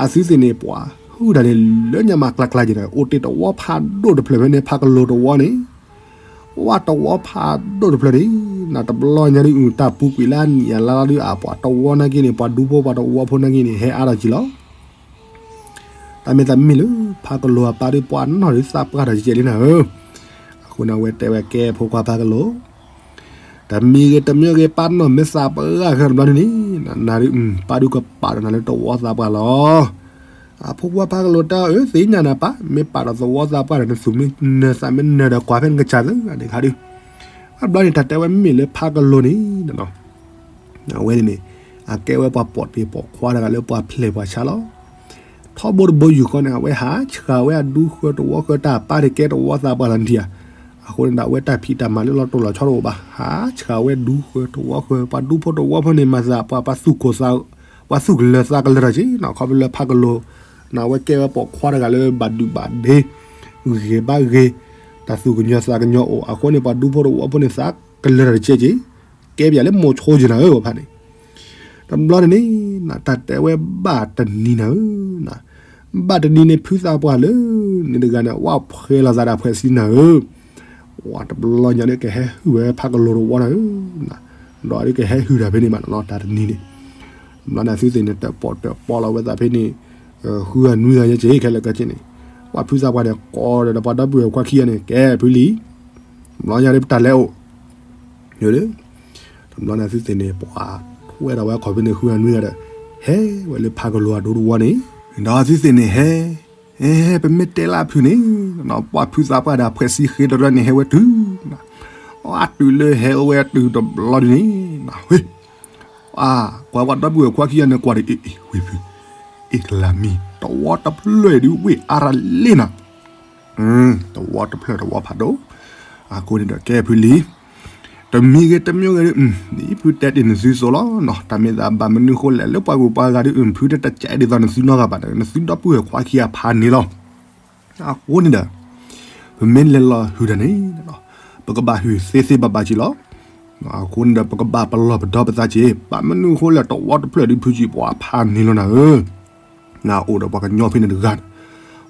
အသုသ့ၣ်န့ၣ် ပှၤဟုၣ်တၢ်န့ၣ် လၢညါမးကျါကျါက့ၤဒီး အိၣ်တ့ၢ်တဝီဖးဒိၣ်တဖျၢၣ်ဖဲန့ၣ် ဖးကလိၤတဝီန့ၣ်, ဝဲတဝီဖးဒိၣ်တဖျၢၣ်န့ၣ်, နတဘျီညါဒုး တၢ်ပူၤကွံာ်လၢအနံၣ်အလါလီၤဒုး အပှၤတဝီနာ်က့န့ၣ် ပှၤဒူဖိပှၤတဝီဖိနာ်က့န့ၣ် ဟဲအါထီၣ်က့ၤလီၤ တၢ်မ့ၢ်သးမ့ၢ်လၢ ဖးကလိၤအပၢ်ဒုးပှၤနီၢ်ဒုးသးပှၢ်တၢ်ကဲကဲးလံနၤဧၢ, အဃိန့ၣ် အဝဲတဲဝဲကဲဖိခွါဖးကလိၤ, တမံၤဂ့ၤတမံၤဂ့ၤ ပၢ်နီၢ်မ့ၢ်သးပှၢ်ဂၤဃၢတဘျီန့ၣ်န့ၣ်, နၤဒုး ပၢ်ဒုးကပာ်ဒီးနၤလၢတဝီသးပှၢ်လီၤ. အဖိခွါဖးကလိၤတဲအီၤ အၢ သ့ၣ်ညါနၤပၢ်, မ့ၢ်ပာ်ဒီးသဝီသးပှၢ်ဒီး နသူၣ်မ့ၢ်နၢၤသးမ့ၢ်နၢၤဒီး ကွၢ်ဖဲနကစၢ်သၢဂၤန့ၣ်ခါဒုး, အဘျီန့ၣ် တၢ်တဲဝဲမ့မ့ၢ်လၢဖးကလိၤန့ၣ် အဝဲန့ၣ်န့ၣ် အကဲဝဲပှၤပိာ်တ့ၢ်ပိာ်ခွါတဂၤလၢပှၤဖျဲၣ်ပှၤဆါလီၤ. ထီဘိတဘိယူၢ်ဃီန့ၣ် အဝဲဟးဆှၢဝဲအဒူဃၢတဝီဃၢတၢ်ပၢ်တကဲတဝီသးပှၢ်လီၤနထံၣ်ဧါ. အဃိန့ၣ်ဒီး အဝဲတၢ်ဖံးတၢ်မၤလၢလီၤတိၢ်လီၤဆီတအိၣ်ဘၣ်. ဟးဆှၢဝဲဒူဃၢတဝီဃၢ ပှၤဒူဖိတဝီဖိန့ၣ် မၤသးပှၤ ပှၤသူၣ်ကိၢ်သး ပှၤသူၣ်ကလၢၤသးကလၢၤတၢ်က့ၤနီၤ ခီဖျိလၢဖးကလိၤ န့ၣ် အဝဲကဲဝဲပိာ်ခွါတဂၤလၢဘၣ်ဒုၣ်ဘၣ်ဒ့ ဂ့ၤဘၣ်ဂ့ၤ တၢ်သူၣ်ကညီၤသးကညီၤအိၣ် အဃိန့ၣ် ပှၤဒူဖိတဝီဖိန့ၣ် သးကလၢၤတၢ်တကဲက့ၤ ကဲပယီၤလၢမိၤဆိက့ၤနၤဧၢ ပဖးန့ၣ် တဘျီန့ၣ်န့ၣ် တၢ်တဲဝဲဘၣ်တနံၤနၤဧၢ ဘၣ်တနံၤန့ၣ် ဖုသးပှၢ်လၢန့ၣ်တဂၤန့ၣ် ဝဲဖှဲလီၤသးဒီးဖှဲးစံနၤဧၢ ဝဲတဘျီညါန့ၣ် ကဟဲဟုၣ်ဝဲဖးကလိၤတဝီနၤဧၢ ဒီးဒ်ကဟဲဟုၣ်တၢ်ဖဲန့ၣ်မးနီၤ တၢ်တနံၤန့ၣ် ဘျီန့ၣ်သုသ့ၣ်န့ၣ် တၢၣ်ပီၣ်တၢၣ်ပီလီၤဝဲသးဖဲန့ၣ် ဃုဂၤနွံဂၤယဲက့ၤ ခဲလၢာ်ခဲဆ့န့ၣ် ပှၤဖုသးပှၢ်န့ၣ် ကိးဒီးပှၤဒီပုၢ်ဝဲၢ်ခွါခံဂၤန့ၣ် ကဲဖုလံ ဘျီညါဒ်ပတၢ်လဲၤအိၣ် တဘျီန့ၣ်သုသ့ၣ်န့ၣ် ပှၤထွဲဒီးဝဲခီၣ်ဖဲန့ၣ် ဃုဂၤနွံဂၤဒီး ဟဲဝဲလၢဖးကလိၤအဒူတဝီန့ၣ် ဒီးသုသ့ၣ်န့ၣ်ဟဲ ဟဲ ပမ့ၢ်တဲလၢအဖုၣ်န့ၣ် ပှၤဖုသးပှၢ်ဒီးဖှဲးစံဃ့တရၢန့ၣ် ဟဲဝဲတုၤ အတုၤလၢဟဲအိၣ်ဝဲတုၤတဘျီဒ်န့ၣ် ဝ့ၢ် အါ ကွၢ်ပှၤဒီပုၢ်ဝဲၢ်ခွါခံဂၤန့ၣ် ကွၢ်ဒီး အ့ၣ် အ့ၣ် ဝ့ၢ်ဖု အ့ၣ် ကလၤမံ တဝီတဖျၢၣ်ဒုး ဝ့ၢ်အါရၤလ့နၤ တဝီတဖျၢၣ်တဝီဖးဒိၣ် အဃိန့ၣ်ဒီးကဲဖုလံ တမံၤဂ့ၤတမံၤဂ့ၤဒုး ဒ်ဖုတဲတ့ၢ်နသုသိးလီၤနီၤ တၢ်မ့ၢ်သးဘၣ်မနုၤဃိလဲၣ် လၢပှၤဂုၤပှၤဂၤဒုး ဖုတတကဲဒ်သိးနသုနီတဂၤဘၣ်ဒီး နသုဒီပုၢ်ဝဲၢ်ခွါခံဂၤဖးန့ၣ်လီၤ အဃိန့ၣ်ဒီး ပမ့ၢ်လဲၤလီၤဟုၣ်တၢ်န့ၣ် ပကဘၣ်ဟုၣ်သ့သ့ဘၣ်ဘၣ်က့ၤလီၤ အဃိန့ၣ်ဒီး ပကဘၣ်ပလီၢ်ပဒီပသးက့ၤ ဘၣ်မနုၤအဃိလဲၣ် တဝီတဖျၢၣ်ဒုး ဖုကံၢ်ပှၤဖးန့ၣ်လီၤနၤဧၢ နအိၣ်ဒီးပှၤကညီဖဲန့ၣ်တဂၤ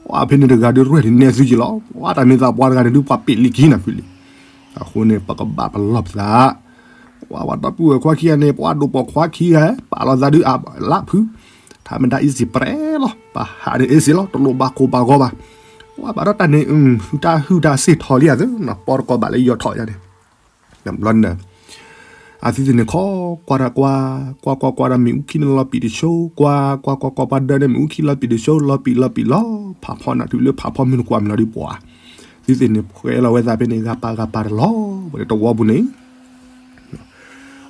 ပှၤဖဲန့ၣ်တဂၤဒုး ရဲၣ်တနဲသုက့ၤလီၤ ပှၤတၢ်မ့ၢ်သးပှၤတဂၤန့ၣ်ဒုး ပှၤပ့ၢ်လံက့ၤနၤဖုလံ အဃိန့ၣ် ပကဘၣ်ပလီၢ်ပသး ပှၤဒီပုၢ်ဝဲၢ်ခွါခံဂၤန့ၣ် ပှၤဒိၣ်ပိာ်ခွါခံဂၤ ပာ်လီၤသးဒုးအလၢဖု, ထါမ့ၢ်တၢ်အ့ၣ်စ့ၤပြဲလီၤ, ပှၤဟးန့ၣ်အ့ၣ်စ့ၤလီၤ, တလိၣ်ဘၣ်ကိၢ်ဘၣ်ဂီၤဘၣ်. ပှၤဘၣ်ဒီးတၢ်န့ၣ် တၢ်ဟုၣ်တၢ်စ့ၢ်ထီၣ်လံဧါသၢ, ပီတကီၢ်ဘၣ်လၢယီၤထီၣ်ယါန့ၣ်, ဘျီန့ၣ် အသုသ့ၣ်န့ၣ်ခီကွၢ်တၢ်ကွၢ်, ကွၢ်ကွၢ်ကွၢ်ဒီးမ့ၣ်အူခံန့ၣ်လီၤပံာ်တဆိ, ကွၢ် ကွၢ်ကွၢ်ကွၢ်ပှၤဒၢးန့ၣ် မ့ၣ်အူခံလီၤပံာ်တဆိ လီၤပံာ်လီၤပံာ်လီၤ, ဖးဖီနၤတုၤလၢဖးဖီမုၢ်နကွၢ်မုၢ်လီၤဒုးပှၤ, သုသ့ၣ်န့ၣ် ဖှဲလီၤဝဲသးဖဲန့ၣ် ဂၤပာ်ဂၤပာ်တလီၤ, ဝဲလၢတဝီပူၤန့ၣ်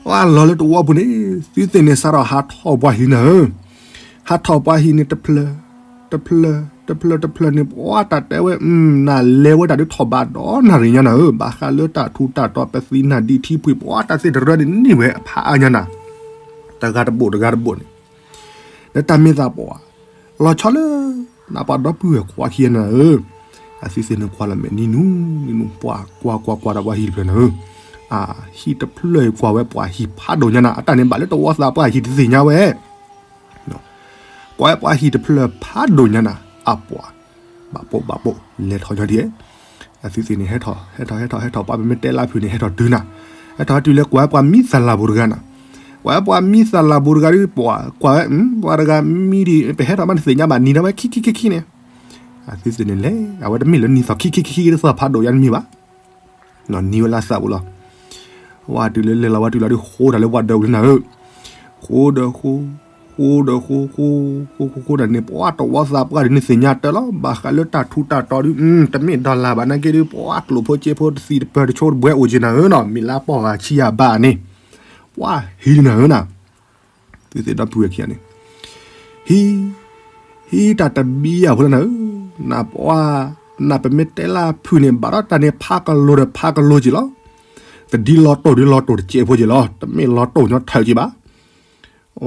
အလီၤလၢတဝီပူၤန့ၣ် သုသ့ၣ်န့ၣ် စးထီၣ်ဟးထီၣ်ပှၤဟံၣ်နၤဧၢ, ဟးထီၣ်ပှၤဟံၣ်န့ၣ်တဖျၢၣ်, တဖျၢၣ်, တဖျၢၣ်တဖျၢၣ်န့ၣ် ပှၤတၢ်တဲဝဲ နၤလဲၤဝဲတၢ်ဒုးထီၣ်ဘးဒီးနၣ်ရံၣ်ညါနၤဧၢ, ဘၣ်ဃးလၢတၢ်ထူးတၢ်တီၤပသံနၢ်ဒံးထံဖှံ ပှၤတၢ်သ့ၣ်တရၢန့ၣ်န့ၢ်ဝဲအဖးအါညါနၤ, တဂၤတဘိးတဂၤတဘိးန့ၣ်, ဒီးတၢ်မ့ၢ်သးပှၢ် လီၤဆီလၢ နပှၤဒီပုၢ်ဝဲၢ်ခွါခံဂၤနၤဧၢ, အသုသ့ၣ်န့ၣ်ကွၢ်လီၤမဲာ်နံၤနူၤနံၤနူၤ ပှၤကွၢ်ကွၢ်ကွၢ်ဒီးပှၤဟံၣ်တဖျၢၣ်နၤဧၢ, အဟံၣ်တဖျၢၣ်ကွၢ်ဝဲပှၤဟံၣ်ဖးဒိၣ်ညါနၤ, အတၢ်န့ၣ်ဘၣ်လၢတဝီသးပှၢ်ဟံၣ်တသ့ၣ်ညါဝဲ ကွၢ်ဝဲပှၤဟံၣ်တဖျၢၣ်ဖးဒိၣ်ညါနၤ, အပှၤ ဘၣ်ပိာ်ဘၣ်ပိာ် လဲၤထီၣ်ညီဒ်, အသုသ့ၣ်န့ၣ် ဟဲထီၣ် ဟဲထီၣ် ဟဲထီၣ် ဟဲထီၣ် ပှၤပမ့ၢ်တဲလၢဖုၣ်န့ၣ် ဟဲထီၣ်တုၤနၤ, ဟဲထီၣ်ဟဲတုၤလၢကွၢ်ဝဲပှၤမံသလၢ်ပူၤတဂၤနၤ, ကွၢ်ဝဲပှၤမံသလၢ်ပူၤတဂၤဒ်ပှၤ ကွၢ်ဝဲ ပှၤတဂၤမံဒ် ပဟဲထီၣ်မးတသ့ၣ်ညါဘၣ် နံၤဒၣ်ဝဲခံခံခံခံန့ၣ်, အသုသ့ၣ်န့ၣ်လဲၤ အဝဲတမ့ၢ်လၢနံၤသီၣ်ခံခံခံခံ တသီၣ်ဖးဒိၣ်ယါတမံၤဘၣ် နံၤဝဲလၢသးပူၤလီၤ, ဝဲတုၤလၢလဲၤလီၤဝဲတုၤလီၤဒ်ဃိတၢ်လၢပှၤဒၢးပူၤလံနၤဧၢ, ဃိဒီးဃိ, ဃိဒီးဃိ, ဃိ, ဃိ, ဃိ, ဃိ, ဃိ, ဃိ, ဃိတၢ်န့ၣ် ပှၤတဝီသးပှၢ်ဒ်န့ၣ်သ့ၣ်ညါတၢ်လီၤ, ဘၣ်ဃးလၢတၢ်ထူးတၢ်တီၤဒ် တမ့ၢ်ဒီလၣ်ဘၣ်နာ်က့ဒ် ပှၤကျိၣ်ဖိစ့ဖိတသံတပၢၢ်တဆိတဘှဲအိၣ်က့ၤနၤဧၢနီၤ, မ့ၢ်လၢပီၢ်ဂၤဆံးယၤဘၣ်န့ၣ်, ပှၤဟံးနၤဧၢနၤ သုသ့ၣ်ဒီပုၢ်ဝဲၢ်ခံဂၤန့ၣ်, ဟံး, ဟံးတၢ်တဘံယၤဖိလၢနၤဧၢ, နပှၤ, နပမ့ၢ်တဲလၢဖုၣ်န့ၣ် ဘၣ်ဒီးတၢ်န့ၣ်ဖးကလိၤဒီးဖးကလိၤက့ၤလီၤ, တဒ်လီၤတိၢ်ဒ်လီၤတိၢ်တကဲးဖိက့ၤလီၤ, တမ့ၢ်လီၤတိၢ်ညီထၢက့ၤဘၣ်,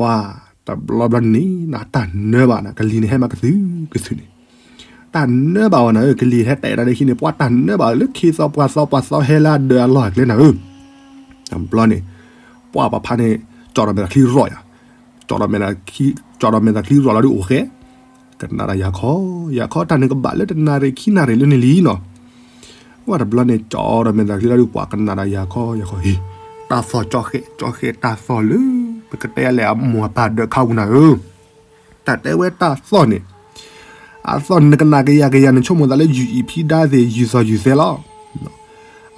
ဝါ, တဘျီဘျီန့ၣ် နတၢ်နၢဘၣ်နၤ ကလံၤန့ၣ်ဟဲမၤကသုၣ်ကသုၣ်န့ၣ်, တၢ်နၢဘၣ်ဝဲနၤဧၢ, ကလံၤဟဲတဲဒၣ်ဒ်ခံန့ၣ် ပှၤတၢ်နၢဘၣ်လၢခ့သီပှၤသီပှၤသီဟဲလၢအဒၢးအလီၢ်အကျဲနၤဧၢ တဘျီန့ၣ်, ပှၤပဖါန့ၣ်, ကၠီဒီးမဲာ်သးချံရီၣ်ယၤ, ကၠီဒီးမဲာ်သး, ကၠီဒီးမဲာ်သးချံရီၣ်လီၤဒ်အိၣ်ဃဲ, ကနၣ်ဒီးယၤခီ, ယၤခီတၢ်န့ၣ်ကဘၣ်လၢတနၣ်ရံၣ်ခံနၣ်ရံၣ်လၢန့ၣ်လံနီၤ, ဝဲတဘျီန့ၣ် ကၠီဒီးမဲာ်သးချံလီၤဒ်ပှၤကနၣ်ဒီးယၤခီယၤခီဟံး, တၢ်သီၣ်ကၠီဃဲးကၠီဃဲးတၢ်သီၣ်လၢ, ပကတဲယၤလဲၣ်အမိၢ်အပၢ်ဒၢးခါပူၤနၤဧၢ တၢ်တဲဝဲတၢ်သီၣ်န့ၣ်, အသီၣ်န့ၣ်နကနၣ်ကယၤကယၤ နဆိကမိၣ်သးလၢယုၢ်အံၤဖံဒါသ့ၣ် ယုၢ်သီၣ်ယုၢ်သဲလီၤ.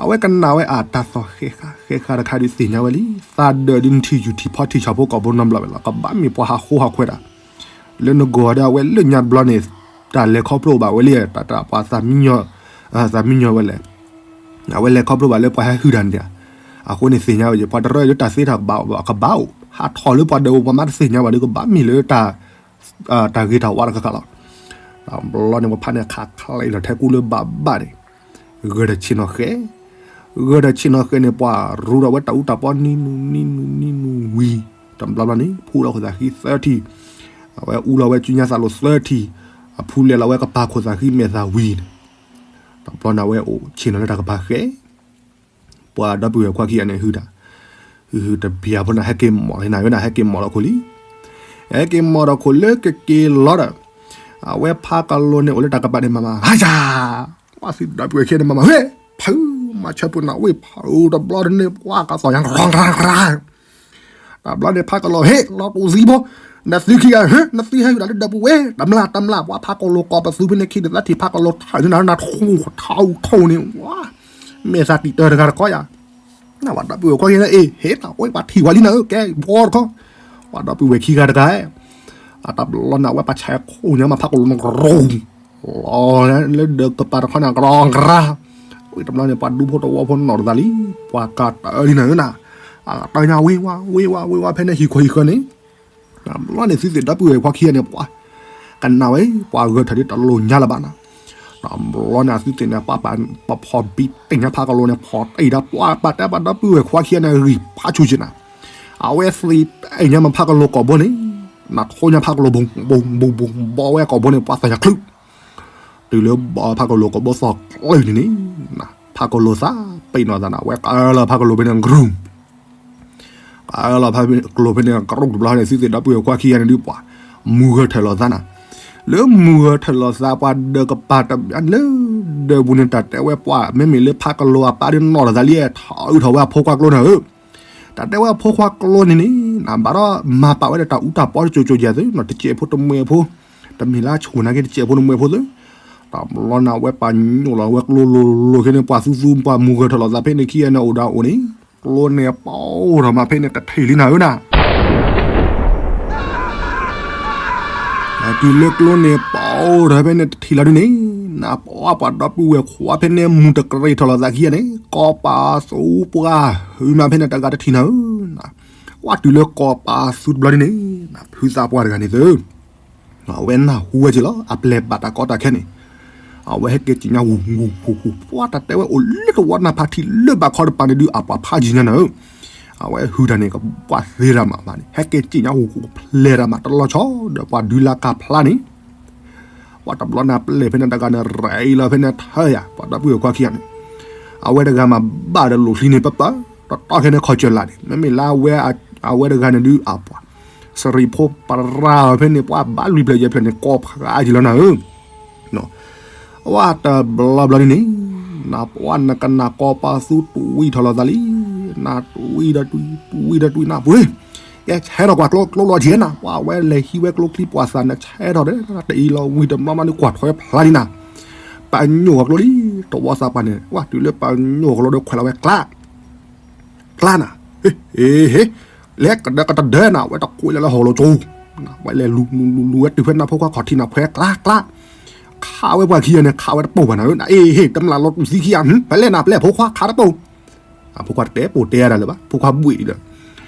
အဝဲကနၣ်ဝဲအတၢ်သီၣ်ဃဲးဃာ်ဃဲးဃာ်တခါဒုးသ့ၣ်ညါဝဲလံ, သးဒၢးဒုးနထံၣ်ယူၢ်ထံၣ်ဖီထံၣ်ဆၣ်ဖိကီၢ်ဖိနီတဘျီဝဲလီၤ, ကဘၣ်မ့ၢ်ပှၤဟးဃိဟးခွဲးတၢ်, လၢနဂီၢ်ဒီးအဝဲလၢညါတဘျီန့ၣ်, တၢ်လဲၤခီဖျိဘၣ်ဝဲလံ, တၢ်ပှၤသးမံညီ, သးမံညီဝဲလဲၣ် အဝဲလဲၤခီဖျိဘၣ်လၢပှၤဟဲဟုၣ်တၢ်န့ၣ်, အဃိန့ၣ်သ့ၣ်ညါဝဲ ပှၤတရၢလၢတၢ်သ့တၢ်ဘၣ်ကဘၣ်အိၣ်, ဟးထီၣ်လၢပှၤဒၢးပူၤပှၤမၤတသ့ၣ်ညါဘၣ်ဒီးကဘၣ်မ့ၢ်လၢတၢ်, တၢ်ဂ့ၤတၢ်ဝါတခါခါလီၤ. တဘျီန့ၣ် ပှၤဖါန့ၣ်ခးချံလီၤထဲကူလၢဘၣ်ဘၣ်န့ၣ်, ဂဲၤဒီးဆ့ၣ်နီၤဃဲး, ဂဲၤဒီးဆ့ၣ်နီၤဃဲးန့ၣ် ပှၤရူဒီးဝဲတၢ်အူတၢ်ပီနံၤနူၤနံၤနူၤနံၤနူၤဝံၤ, တဘျီဘျီန့ၣ် ဖူလီၤခိၣ်သးဃံသၢထံၣ်, အဝဲအူလီၤဝဲစုညါသးလိၤသၢထံၣ်, အဖူလဲၤလီၤဝဲကပၤခိၣ်သးဃံမဲာ်သးဝံၤန့ၣ်, တဘျီန့ၣ် အဝဲအိၣ်ဆ့ၣ်နီၤလၢတၢ်ကပၤဃဲး ပှၤဒီပုၢ်ဝဲၢ်ခွါခံဂၤန့ၣ် ဟုၣ်တၢ်, ဟုၣ်ဟုၣ်တဘျီဖိန့ၣ် ဟဲက့ၤမီၣ်လံနၤဝဲန့ၣ် ဟဲက့ၤမီၣ်ဒီးခိၣ်လံ, ဟဲက့ၤမီၣ်ဒီးခိၣ်လၢကက့ၤလီၤဒီး, အဝဲဖးကလိၤန့ၣ် အိၣ်လၢတၢ်ကပၤန့ၣ် မၤမၤ ဟါယၤ, ပှၤသုဒီပုၢ်ဝဲၢ်ခံဂၤန့ၣ် မၤမၤ ဟ့ၣ်, ဖု, မၤဆၢပူၤနၤဝ့ၢ်ဖု, တဘျီန့ၣ် ပှၤကသီၣ်ညါ ကရီကရၤကရၤ တဘျီန့ၣ် ဖးကလိၤ ဟ့ၣ် လီၤတူာ်သံဖိ, နသံခံဂၤ ဟ့ၣ် နသံဟဲယူၤဒၣ်လၢဒၢးပူၤဝဲ, တမျၢ်တမျၢ် ပှၤဖးကလိၤကိးပသူဖဲန့ၣ်ခံ တသးထံၣ်ဖးကလိၤထၢၣ်န့ၣ် နထိၣ်ထိၣ်န့ၣ် ဝါ, မဲာ်သးတံာ်တၢတဂၤတခီယၤ, နဝဲဒီပုၢ်ဝဲၢ်ခွါခံဂၤ အ့ၣ် ဟ့ၣ် နဝဲပှၤထံၣ်ဝဲလံနၤဧၢ ကဲ ဘီတခီ, ဝဲဒီပုၢ်ဝဲၢ်ခံဂၤတဂၤ, အတဘျီန့ၣ် အဝဲပှၤဆဲးခိၣ်ညါမၤဖးကလိၤန့ၣ် ကရီ လီၤလၢဒၢးကပၤတခီန့ၣ် ကရီကရၤ, ဝံၤတဘျီန့ၣ် ပှၤဒူဖိတဝီဖိနီၣ်တသးလံ, ပှၤကတၢၢ်လံနၤဧၢနၤ, အကတၢၢ်ညါဝ့ၤဝါ ဝ့ၤဝါ ဝ့ၤဝါ ဖဲန့ၣ်ဟံၣ်ခိၣ်ဟံၣ်ဃၢၤန့ၣ်, တဘျီန့ၣ် သုသ့ၣ်ဒီပုၢ်ဝဲၢ်ခွါခံဂၤန့ၣ် ပှၤ, ကနၣ်ဝဲ ပှၤဂဲၤထၢၣ်ဒ်တလိၣ်ညါလၢၤဘၣ်နၤ, တဘျီန့ၣ် အသုသ့ၣ်န့ၣ် ပှၤပဖီၣ်ဘံၣ်တ့ၢ်ညါဖးကလိၤန့ၣ် ဖီၣ်တ့ၢ်ဒၣ် ပှၤပာ်တဲပှၤဒီပုၢ်ဝဲၢ်ခွါခံဂၤန့ၣ် ဂံၢ်ဖးဆူၣ်က့ၤနၤ, အဝဲသ့ၣ်တ့ၢ်ညါမၤဖးကလိၤကိာ်ဘိန့ၣ်, နထိၣ်ညါဖးကလိၤ ဘိၣ်ဘိၣ်ဘိၣ်ဘိၣ် ဘီဝဲကိာ်ဘိန့ၣ် ပှၤသီၣ်ညါချုး တုၤလၢဘီဖးကလိၤကိာ်ဘိသီၣ်ကျၢၢ်န့ၣ်န့ၣ်, ဖးကလိၤသးပ့ၤနီၣ်သးနၤ အဝဲကလီၤဖးကလိၤဖဲန့ၣ်ကရူၢ်, ကလီၤဖးကလိၤဖဲန့ၣ်ကရူၢ်တဘျီန့ၣ် သုသ့ၣ်ဒီပုၢ်ဝဲၢ်ခွါခံဂၤန့ၣ်ဒုးပှၤ, မုၢ်ဂၢၢ်ထၢၣ်လီၤသးနၤ, လၢမုၢ်ဂၢၢ်ထၢၣ်လီၤသးပှၤဒၢးကပၤတဘျီလၢ, ဒၢးပူၤန့ၣ်တၢ်တဲဝဲပှၤ မ့မ့ၢ်လၢဖးကလိၤအပၢ်ဒုးနီၣ်လီၤသးလံ ထီၣ်အုးထီၣ်ဝဲအဖိခွါကျိနၤဧၢ, တၢ်တဲဝဲအဖိခွါကျိန့ၣ်န့ၣ် နဘၣ်ဒီးမၤပာ်ဝဲဒီးတၢ်အူတၢ်ပီတစိၤစိၤယဲၢ်သု နီၢ်တစဲးဖိတမှဲးဖိ, တမ့ၢ်လၢဆိၣ်နာ်က့တစဲးဖိတမှဲးဖိသု, တဘျီနၤဝဲပာ်ညိၣ်လီၤဝဲကျိလိၤလိၤခဲန့ၣ် ပှၤသူသူပှၤမုၢ်ဂၢၢ်ထီၣ်လိာ်သးဖဲန့ၣ်ခံဂၤန့ၣ်အိၣ်ဒၣ်အိၣ်န့ၣ်, ကျိန့ၣ်ပီထီၣ်မးဖဲန့ၣ်တထံၣ်လံနၤဧၢနၤ တုၤလၢကျိန့ၣ်ပီထီၣ်ဖဲန့ၣ်တထံၣ်လီၤဒုန့ၣ်, နပှၤပှၤဒီပုၢ်ဝဲၢ်ခွါဖဲန့ၣ် မုၢ်တကရံၣ်ထီၣ်လိာ်သးခံဂၤန့ၣ် ကီးပာ်သူပှၤဟုမးဖဲန့ၣ်တဂၤတထံၣ်နၤဧၢနၤ, ပှၤတုၤလၢကီးပာ်သူတဘျီဒုန့ၣ်, ဖုသးပှၢ်တဂၤန့ၣ်သု အဝဲနၢ်ဟူဝဲက့ၤလီၤ အပျဲၢ်ဘၣ်တၢ်ကီတၢ်ခဲန့ၣ်, အဝဲဟဲက့ၤစံၣ်ညီၣ်ဟူၣ်ဟူၣ်ဟူၣ်ဟူၣ် ပှၤတၢ်တဲဝဲအိၣ်လၢတဝီနၢ်ဖးထံလၢဘၣ်ခီတပၤန့ၣ်ဒုးအပှၤဖးယံၤညါနၤဧၢ, အဝဲဟုၣ်တၢ်န့ၣ် ကဘၣ်သ့ရၤမးဘၣ်န့ၣ် ဟဲက့ၤစံၣ်ညီၣ်ဟူၣ်ဟူၣ်ဖျဲးရၤမး တလီၤဆီဒီးပှၤဒုးလၢကါဖျါန့ၣ် ပှၤတဘျီနၤပျဲၢ်ဖဲန့ၣ်တဂၤန့ၣ် ရဲၣ်လီၤဖဲန့ၣ်ထၢယၤ ပှၤဒီပုၢ်ဝဲၢ်ခွါခံဂၤန့ၣ်, အဝဲတဂၤမၤဘၣ်ဒီးလိာ်ချံန့ၣ် ပပၢၢ်တတီခဲန့ၣ် ခီၣ်စၢၤလးန့ၣ် မ့မ့ၢ်လၢအဝဲတဂၤန့ၣ်ဒုးအပှၤ စရံးဖိပရၢ်ဖဲန့ၣ် ပှၤဘၣ်လွံၢ်ဖျၢၣ်ယဲၢ်ဖျၢၣ်န့ၣ် ကီးဖးယံၤလီၤနၤဧၢ ဝဲတဘျီဘျီန့ၣ်န့ၣ်, နပှၤနကနၣ်ကီးပာ်သူတဝံၣ်ထီၣ်လိာ်သးလံ, နတဝံၣ်ဒီးတဝံၣ် တဝံၣ်ဒီးတဝံၣ်နပှ့ၤ, ကဲဆဲးထီၣ်ကွၢ်ကျိကျိလီၤက့ၤနၤ, ပှၤဝဲလဲၤဟံးဝဲကျိချံပှၤသးနဆဲးထီၣ်ဒီး တအံၤလီၤဝံၤတဘျီဘျီန့ၣ်ကွၢ်ထွဲဖျါလံနၤ, ပာ်ညိၣ်အကျိလံ, တဝီသးပှၢ်န့ၣ် ပှၤတုၤလၢပာ်ညိၣ်အကျိဒီးခွဲးလီၤဝဲကျါ ကျါနၤ, ဟ့ ဟ့ ဟ့ လဲၤကဒၢကတဒၢနၤ ဝဲတကွံလၢလၢဟီၣ်လိၤကၠိ, ဝဲလဲၤလူၤလူၤလူၤလူၤဝဲတုၤဖဲနဖိခွါခီၣ်ထံးနၤ ဖဲကျါကျါ, ခးဝဲပှၤခံဂၤန့ၣ် ခးဝဲတပိာ်ဘၣ်နၤဧၢ, နအ့ၣ်ဟ့ၣ် တမျၢ်လီၤတူာ်သံခံဂၤ ဖဲလဲၣ်နၤပျဲၢ်ဖိခွါခးတပိာ်, အဖိခွါတတဲပိာ်တဲဒၣ်လၢၤဘၣ် ဖိခွါဘှံးဒီး,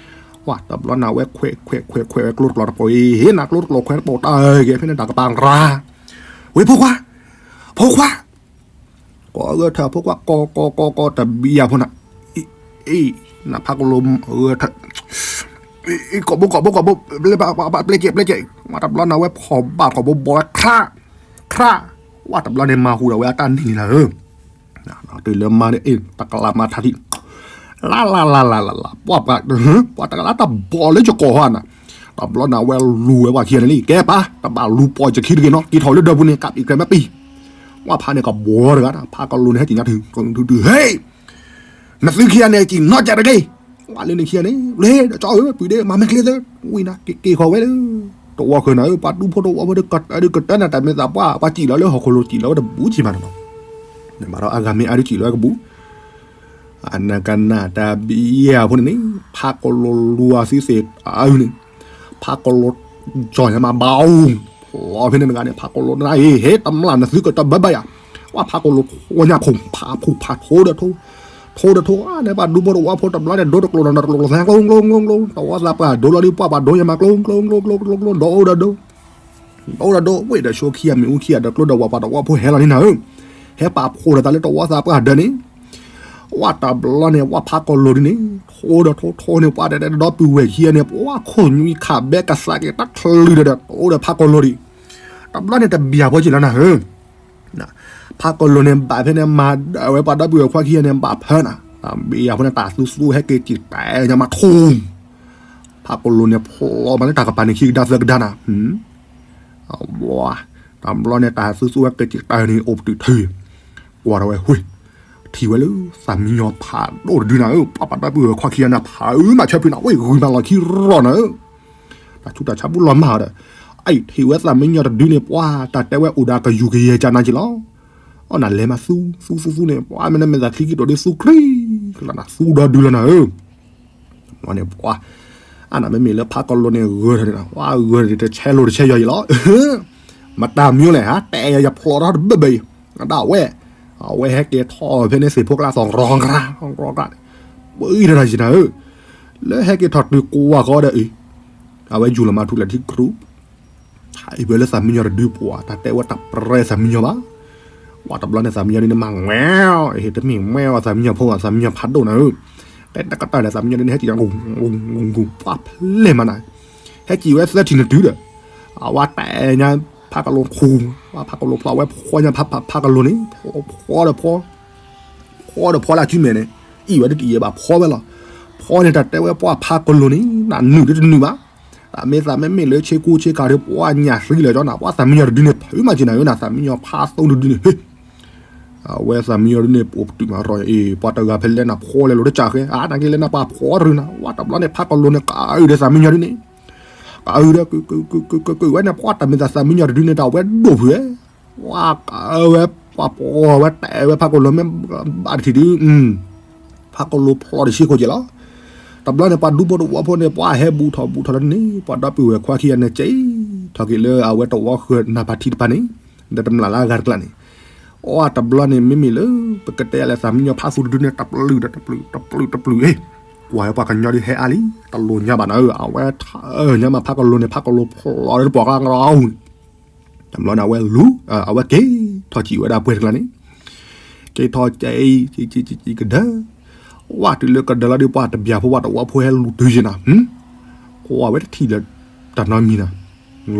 ဝဲတဘျီနၤဝဲခွဲးခွဲးခွဲးခွဲးဝဲကျိတကျိၤတပိာ်အ့ၣ် ဟ့ၣ်နၤကျိတကျိၤခွဲးတပိာ်တၢ်ဂ့ၤ ဖဲန့ၣ်တၢ်ကပၤရၤ, ဝဲဖိခွါ, ဖိခွါ ကိးဂဲၤထၢၣ်ဖိခွါ ကိးကိးကိးကိးတဘံယၤဖိနၤ, အ့ၣ် နဖးကလိဂဲၤထၢၣ်, ကိးဘိကိးဘိကိးဘိ, ပျဲကဲးပျဲကဲး, ဝဲတဘျီနၤဝဲဖီၣ်ဘၣ်ကိးဘိဘီဝဲ ခရၣ်, ခရၣ်, ဝဲတဘျီန့ၣ်မၤဟူးဒီးဝဲအတၢ်နံၤနံၤလၢ တုၤလၢမါန့ၣ် အ့ၣ် တကလးမၤထါထံၣ်, လၢလၢလၢလၢလၢလၢ ပှၤ ပှၤတကလးတၢ်ဘီၣ်လၢယကိာ်ဟီနၤ, တဘျီနၤဝဲလူၤဝဲပှၤခံဂၤန့ၣ်လံ ကဲပၢ် တဘၣ်လူၤပိာ်ယခံတဂ့ၤနီၤ က့ၤထီၣ်လၢဒၢးပူၤန့ၣ် ကးပံာ်ကြဲးမ့ၢ်ပံာ်, ဝဲဖးန့ၣ်ကဘီတဂၤ ဖးကလိန့ၣ်ဟဲက့ၤညါထုးထုးထုး ဟ့ၣ် နသုခံဂၤန့ၣ် ကံၣ်နီၣ်ကဲးတဂ့ၤ, ဝဲလၢနခံဂၤန့ၣ် လ့ဒီးကၠီဧၢ ပုၢ်ဒ့ မၤမ့ၢ်ချ့သၢ ဝံၤနၤက့ၤက့ၤဃီၤဝဲလၢ တဝီဃၢၤနၤဧၢ ပှၤဒူဖိတဝီဖိဒီးကတၢၢ်နၤ တၢ်မ့ၢ်သးပှၢ် ပှၤစံၣ်လီၤလၢဟီၣ်ခိၣ်လိၤစံၣ်လီၤဝဲတဘူးကံၣ်မးန့ၣ်လီၤ, နဘၣ်ဒီးအဂၤမ့ၢ်အါဒုးစံၣ်လီၤဝဲကဘူး အနကနၣ်တၢ်ဘံယဲၢ်ဖိန့ၣ်န့ၣ် ဖးကလိလူၤအသုသ့ၣ်အၢန့ၣ်, ဖးကလိ ကၠီၣ်ညါမးဘၣ်အိၣ်, ဖျီဖဲန့ၣ်တဂၤန့ၣ် ဖးကလိနၤအံၤ ဟ့ၣ်တမျၢ်နသုကတၢၢ်ဘၢဘၢယၤ, ဝဲဖးကလိဖိညါခိၣ်ဖးဖူၣ်ဖးထိဒီးထိ, ထိဒီးထိ အါန့ၣ်ပှၤဒူဖိတဝီဖိတဘျီန့ၣ် ဒိတကျိၤနၤတကျိၤကျိၤသဲကျိၤကျိၤကျိၤ တဝီသးပှၢ်ဒိလီၤဒုးပှၢ်ပှၤဒိညါမးကျိၤကျိၤကျိၤကျိၤကျိၤ ဒိဒီးဒိ ဒိဒီးဒိ ဝ့ၢ်ဒီးဆိခံဂၤမ့ၣ်အူခံဂၤဒီးကျိဒီးဝဲပှၤတဝီဖိဟဲလီၤန့ၣ်နၤဧၢ, ဟဲပာ်ဖှိၣ်ဒီးသးလၢတဝီသးပှၢ်ဒၢးန့ၣ် ဝဲတဘျီန့ၣ် ဝဲဖးကလိဒ်န့ၣ် ထိဒီးထိထိန့ၣ် ပှၤတဲတဲဒီပုၢ်ဝဲၢ်ခံဂၤန့ၣ် ပှၤခိၣ်ညွံခးဘဲကသးက့ၤတချုးဒီး ထိဒီးဖးကလိဒံး တဘျီန့ၣ်တဘျီဖိက့ၤလီၤနၤဧၢ, ဖးကလိန့ၣ်ဘၣ်ဖဲန့ၣ် မၤဒၢးဝဲပှၤဒီပုၢ်ဝဲၢ်ခွါခံဂၤန့ၣ် ဘၣ်ဖၢနၤ, တဘျီဖိန့ၣ် တၢ်သူသူဟဲက့ၤက့ၤတဲညါမးထူ ဖးကလိန့ၣ် ဖျီမးလၢတၢ်ကပၤန့ၣ် ခံကဒါသၢကဒါနၤ တဘျီန့ၣ် တၢ်သူသူဟဲက့ၤက့ၤတဲန့ၣ် အိၣ်ပတုာ်ထု ကွၢ်ထီၣ်ဝဲ ဝ့ၢ် ထံၣ်ဝဲလၢ သးမံညီၤဖးဒိၣ်တဒုနၤဧၢ, ပှၤပှၤဒီပုၢ်ဝဲၢ်ခွါခံဂၤန့ၣ် ဖးအုးမးဆၢဖုနၤ ဝ့ၢ်ဂုၤမးလီၤခံရီၣ်နၤဧၢ, တၢ်ဆူးတၢ်ဆါဘူၣ်လီၤမၢ်ဒီး အံၤထံၣ်ဝဲသးမံညီၤတဒုန့ၣ် ပှၤတၢ်တဲဝဲအိၣ်ဒီးကယူၤကယဲၢ်ကၢ်နၤက့ၤလီၤ, အီၣ်နၤလဲၤမးသူ သူသူသူန့ၣ် ပှၤမ့ၢ်နမ့ၢ်သးချံက့ၤဒိၣ်ဒုးသူကြံ ကလးနၤသူဒီဒုလီၤနၤဧၢ န့ၣ်ပှၤ အနမ့မ့ၢ်လၢဖးကလိန့ၣ်ဂၢၢ်ထီၣ်န့ၣ် ဝဲဂၢၢ်တဆဲးလိၤတဆဲးယီၤအံၤလီၤ, မတၤမံၤလဲၣ် ဟးတဲယၤယဖျိးထီၣ်တဘ့ၣ်ဘ့ၣ်အံၤ, ဒၣ်ဝဲ အဝဲဟဲက့ၤထီၣ်ဖဲန့ၣ်သ့ၣ်ဖိကျါသီၣ်ရီၤကြါ ရီၤကြါန့ၣ်, ပှၤအံၤတၢ်ယံၤနၤဧၢ, လၢဟဲက့ၤထီၣ်တုၤကွၢ်ဃီဒီးအံၤ, အဝဲယူၤလီၤမၤထူလၢထံကြူး ထံၣ်ဝဲလၢသးမံညီၤတဒုပှၤ တၢ်တဲဝဲတၢ်ပြၢသးမံညီၤဘၣ်, ပှၤတဘျီန့ၣ်သးမံညီၤဒ်န့ၣ်မး ဝဲ တမ့ၢ်ဝဲအီၤသးမံညီၤဖိ သးမံညီၤဖးဒိၣ်နၤဧၢ, တဲတကတၢၢ်ဒီးသးမံညီၤဒ်န့ၣ် ဟဲက့ၤ ပှၤဖျဲၣ်မးနၤ, ဟဲက့ၤဝဲသၢထံၣ်နတုၤဒီး, အဝဲတဲညါ ဖးကလိခူ, ဖးကလိဖျီဝဲဖီညါဖးကလိန့ၣ်, ဖီဒီးဖီ ဖီဒီးဖီလၢအစုမဲာ်န့ၣ်, အံၤဝဲဒ်တအံၤဘၣ်ဖီဝဲလီၤ, ဖီန့ၣ်တၢ်တဲဝဲပှၤဖးကလိန့ၣ် နနုာ်ဒ်တနုာ်ဘၣ်, တၢ်မ့ၢ်သးမ့မ့ၢ်လၢဆ့ကူဆ့ကၤဒီးပှၤညၣ်သံလၢာ်ကၠီနၤ ပှၤသးမံညီၤတဒုန့ၣ် ဖုမးက့ၤနၤဧၢနၤ သးမံညီၤဖးသိတဒုန့ၣ်, ဟ့ၣ် အဝဲသးမံညီၤဒုန့ၣ် ပအိၣ်ပတုာ်မးရီအံၤ ပှၤတဂၤဖဲလဲၣ်နၤဖှီလဲၤလိာ်တကးဃဲ အါနာ်က့လဲၣ်နၤပှၤဖှီတရူးနၤ ဝဲတဘျီန့ၣ် ဖးကလိၤန့ၣ် ကအုၣ်ဒီးသးမံညီၤဒုန့ၣ် ကအုၣ်ဒီး ကအုၣ်ဝဲန့ၣ် ပှၤတၢ်မ့ၢ်သးသးမံညီၤတဒုန့ၣ် တၢ်ဝဲဒိၣ်ဖုးဝဲ ဝဲကအၢဝဲ ပှၤဖှီဝဲတဲဝဲဖးကလိၤမ့ၢ်ဘၣ်တထံၣ်ဒု ဖးကလိၤဖျီတဆံခိၣ်ကဲလီၤ တဘျီန့ၣ် ပှၤဒူဖိတဝီဖိန့ၣ် ပှၤဟဲဘူးထီၣ်ဘူးထီၣ်လၢန့ၣ် ပှၤဒီပုၢ်ဝဲၢ်ခွါခံဂၤန့ၣ် ကဲထီၣ်က့ၤလၢအဝဲတဝီဃၢၤနၢ်ဖးထံတဖၣ်န့ၣ် ဒီးတမျၢ်လၢအဂၤတကျါန့ၣ် အတဘျီန့ၣ် မ့မ့ၢ်လၢ ပကတဲလဲၤသးမံညီၤဖးသူတဒုန့ၣ် တပျုာ်ဒီးတပျုာ် တပျုာ်တပျုာ် ကွၢ်ဝဲပှၤကညီဒုးဟဲအါလံ တလိၣ်ညါဘၣ်နၤဧၢ အဝဲထၢညါမးဖးကလိၤန့ၣ် ဖးကလိၤဖျီလၢတပှီၢ်ကါကရီဟူန့ၣ် တဘျီန့ၣ် အဝဲလူၤ အဝဲက့ၤထီၣ်စံၣ်ဝဲဒၣ်ပှဲၤတကျါန့ၣ် က့ၤထီၣ်က့ၤ က့ၤက့ၤက့ၤကဒၢ ဝဲတုၤလၢကဒၢလီၤဒုး ပှၤတဘျီဖိပှၤတဝီဖိဟဲလူၤတုၤယဲနၤ ကွၢ်ဝဲတထံၣ်လၢ တၢ်နီတမံ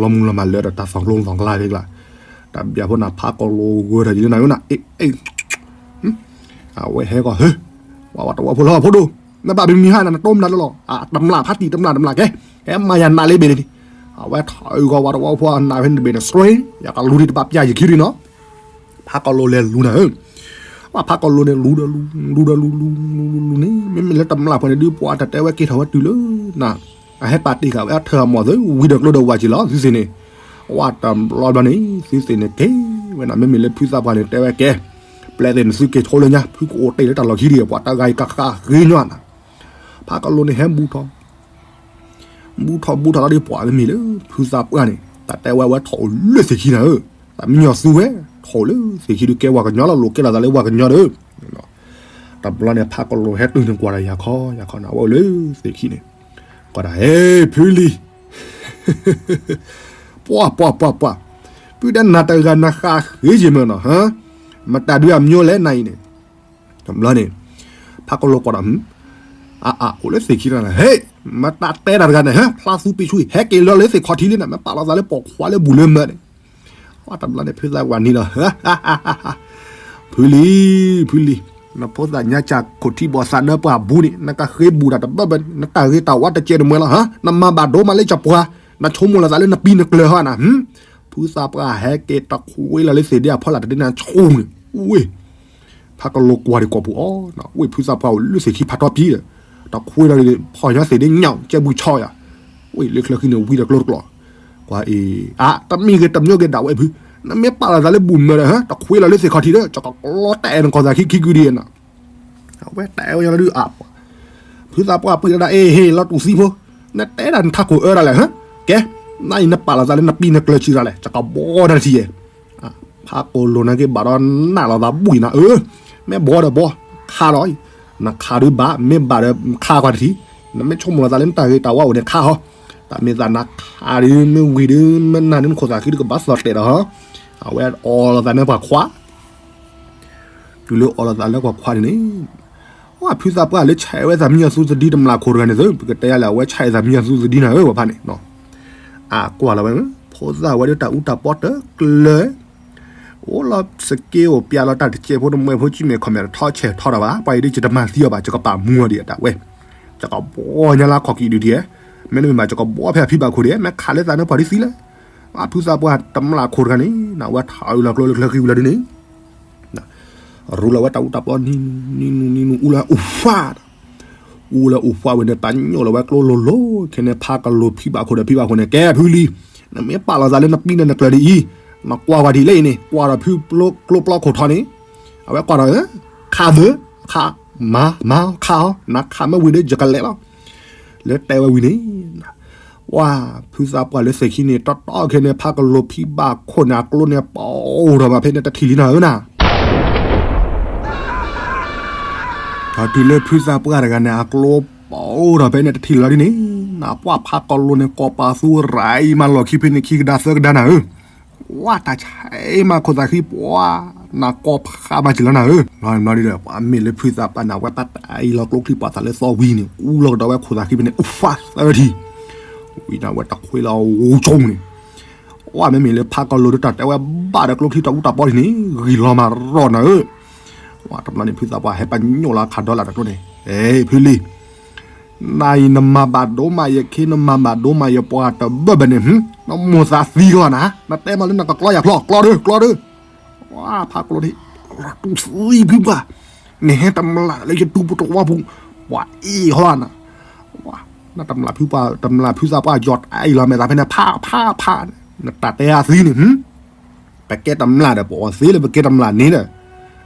ၤနၤ လီၤမူလီၤမၢ်လၢဒီးတၢ်သီကျိသီကျါတကျါ တဘျီဖိနၤ ဖးကလိၤဂၢၢ်ထီၣ်ယဲလၢနၤယိနၤ အ့ အ့ အဝဲဟဲကီၢ်ဟၢ ဝဲဝဲတဝီဖိလီၤဖိဒိၣ် နဘၣ်ပမံၤဟါနၤ နတိမနုၤလၢလီၤ တမျၢ်ဖးတံၢ်တမျၢ်တမျၢ်ကဲ ဟဲမၤယၤနးလၢဘ့ၣ်န့ၣ် အဝဲထီၣ်အုၣ်ကီးဝဲတဝီဖိအနးဖဲန့ၣ်တဘ့ၣ်န့ၣ် စြ့ ယကလူၤဒံးတဘၣ်ပျၢ်ယခံဒံးနီၤ ဖးကလိၤလဲၤလူၤနၤဧၢ ဝဲဖးကလိၤန့ၣ် လူၤဒီးလူၤ လူၤဒီးလူၤ လူၤ လူၤ လူၤ လူၤန့ၣ် မ့မ့ၢ်လၢတမျၢ်ဖဲန့ၣ်ဒုး ပှၤတတဲဝဲက့ၤထီၣ်ဝဲတုၤလၢနၤ အဟဲပာ်တ့ၢ်ဃာ်ဝဲအထၢၣ်အမီၢ်သု ဝံၤဒီးကျိဒီးဝၤက့ၤလီၤ သုသ့ၣ်န့ၣ် ဝဲတဘျီဘျီန့ၣ် သုသ့ၣ်န့ၣ်ကဲဝဲနၤ မ့မ့ၢ်လၢဖုသးပှၢ်န့ၣ် တဲဝဲကဲ ပျဲသ့ၣ်န့ၣ်သုက့ၤဆိလၢညါ ဖုကအိၣ်တ့ၢ်လၢတၢ်လီၢ်ခံဒံး ပှၤတဂၤအံၤကဃၣ်ဃ့ညီနၤ ဖးကလိၤန့ၣ်ဟဲဘူးထီၣ် ဘူးထီၣ်ဘူးထီၣ်လီၤဒုး ပှၤမ့မ့ၢ်လၢ ဖုသးပှၢ်န့ၣ် တၢ်တဲဝဲဝဲထီၣ်အိၣ်လၢသ့ၣ်ခံနၤဧၢ သးမံညီၤသူဝဲ ထီၣ်အိၣ်လၢသ့ၣ်ခံဒုး ကဲဝၤကညီလီၤ လိာ်ကဲလိာ်သးလၢဝၤကညီဒီး တဘျီန့ၣ် ဖးကလိၤဟဲတုၤန့ၣ်ကွၢ်ဒီးယၤခီ ယၤခီနၤ ဝဲအိၣ်လၢသ့ၣ်ခံန့ၣ် ကွၢ်ဒၣ် ဟဲ ဖုလံၤ ပှၤ ပှၤ ပှၤ ပှၤ ဖုဒဲနၤတဂၤနဃၣ်ဃ့ယံာ်မးနီၤ ဟါ မတၤဒုးအမျိုးလဲၣ်နၤအံၤန့ၣ် တဘျီန့ၣ် ဖးကလိၤကွၢ်ဒီး အါ အါ အိၣ်လၢသ့ၣ်ခံနၤ ဟဲ မတၤတဲတၢ်တဂၤန့ၣ် ဟဲ ဖျါသူပ့ၤဆူအံၤ ဟဲက့ၤလီၤလၢသ့ၣ်ခီၣ်ထံးလံနၤ မ့ၢ်ပာ်လီၤသးလၢပိာ်ခွါလၢဘူးလၢမၢန့ၣ် တဘျီန့ၣ် ဖုသးပှၢ်နံၤလီၤ ဖုလံၤ ဖုလံၤ နဖိသၣ်ညါစၢ်ခိၣ်ထံဘီၣ်သးနၢပှၢ်ဘူးန့ၣ် နကဃ့ဘူးတၢ်တဘၢဘၢန့ၣ် နတၢ်ဂ့ၤတၢ်ဝါတကဲတမှဲလီၤ ဟါ နမၤဘၣ်ဒိမးလၢကပှၢ် နဆိကမိၣ်လီၤသးလၢနပံနကျၢၤဟီနၤ ဖုသးပှၢ်ဟဲက့ၤတခွ့လီၤလၢသ့ၣ်ဒ့အဖီလာ်တဒ့နၤဆူန့ၣ် ဝ့ၢ် ဖးကလိၤကွၢ်ဒံးကိာ်ပူၤအီၤ ဝ့ၢ်ဖုသးပှၢ်အိၣ်လၢသ့ၣ်ခံဖးထီပံၤဒီး တခွ့လီၤဒံး ဖီၣ်ညီသ့ၣ်ဒ့ညၣ်ကဲဘူးဆီယၤ ဝ့ၢ်လၢချၢဃံန့ၣ် ဝံၤဒီးကျိတကျိာ် ကွၢ်အံၤ အါ တမံၤဂ့ၤတမျိုးဂ့ၤဒၣ်ဝဲဖု နမ့ၢ်ပာ်လီၤသးလၢဘူးမၢဒီး တခွ့လီၤလၢသ့ၣ်ခီၣ်ထံးဒီး ကကလီတဲနကီၢ်သးခံခံကုဒံးနၤ အဝဲတဲဝဲညီလီၤဒုး အါ ဖုသးပှၢ်ပှံၢ်လီၤဒၣ် အ့ၣ် ဟ့ၣ်လီၤတူၢ်သံဖိ နတဲဒၣ်နထးခိၣ်အၢဒၣ်လဲာ် ဟါ ကဲ နအံၤနပာ်လီၤသးလၢနပံနကျၢၤဆံးဒၣ်လဲာ် ကကဘီဒၣ်ထံၣ်ယဲ ဖးကိၣ်လိၤနက့ဘၣ်ဒီးနးလိာ်သးဘူၣ်အံၤနၤ အၢ မ့ၢ်ဘီဒီးဘီ ခးဒီးအံၤ နခးဒုးဘၣ် မ့ၢ်ဘၣ်ဒီးခးကွၢ်တထံၣ် နမ့ၢ်ဆိကမိၣ်လီၤသးလၢနတၢ်ဂ့ၤတၢ်ဝါအိၣ်န့ၣ်ခးဟီ တၢ်မ့ၢ်သးနခးဒုး မ့ၢ်ဝံၤဒုး မ့ၢ်နၤဒုးနခိၣ်သးဃံဒုးကဘၣ်သီၣ်တဲာ်ဒီးဟီ အဝဲအီၣ်လီၤသးန့ၢ်ပှၤခွါ တုၤလၢအီၣ်လီၤသးလၢပှၤခွါန့ၣ်န့ၣ် ဝဲဖုသးပှၢ်လၢဆဲးဝဲသးမံညီၤသူသဒံတမျၢ်ခိၣ်တဂၤန့ၣ်သ့ ပကတဲယၤလဲၣ် အဝဲဆဲးသးမံညီၤသူသဒံနၤဧၢ ပှၤဖးန့ၣ် အကွၢ်လီၤဝဲ ဖိသၣ်ဝဲဒၣ်တၢ်အူတၢ်ပီတကျၢၤ အိၣ်လီၤစက့အိၣ်ပျဲလီၤတၢ်တစဲးဖိတမှဲဖိ ကံၣ်မဲာ်ခီၣ်မဲာ်တထီဆဲးထီတၢ်ဘၣ် ပှၤအံၤဒ်ယတမၤသံအီၤဘၣ် ယကပာ်မူအီၤဒံးအတၢ်ဝဲ ယကဘီညါလၢခီၣ်ကံၣ်ဒုးဒံး မ့တမ့ၢ်ဘၣ် ယကဘီဖဲအဖံဘၣ်ခိၣ်ဒံး မ့ၢ်ခးလၢသးနၢပှၤဒ်သံလဲၣ် အဖုသးပှၢ်တမျၢ်ခိၣ်တဂၤန့ၣ် နဝဲထးအုးလီၤကျိလၢချၢဃံဝံၤလီၤဒ်န့ၣ် ရူလီၤဝဲတၢ်အူတၢ်ပီနံၤနံၤနံၤနံၤနံၤ အူလၢအူဖး အူလၢအူဖးဝဲန့ၣ် ပာ်ညိၣ်လီၤဝဲကျိလိၤလိၤ ခဲန့ၣ် ဖးကလိၤဖံဘၣ်ခိၣ်ဒီးဖံဘၣ်ခိၣ်န့ၣ် ကဲဖုလံၤ နမ့ၢ်ပာ်လီၤသးလၢနပံန့ၣ်နကျၢၤဒ်အံၤ နကွၢ်ဝဲဒ်လဲၣ်အံၤန့ၣ် ကွၢ်ဒီးဖုကျိပျီခိၣ်ထီန့ၣ် အဝဲကွၢ်ဒီး ခးသၢ ခး မၤ မၤ ခးအီၤ နခးမ့ၢ်ဝံၤဒီးယကလဲၤလီၤ လၢတဲဝဲဝံၤန့ၣ် ဝဲ ဖုသးပှၢ်လၢသ့ၣ်ခံန့ၣ် တီတီခဲန့ၣ် ဖးကလိၤဖံဘၣ်ခိၣ်န့ၣ် အကျိန့ၣ် ပအိၣ်ထီၣ်ဘၣ်ဖဲန့ၣ်တထံၣ်လံနၤဧၢနၤ ဒီးတုၤလၢဖုသးပှၢ်တဂၤန့ၣ် အကျိပအိၣ်ထီၣ်ဖဲန့ၣ်တထံၣ်လီၤဒ်န့ၣ် နပှၢ်ဖးကလိၤန့ၣ် ကိးပသူရၤအံၤမးလီၢ်ခံဖဲန့ၣ်ခံကဒါသၢကဒါနၤဧၢ ဝဲတၢ်ဆဲးမးခိၣ်သးဃံပှၤ နကိးဖးမးစၢၤလီၤနၤဧၢ ဘျီန့ၣ်ဘျီဒီး ပှၤမ့ၢ်လၢဖုသးပှၢ်န့ၣ် အဝဲပာ်တၢ်အံၤလီၤကျိချံပှၤသးလၢသီဝံၤန့ၣ် အူလီၤကဒီးဝဲခိၣ်သးဃံဖဲန့ၣ် အူဖးသၢထံၣ် ဝံၤန့ၣ် အဝဲတခွ့လီၤအူကၠိန့ၣ် ဝဲမ့မ့ၢ်လၢဖးကလိၤဒုးတၢ်တဲဝဲဘၣ်ဒီးကျိချံတၢ်အူတၢ်ပီဒ်န့ၣ် ဂံၢ်လီၤမးရီၣ်နၤဧၢ ဝဲတဘျီန့ၣ် ဖုသးပှၢ်ဟဲပာ်ညိၣ်လီၤအခးဒီလၣ်တကျိန့ၣ် ဟဲ ဖုလံၤ နၤအံၤနမၤဘၣ်ဒိမးယခ့ နမၤဘၣ်ဒိမးယပှၤတဘၢဘၢန့ၣ် နမိၢ်သးသံလီၤနၤ နတဲမးလၢနကကျီယၤဖျီ ကျီဒု ကျီဒု ဝဲ ဖးကလိၤန့ၣ် လီၤတူၢ်သံဖုပှၢ်, နဟဲတမျၢ်လၢယတူၢ်ပူၤတဝီပူၤ, ပှၤအ့ၣ်ဟီနၤ, နတမျၢ်ဖုပှၢ် တမျၢ်ဖုသးပှၢ်ယီၤတၢ်အံၤလီၤ မဲာ်သးဖဲန့ၣ် ဖးဖးဖး, နတၢ်တဲအသံန့ၣ် ပကဲတမျၢ်ဒီး ပအီၣ်သ့လၢပကဲတမျၢ်န့ၣ်ဒီး,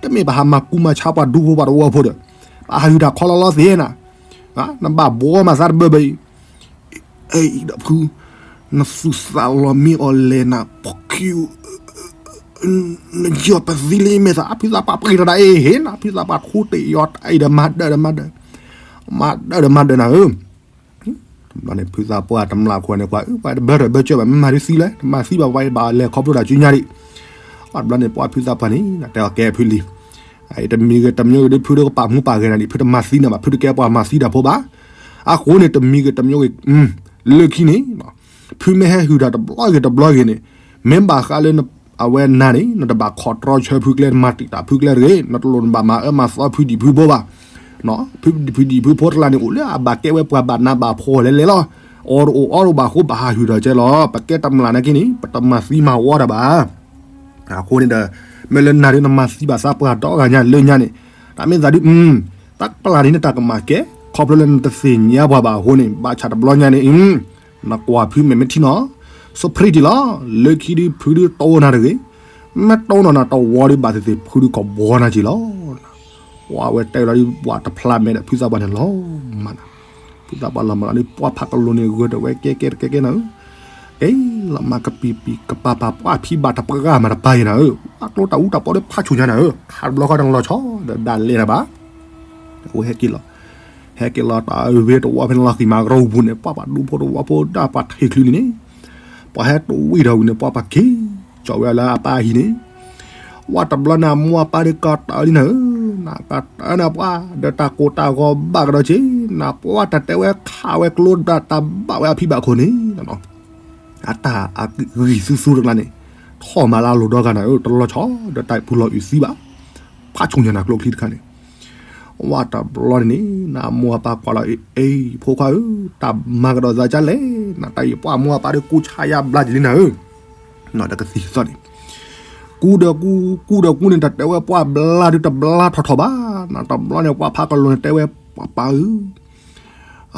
တမ့ၢ်ပဟးမၤကူမၤဆါပှၤဒူဖိပှၤတဝီဖိဒီး, ပဟးဟုၣ်တၢ်ခီလီၤလီၤသ့နၤ, နဘၣ်ဘှီမၤသးတဘၢဘၢအံၤ, အဲၣ်ဒီးဖု, နသူၣ်သးလီၤမ့ၢ်အီၤလဲၣ်နၤ, ဖီခံ, နယီၤပသံလၢမဲာ်သး အဖုသးပှၢ်ပှ့ၤထီၣ်ဒၣ်အံၤ ဟ့ၣ်နၤ ဖုသးပှၢ်ထူတ့ၢ်ယီၤတၢ်အံၤဒီးမၤဒၢၣ်ဒီးမၤဒၢၣ်, မၤဒၢၣ်ဒီးမၤဒၢၣ်နၤဧၢ တဘျီန့ၣ် ဖုသးပှၢ်တမျၢ်ခိၣ်န့ၣ် ကွၢ်အၢ ပှၤတဘၢထီၣ်ဘၢကၢဘၣ် မ့ၢ်မၤဒ်သံလဲၣ် တမၤသံဘၣ် ပှၤဘၣ်လဲၤခီဖျိတၢ်စုညါဒံး, တဘျီန့ၣ် ပှၤဖုသးပှၢ်န့ၣ် တဲအီၤကဲဖုလံ, တမံၤဂ့ၤတမံၤဂ့ၤဒ် ဖုတကပာ်မူပာ်ဂဲၤနၤဒံး ဖုတမၤသံနၤဘၣ် ဖုတကဲပှၤမၤသံတၢ်ဖိဘၣ်, အဃိန့ၣ် တမံၤဂ့ၤတမံၤဂ့ၤ, လၢခံန့ၣ် ဖုမ့ၢ်ဟဲဟုၣ်တၢ်တဘျီဂ့ၤတဘျီဂ့ၤန့ၣ်, မ့ၢ်ဘၣ်ဃးလၢ အဝဲနၤန့ၣ် နတဘၣ်ခီၣ်တြီဆၢဖုကျဲ နမၤတံာ်တာ်ဖုကျဲတဂ့ၤ, နတလိၣ်နဘၣ်မၤအၢမၤသီဖုဒံၣ်ဖုဘိဘၣ်, ဖုဒံၣ်ဖုဒံၣ်ဖုဖိတကျါန့ၣ် အိၣ်လၢအဘၣ်ကဲဝဲပှၤဘၣ်နးဘၣ်ဖှီၣ်လဲၤလဲၤလီၤ, အီၣ်တအိၣ်အီတအိၣ်ဘၣ်အဃိ ဘၣ်ဟးဟုၣ်ထီၣ်ကဲလီၤ, ပကဲတမျၢ်နာ်က့န့ၣ် ပတမၤသံမၤဝီတၢ်ဘၣ် အဃိန့ၣ်ဒီး မ့ၢ်လၢနၤဒ်နမၤသံဘၣ်သးပှၢ်ဒီဂၤညါလၢညါန့ၣ်, တၢ်မ့ၢ်သးဒ်, တၢ်ကပျၢ်န့ၣ်နတၢ်ကမၣ်ကဲ, ခီဖျိလၢနတသ့ၣ်ညါပှၤဘၣ်အဃိန့ၣ် ဘၣ်ဆၣ်တဘျီညါန့ၣ်, နကွၢ်ဖုမဲာ်မ့ၢ်ထံနီၤ, စီၤဖရံတံၢ်လီၤ, လၢခံဒ်ဖုဒ်တိၢ်နၤတဂ့ၤ, မ့ၢ်တိၢ်နီၤနၤတဝီဒ်ဘၣ်သ့ၣ်သ့ၣ်ဖုဒ်ကဘှီနၤက့ၤလီၤ ပှၤဝဲတဲလီၤဒ်ပှၤတဖျါမဲာ်ဒီးဖုသးပှၢ်န့ၣ်လီၤမး, ဖုသးပှၢ်လီၤမးလီၤဒ်ပှၤဖးကလိၤန့ၣ် ဂၢၢ်တဝဲကဲကဲတကဲကဲနၤဧၢ, ကဲလီၤမးကပံာ်ပံာ်ကပၤပၤ ပှၤဖံးဘၣ်တပှၢ်မးတပၢ်ယဲနၤဧၢ, ပှၤကျိတၢ်အူတၢ်ပီဒီးဖးဆူၣ်ညါနၤဧၢ, ခးတဘျီဃီတလီၤဆီဒီးဒၣ်လဲာ်နၤဘၣ်, အဝဲဟဲက့ၤလီၤ, ဟဲက့ၤလီၤတၢ်အဝဲတဝီဖဲန့ၣ်လီၤ ဃံမၤကရီပူၤန့ၣ် ပှၤပှၤဒူဖိတဝီဖိဒၣ်ပှၤထံၣ်ချုးလံန့ၣ်, ပှၤဟဲတဝံၣ်ထီၣ်ဝံၤန့ၣ် ပှၤပှၤက့ၤ, ကၠီဝဲလၢအပၢ်အဟံၣ်န့ၣ် ဝဲတဘျီန့ၣ်အမိၢ်အပၢ်ဒီးကတၢၢ်လံနၤဧၢ, နကတၢၢ်နၤပှၤ, ဒီးတၢ်ကိၢ်တၢ်ဂီၤဘၣ်ကဒီးက့ၤ, နပှၤတၢ်တဲဝဲခးဝဲကျိဒၣ်တၢ်ဘၣ်ဝဲအဖံဘၣ်ခိၣ်န့ၣ်, အတၢ်အဂံၢ်သူသူတကျါန့ၣ်, ထီၣ်မၤလၢအလိၤဒီဂၤနၤဧၢ, တလီၤဆီဒီးတၢ်ပူၤလီၤအုးသံဘၣ်, ဖးဆူၣ်ညါနၤကျိချံတခါန့ၣ် ဝဲတဘျီန့ၣ်န့ၣ် နမိၢ်အပၢ်ကွၢ်လီၤအံၤ, အ့ ဖိခွါဧၢ, တၢ်မၤကဒီးသးကလဲၣ်, နတၢ်အံၤပှၤမိၢ်အပၢ်ဒီးကူဆါယါဘျါက့ၤလံနၤဧၢ, ဒီးကသံၣ်သီၣ်န့ၣ်, ကူဒီးကူ, ကူဒီးကူန့ၣ် တၢ်တဲဝဲပှၤဘျါဒုးတဘျါထီၣ်ထီၣ်ဘၣ်, နတဘျီန့ၣ် ပှၤဖးကလိၤန့ၣ်တဲဝဲ ပှၤပၢ်ဧၢ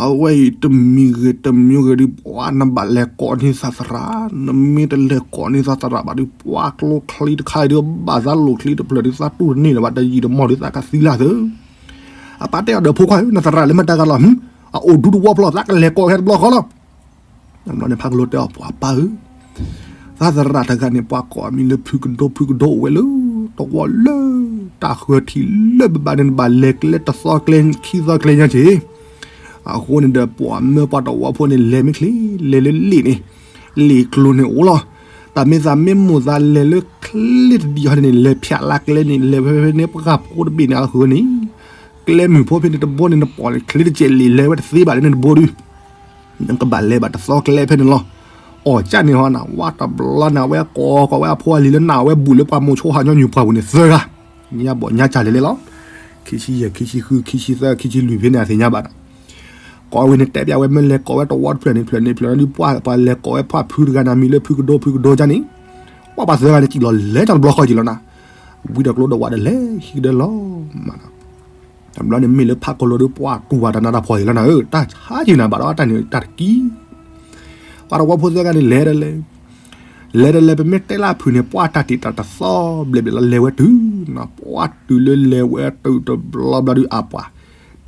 အဝဲအံၤတမံၤဂ့ၤတမံၤဂ့ၤဒုး ပှၤနဘၣ်လဲၤကိးန့ၢ်သးသရၣ်, နမ့ၢ်တလဲၤကိးန့ၢ်သးသရၣ်ဘၣ်ဒုး ပှၤကျိချံတခါအံၤဒုး ဘၣ်သးလိာ်ချံတဖျၢၣ်ဒုး သးတူၢ်တန့ၢ်လၢၤဘၣ် တယံာ်တမီၢ်ဒုး သးကသံလၢ်သၢ. အပၢ်တဲအီၤဒီး ဖိခွါဧၢ, နသရၣ်လၢမတၤတဂၤလီၤ, အအိၣ်ဒူတဝီဖျီ သးကလဲၤကိးကဟဲတဘျီဃီလီၤ. အဘျီန့ၣ် ဖးကလိၤတဲအီၤ ပှၤပၢ်ဧၢ သးသရၣ်တဂၤန့ၣ် ပှၤကိးအမံၤလၢဖုကဒိ, ဖုကဒိအိၣ်ဝဲလၢ တဝီလၢ တၢ်ဃၢၤထံးလၢဘၣ်ဘၣ်န့ၣ် နဘၣ်လဲၤကျဲတသီကျဲခံသီကျဲညါက့ၤ. အဃိန့ၣ်ဒီး ပှၤမၢပှၤတဝီဖိန့ၣ် လဲၤမ့ၢ်ချ့ လဲၤလၢလ့ၣ်န့ၣ်, လ့ၣ်ကျိၤန့ၣ်အိၣ်လီၤ. တၢ်မ့ၢ်သးမ့ၢ်မိၣ်သးလဲၤလၢချ့တဒံးဟီန့ၣ် လဲၤဖၠးလၢကျဲန့ၣ် လဲၤဖဲဖဲန့ၣ် ပှၤဖိတဘ့ၣ်န့ၣ် အဃၢၤန့ၣ် ကျဲမုၢ်ဖိဖဲန့ၣ်တဘိန့ၣ် နပိာ်န့ၣ် ချ့တစဲးလံာ်လဲၤဝဲတသ့ဘၣ်လၢန့ၣ်တဘိဒုး နကဘၣ်လဲၤဘၣ်တသီကျဲဖဲန့ၣ်လီၤ. အီၣ်ကၢ်န့ၣ်ဟီနၤ ဝဲတဘျီန့ၣ် အဝဲကိးကိးဝဲအဖိအလံၤလၢနၢ်ဝဲဘူးလၢပှၤမိၤဆိဟးညီနုၢ်ပှၢ်ပူၤန့ၣ်သၢဂၤ, ညါဘီၣ်ညါကၢ်လဲၤလဲၤလီၤ. ခံဆံယဲၢ် ခံဆံဃု ခံဆံသၢ ခံဆံလွံၢ်ဖဲန့ၣ် အသ့ၣ်ညါဘၣ်ဒီး ကိးဝဲန့ၣ် တဲပျးဝဲမ့ၢ်လဲၤကိးဝဲတဝီတဖျၢၣ်န့ၣ် ဖျၢၣ်န့ၣ်ဖျၢၣ်န့ၣ်ဒုး ပှၤပှၤလဲၤကိးဝဲပှၤဖုတဂၤန့ၣ် မံၤလၢဖုကဒိဖုကဒိကၢ်န့ၣ် ပှၤပှၤသၢဂၤန့ၣ် စံၣ်လီၤလဲၤတဘျီဃီက့ၤလီၤနၤ. ဝံၤဒီးကျိဒီးဝးဒီးလဲၤဟံးကဒီးလီၤမးနီၤ. တဘျီန့ၣ်မ့ၢ်လၢဖးကလိၤဒီး ပှၤတူၢ်ဘၣ်တၢ်နးတၢ်ဖှီၣ်အံၤလီၤနၤဧၢ, တၢ်ဆါက့ၤနၤဘၣ်ဒီးတၢ်န့ၣ်တၢ်တကံ. ပှၤတဝီဖိသၢဂၤန့ၣ် လဲၤဒီးလဲၤ, လဲၤဒီးလဲၤ ပမ့ၢ်တဲလၢအဖုၣ်န့ၣ် ပှၤတၢ်တ့ၢ်တၢ်တသီဘျဲၣ်ဘျဲၣ်လီၤ လဲၤဝဲတုၤနၤ, ပှၤတုၤလၢလဲၤဝဲတုၤတဘျီဘျီဒုးအပှၤ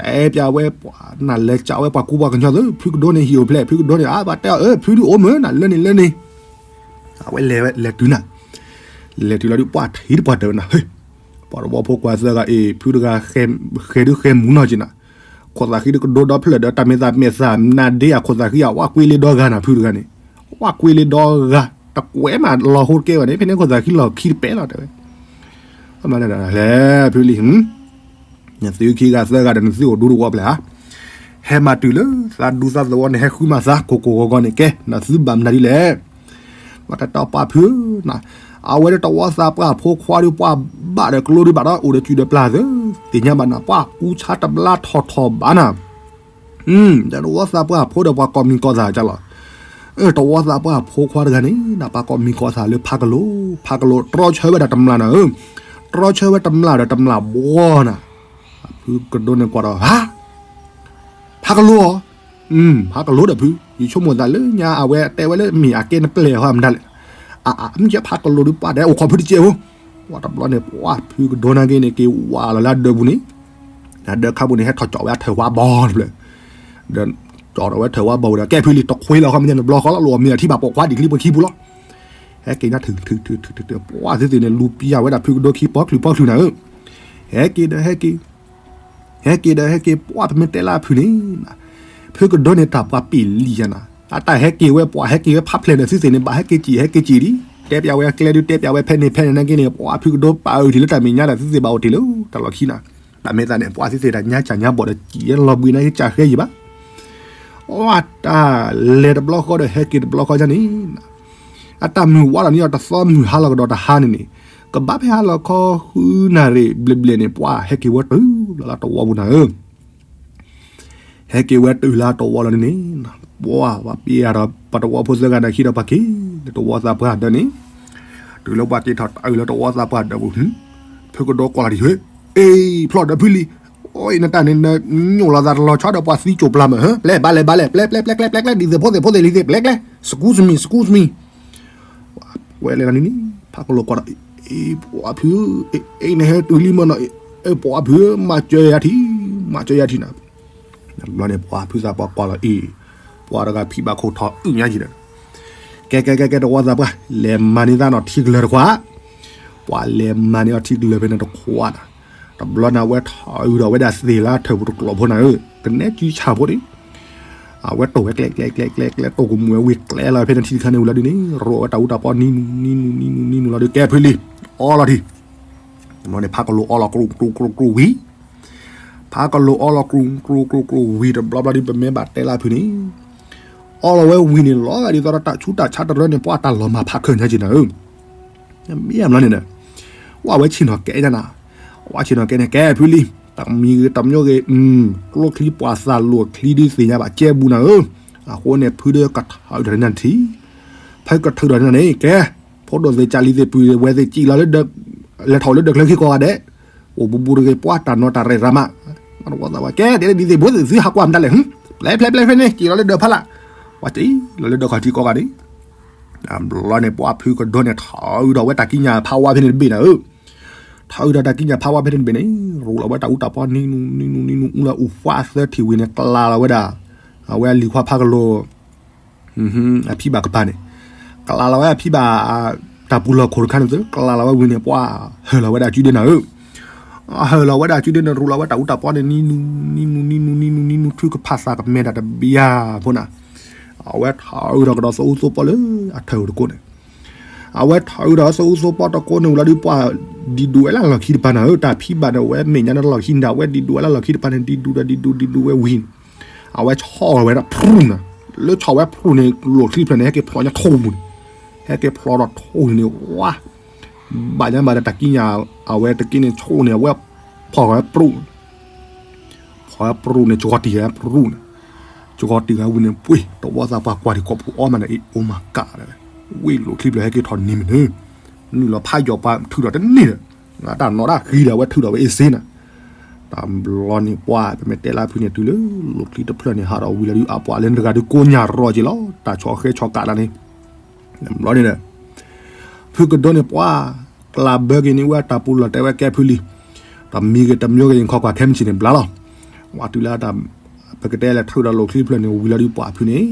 တဲပျးဝဲပှၤနၤလဲၤကးဝဲပှၤကူပှၤကညီသု, ဖုကဒိန့ၣ်ဟံၣ်အိၣ်ဖျဲၣ်, ဖုကဒိန့ၣ် အါဘၣ်တဲအီၤ အၢ ဖုဒုးအိၣ်မုာ်နၤ လၢန့ၣ်လၢန့ၣ် အဝဲလဲၤဝဲလဲၤတုၤနၤ, လဲၤတုၤလီၤဒုး ပှၤထံၣ်တပှၢ်တၢၢ်ဝဲနၤ, ဟ့ၣ်, ပှၤတဝီဖိကွၢ်သၢဂၤအံၤ ဖုတဂၤ ဃဲၤဒုးဃဲၤမူနီၢ်က့ၤနၤ, ခိၣ်သးဃံတကဒိဒီဖျၢၣ်ဒီး တၢ်မ့ၢ်သးမ့ၢ်သးနါဒ့ဧါ ခိၣ်သးဃံဧါ ဝဲကွ့လ့ဒီဂၤနၤ ဖုတဂၤန့ၣ်, ဝဲကွ့လ့ဒီဂၤ, တကွဲးမးလီၤဟိတကဲဘၣ်န့ၣ် ဖဲန့ၣ်ခိၣ်သးဃံလီၤခံတပဲလီၤတဲဝဲ လဲၤဖုလံ နသုခံဂၤသၢဂၤဒီး နသုအိၣ်ဒူတဝီဖျဲၣ်ဧါ, ဟဲမၤတုၤလၢသးဒူသးသဝီန့ၣ် ဟဲဃုမၤသးကိၢ်ကိၢ်ဂီၤဂီၤန့ၣ် ကဲ နသုဘၣ်မနုၤဒ်လဲၣ်. ဘၣ်တၢ်တီပှၤဖုနၤ, အဝဲဒၣ်တဝီသးပှၢ်ဖိခွါဒုး ပှၤဘၣ်ဒီးကျိဒုးဘၣ်ဒီး အိၣ်ဒီးကုၢ်ဒီးပျၢ်သၢ, သ့ၣ်ညါဘၣ်နၤ ပှၤကူဆါတဘျါထီၣ်ထီၣ်ဘၣ်နၤ ဒီးတဝီသးပှၢ်ဖိဒီးပှၤကိးမံၤကိးသးကလီၤ. တဝီသးပှၢ်ဖိခွါတဂၤန့ၣ် နပှၤကိးမံၤကိးသးလၢဖးကလိၤ, ဖးကလိၤတြီဆၢဝဲဒၣ်တမျၢ်နၤဧၢ, တ တြီဆၢဝဲတမျၢ်ဒီးတမျၢ်ဘှီနၤ, ဖုကဒိန့ၣ်ကွၢ်ဒီး ဟါ, ဖးကလိဧါ, ဖးကလိဒီးဖု, ယဆိကမိၣ်သးလၢညါအဝဲတဲဝဲလၢမ့ၢ်အကဲနပျဲၢ်ဟီမတၤလဲၣ်, အမ့ၢ်ကဲဖးကလိဒီးပှၤဒီးအိၣ်ခိးဖုတကဲဧိၤ, ပှၤတဘျီန့ၣ် ပှၤဖုကဒိနာ်က့န့ၣ် က့ၤဝါလီၤလၢအဒၢးပူၤန့ၣ်, အဒၢးခါပူၤန့ၣ် ဟဲထီၣ်ကၠီၣ်ဝဲအထၢၣ်ဝါဘီတဖျၢၣ်, ဒီးကၠီၣ်ထီၣ်ဝဲထၢၣ်ဝါဘီဝံၤဒီး ကဲဖုလံ တခွ့လီၤဃီမ့ၢ်န့ၣ် တဘျီဃီလီၤ လီၤမ့ၢ်အထံၣ်ဘၣ်ပိာ်ခွါဒံးချံပှဲၤခံပူၤလီၤ ဟဲက့ၤညါထုးထုးထုးထုးထုး ပှၤသ့ၣ်သ့ၣ်န့ၣ် လူၤပံယၤဝဲဒၣ်ဖုကဒိခံပီချုးပီချုးနၤဧၢ, ဟဲက့ၤဒီးဟဲက့ၤ, ဟဲက့ၤဒီးဟဲက့ၤ ပှၤပမ့ၢ်တဲလၢအဖုန့ၣ်, ဖုကဒိန့ၣ်တၢ်ပှၤပ့ၢ်လံယၤနၤ, အတၢ်ဟဲက့ၤဝဲ ပှၤဟဲက့ၤဝဲဖးဖျဲးန့ၣ် သုသ့ၣ်န့ၣ် ဘၣ်ဟဲက့ၤစံၣ် ဟဲက့ၤစံၣ်လံ, တဲပျးဝဲအကျဲဒု တဲပျးဝဲဖဲန့ၣ်ဖဲန့ၣ်နာ်က့န့ၣ် ပှၤဖုကဒိပာ်အုၣ်ထံးလၢတၢ်မဲာ်ညါဒီး သုသ့ၣ်ဘၣ်အိၣ်တ့ၢ်လၢတၢ်လီၢ်ခံနၤ, တၢ်မဲာ်သးန့ၣ် ပှၤသ့ၣ်သ့ၣ်တၢ်ညါစၢ်ညါဘီၣ်ဒီး စံၣ်လီၤဘှံးနာ်က့ စၢ်ဃဲယံၤဘၣ် အတၢ်လဲၤတဘျီဃီဒီးဟဲက့ၤတဘျီဃီန့ၣ်, အတၢ်မုၢ်ဝါလီၤန့ၣ်ဒီးတသီမုၢ်ဟါလီၤကဒီးတဟါန့ၣ်န့ၣ်, ကဘၣ်ဖဲဟါလီၤခီဃုနၣ်ရံၣ်ဘျဲၣ်ဘျဲၣ်န့ၣ် ပှၤဟဲက့ၤဝဲတုၤလီၤလၢတဝီပူၤနၤဧၢ, ဟဲက့ၤဝဲတုၤလၢတဝီလီၤန့ၣ်န့ၣ်, ပှၤပှၤပ့ၢ်ယၤဒီးပတဝီဖိသၢဂၤန့ၣ်ခံဒီးပှၤက့ၤလၢတဝီသးပှၢ်ဒၢးန့ၣ်, တုၤလၢပှၤက့ၤထီၣ်တၢ်အုးလၢတဝီသးပှၢ်ဒၢးပူၤ, ဖုကဒိကွၢ်လီၤဒံး ဟ့, အ့ ဖျီၣ်ဒီးဖုလံ, အိၣ်အံၤနတၢ်န့ၣ် နညိၣ်လီၤသးတလီၤဆီဒီးပှၤသံကၠိၤပျၢ်မးဧၢ, ပျဲဘၣ်လဲၣ်ဘၣ်လဲၣ် ပျဲပျဲပျဲပျဲပျဲပျဲ ဒ်သိးဖိသ့ၣ်ဖိသ့ၣ်လံသ့ၣ် ပျဲပျဲ, စကူစမံ စကူစမံ ဝဲလဲၤလီၤန့ၣ်န့ၣ်, ဖးကလိကွၢ်ဒီး အ့ ပှၤဖု, အ့ နဟဲတုၤလံမ့ၢ်နီၤ, အ့ ပှၤဖု မၤစၢၤယၤထံ, မၤစၢၤယၤထံနၤ, ဘျီန့ၣ် ပှၤဖုသးပှၢ်ကွၢ်လီၤအ့ၣ်, ပှၤတဂၤဖံးဘၣ်ခိၣ်ထီၣ်အုၣ်ညါက့ၤဒီး, ကဲကဲကဲကဲ တဝီသးပှၢ် လဲၤမၤန့ၢ်သးနီၤထံကလၢၤတခွါ, ပှၤလဲၤမၤန့ၢ်အီၤထံကလၢၤဖဲန့ၣ်တခွါနၤ, တဘျီန့ၣ် အဝဲထီၣ်အုးဒီးဝဲဒၣ်သ့ၣ်လၢထၢၣ်ပူၤတကျိာ်ဖိနၤဧၢ, ကနဲစုဆၣ်ဖိန့ၣ် အဝဲတိၢ်ဝဲကျဲကျဲကျဲကျဲကျဲ တိၢ်ကမူၣ်ဝဲဝ့ၢ်ကျဲလီၤဖဲန့ၣ်ထံတခါန့ၣ်ဝံၤလီၤဒုန့ၣ် ရိးဝဲတၢ်အူတၢ်ပီနံနူနံနူနံနူနံနူလီၤဒု ကဲဖုလံ, အီလီၤထံ, တဘျီန့ၣ် ဖးကလိအီလီၤကျူကျူကျူကျူဝံၤ, ဖးကလိအီလီၤကျူကျူကျူကျူဝံၤ တဘျီဘျီဒု ပမ့ၢ်ဘၣ်တဲလၢဖုန့ၣ် အီလီၤဝဲဝံၤန့ၣ် လီၤဂာ်ဒ်သိးဒီးတၢ်ဆူးတၢ်ဆါတရၢန့ၣ် ပှၤတၢ်လီၤမၢ်ဖးခၢၣ်ညါက့ၤနၤဧၢ, မ့ၢ်အဘျီန့ၣ်ဒီး ဝဲဝဲဆ့ၣ်နီၤကဲညါနၤ, ဝဲဆ့ၣ်နီၤကဲန့ၣ် ကဲဖုလံ, တၢ်မံၤဂ့ၤတၢ်မံၤဂ့ၤ, ကျိချံပှၤသးလိာ်ချံဒုးသ့ၣ်ညါဘၣ်ကဲဘူးနၤဧၢ, အဃိန့ၣ် ဖုဒုးကထုးဒီးနၤထံ, ဖဲကထုးဒီးနၤန့ၣ် ကဲ, ဖိဒိၣ်သ့ၣ်ကၢ်လံၤသ့ၣ်ပုၢ်ဝဲၢ်သ့ၣ်ကံၣ်လီၤလၢ လဲၤထီၣ်လၢဒၢးချၢခံကိးဂၤဒဲး, အိၣ်ဘူးဘူးတဂ့ၤ ပှၤတၢ်နီၢ်တၢ်ရဲၣ်ရၤမး, ဝဲသးဝဲ ကဲ ဒ်သိးဖိသ့ၣ်သုဟးကွၢ်မတၤလဲၣ်, ပျဲပျဲပျဲဖဲန့ၣ် ကံၣ်လီၤလၢဒၢးဖးလၢ်, ပှၤကံၣ်လီၤလၢဒၢးခီၣ်ထံးကိးဂၤဒဲး ဘျီန့ၣ် ပှၤဖုကဒိန့ၣ် ထီၣ်အုးဒီးဝဲတၢ်ကံးညာ်ဖးဝါဖဲန့ၣ်တဘ့ၣ်နၤဧၢ, ထီၣ်အုးဒီးတၢ်ကံးညာ်ဖးဝါဖဲန့ၣ်တဘ့ၣ်န့ၣ် ရိးလီၤဝဲတၢ်အူတၢ်ပီနံနူနံနူနံနူ အူဖးသၢထံၣ်ဝံၤန့ၣ် ကလၤလီၤဝဲဒၣ် အဝဲအလံၤခွါဖးကလိ အဖံဘၣ်ကပၤန့ၣ်, ကလၤလီၤဝဲအဖံဘၣ် တၢ်ပူၤလီၢ်ခိၣ်တခါန့ၣ်သု ကလၤလီၤဝဲဝံၤန့ၣ် ပှၤဟၢၣ်လီၤဝဲဒၣ်စုဒ့နၤဧၢ, ဟၢၣ်လီၤဝဲဒၣ်စုဒ့န့ၣ် ရိးလီၤဝဲတၢ်အူတၢ်ပီန့ၣ် နံနူ နံနူ နံနူ နံနူ နံနူ ထုကဖၣ်သးကမဲာ်တၢ်တဘျီဖိနၤ, အဝဲထီၣ်အုးဒီးကဒီးသးအူသိပီလၢအထၢၣ်တကိးန့ၣ်, အဝဲထီၣ်အုးဒီးသးအူသိပီတကိးန့ၣ်ဝံၤလီၤဒုး ပှၤဒံးဒူးဝဲလၢလီၢ်ခံတပၤနၤဧၢ, တၢ်ဖံဘၣ်န့ၣ် အဝဲမဲာ်ညါန့ၣ်လီၢ်ခံန့ၣ် အဝဲဒံးဒူးဝဲလၢလီၢ်ခံတပၤန့ၣ် ဒံးဒူးဒီးဒံးဒူးဒံးဒူးဝဲဝံၤ အဝဲဆီၣ်ဝဲဒၣ်ဖရူၣ်နၤ, လၢဆီၣ်ဝဲဖရူၣ်န့ၣ် လိာ်ချံတဖျၢၣ်န့ၣ် ဟဲက့ၤဖျိးညါထိၣ်ပူၤန့ၣ်, ဟဲက့ၤဖျိးဒီးထိၣ်န့ၣ် ဝါ, ဘၣ်ညါဘၣ်ဒီးတၢ်ကံးညာ် အဝဲတက့ၢ်န့ၣ်ဆိၣ်န့ၣ် အဝဲဖီၣ်ဝဲပရူၣ် ဖီၣ်ဝဲပရူၣ်န့ၣ် ကၠီတံၢ်ဝဲပရူၣ်န့ၣ်, ကၠီတံၢ်ဝဲဝံၤန့ၣ် ပှ့ၤ တဝီသးပှၢ်ကွၢ်ဒံးကိာ်ပူၤအီမးန့ၣ် အ့ၣ် oh my god ဝ့ၢ်လိာ်ချံဖျၢၣ်ဟဲက့ၤထီၣ်န့ၢ်မ့ၢ်န့ၣ်, နုာ်လီၤဖးယီၤပှၤထုးထီၣ်တန့ၢ်ဒီး, တၢ်နီၢ်တၢ်ဃံဒီး အဝဲထုးထီၣ်ဝဲအ့ၣ်စ့နၤ, တဘျီန့ၣ်ပှၤ ပမ့ၢ်တဲလၢဖုန့ၣ် တုၤလၢလိာ်ချံတဖျၢၣ်န့ၣ် ဟးထီၣ်ဝံၤလီၤဒုး အပှၤလၢနတဂၤဒုးကိးညါရီၤက့ၤလီၤ တၢ်ဆီၣ်ဃဲဆီၣ်ကးလၢန့ၣ်, တဘျီန့ၣ်ဒီး ဖုကဒိန့ၣ်ပှၤ ကျးဘၢက့ၤန့ၢ်ဝဲတၢ်ပူၤလီၢ်တဲဝဲကဲဖုလံ, တမံၤဂ့ၤတမံၤဂ့ၤ ယခီကွၢ်ခဲမုၢ်ဆ့ၣ်န့ၣ်ဘျါလီၤ, ပှၤတုၤလၢတၢ် ပကတဲလၢထုးဒီးလိာ်ချံတဖျၢၣ်န့ၣ် ဝံၤလီၤဒုးပှၤဖုန့ၣ်,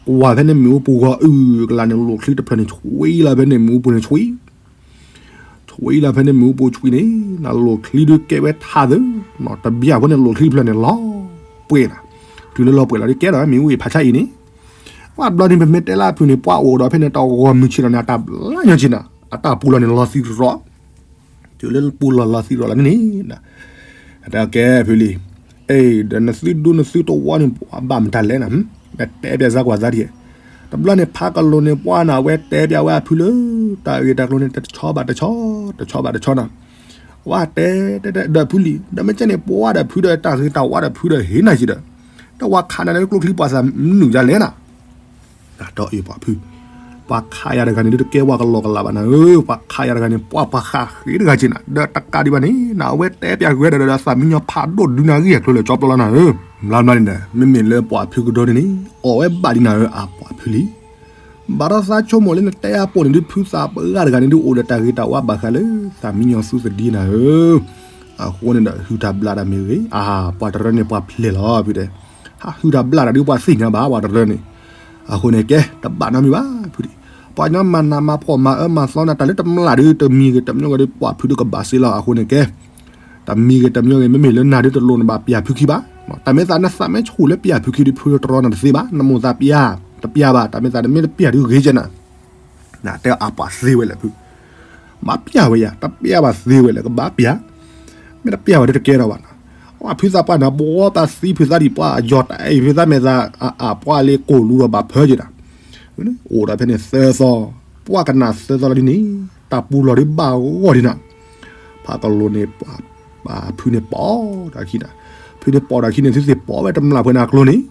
ကွၢ်ဖဲန့ၣ်မ့ၣ်အူပူၤဂီၤအုၣ်ကလၢန့ၣ် လိာ်ချံတဖျၢၣ်န့ၣ် ဆွံလီၤဖဲန့ၣ်မ့ၣ်အူပူၤန့ၣ်ဆွံ ဆွံလီၤဖဲန့ၣ်မ့ၣ်အူပူၤဆွံန့ၣ် နလိာ်ချံဒုးကဲဝဲထးသၢ, တဘျီဖိန့ၣ်လိာ်ချံတဖျၢၣ်န့ၣ် လီၤပှဲၤနၤ, တုၤလၢလီၤပှဲၤလီၤဒုးကဲဒီးမ့ၣ်အူအံၤဖးဆါအံၤန့ၣ်, ပှၤဘျီန့ၣ် ပမ့ၢ်တဲလၢအဖုန့ၣ် ပှၤအိၣ်ဒီးဖဲန့ၣ် တဂီၤမုၢ်ဆ့ၣ်ထီၣ်န့ၣ် အတၢ်ဘျါညီက့ၤနၤ, အတၢ်ပူၤလီၤန့ၣ်လီၤသံရီၤ တုၤလၢပူၤလီၤလီၤသံရီၤလီၤန့ၣ်န့ၣ်, အတၢ်ကဲဖုလံ, အ့ ဒီးနသုဒူနသုတဝီန့ၣ် ဘၣ်မတၤလဲၣ်နၤ, မ့ၢ်တဲပျဲစါကွၢ်သးဒ်, တဘျီန့ၣ် ဖးကလိာ်န့ၣ် ပှၤနၤ အဝဲတဲပျဲဝဲအဖုလၢ တၢ်ဂ့ၢ်တၢ်ကျိၤန့ၣ် တဆီဘၣ်တဆီ, တဆီဘၣ်တဆီနၤ, ဝဲတဲတဲတဲဒီးဖုလံ, ဒီးမ့ၢ်ကဲန့ၣ် ပှၤဒီးဖုဒီးတၢ်ဂ့ၤတၢ်ဝါဒီးဖုဒီးဟ့ၣ်နၤက့ၤဒီး, တဝီခးနၤလၢကျိချံပှၤသးမနုၤဒ်လဲၣ်နၤ ဒီးအ့ၣ်ပှၤဖု, ပှၤခးယၤတဂၤန့ၣ် ဒုးတကဲဝဲကလီကလးဘၣ်နၤဧၢ, ပှၤခးယၤတဂၤန့ၣ် ပှၤပှၤဃးဃ့တဂၤက့နၤ, ဒီးတကးဒံးဘၣ်န့ၣ် နအဝဲတဲပၠးဂ့ၤဒီး ဒီးသးမံညီဖးဒိၣ်ဒုးနၤဂံၢ်အကျိၤလၢာ်ကၠီပျီလီၤနၤဧၢ, ဘျါဘျါန့ၣ်ဒီး မ့မ့ၢ်လၢပှၤဖုကဒီန့ၣ်န့ၣ် အီၣ်ဝဲဘၣ်ဒံးနၤဧၢ အပှၤဖုလံ ဘၣ်ဒီးသးဆိကမိၣ်လၢနတဲအပိာ်န့ၣ် ဒုးဖုသးပှၢ်တဂၤတဂၤန့ၣ် ဒုးအိၣ်ဒီးတၢ်ဂ့ၤတၢ်ဝါဘၣ်ဃးလၢ သးမံညီသူသဒံနၤဧၢ, အဃိန့ၣ်ဒီး ဟုၣ်တၢ်ဘျၣ်တၢ်မ့ၢ်ဂ့ၤ, အါ ပှၤတရၢန့ၣ်ပှၤဖျဲၣ်လီၤ ဖုတဲ, ဟးဟုၣ်တၢ်ဘျၣ်တၢ်ဒုးပှၤသ့ၣ်ညါဘၣ် ပှၤတရၢန့ၣ်, အဃိန့ၣ်ကဲ တဘၣ်နီတမံၤဘၣ် ဖုဒံး, ပှၤကညီမၤနးမၤဖှီၣ်မၤအၢမၤသီနၤ တၢ်လၢတမျၢ်ဒုး တမံၤဂ့ၤတမံၤဂ့ၤဒုး ပှၤဖုဒုးကဘၣ်စ့လီၤ အဃိန့ၣ်ကဲ တမံၤဂ့ၤတမံၤဂ့ၤ မ့မ့ၢ်လၢနၤဒုးတလိၣ်နဘၣ်ပၠးဖုခံဘၣ်, တၢ်မ့ၢ်သးနသးမ့ၢ်ဆူၣ်လၢပၠးဖုခံဒုး ဖုတရီနၤတသ့ဘၣ်, နမိၢ်သးပၠး, တပၠးဘၣ်, တၢ်မ့ၢ်သးနမ့ၢ်တပၠးဒုးဂ့ၤကဲနၤ, နတဲအပှၤသ့ဝဲလဲၣ်ဖု, ဘၣ်ပၠးဝဲယၤ တပၠးဘၣ်သ့ဝဲလဲၣ် ကဘၣ်ပၠး, မ့ၢ်တပၠးဝဲဒၣ်တကဲထီၣ်ဘၣ်နီၤ, အဝဲဖုသးပှၢ်နၤ ဘှီပှၤသံဖုသးဒံး ပှၤယီၤတအဲၣ်ဖုသးမဲာ်သး အပှၤလ့ကိၢ်လူဒီးဘၣ်ဖၢက့ၤတၢ်, အိၣ်ဒီးဖဲန့ၣ်သၢသီ, ပှၤကနၣ်သၢသီလီၤဒ်န့ၣ်, တၢ်ပူၤလီၢ်ဒုးဘၣ်ဂီၢ်ဒံးနၤ, ဖးကလိၤန့ၣ် ဖုန့ၣ်ပိာ်တၢ်ခံနၤ, ဖုန့ၣ်ပိာ်တၢ်ခံန့ၣ် သုသ့ၣ်ပိာ်ဝဲတမျၢ်ပှဲၤနၤကျိၤန့ၣ်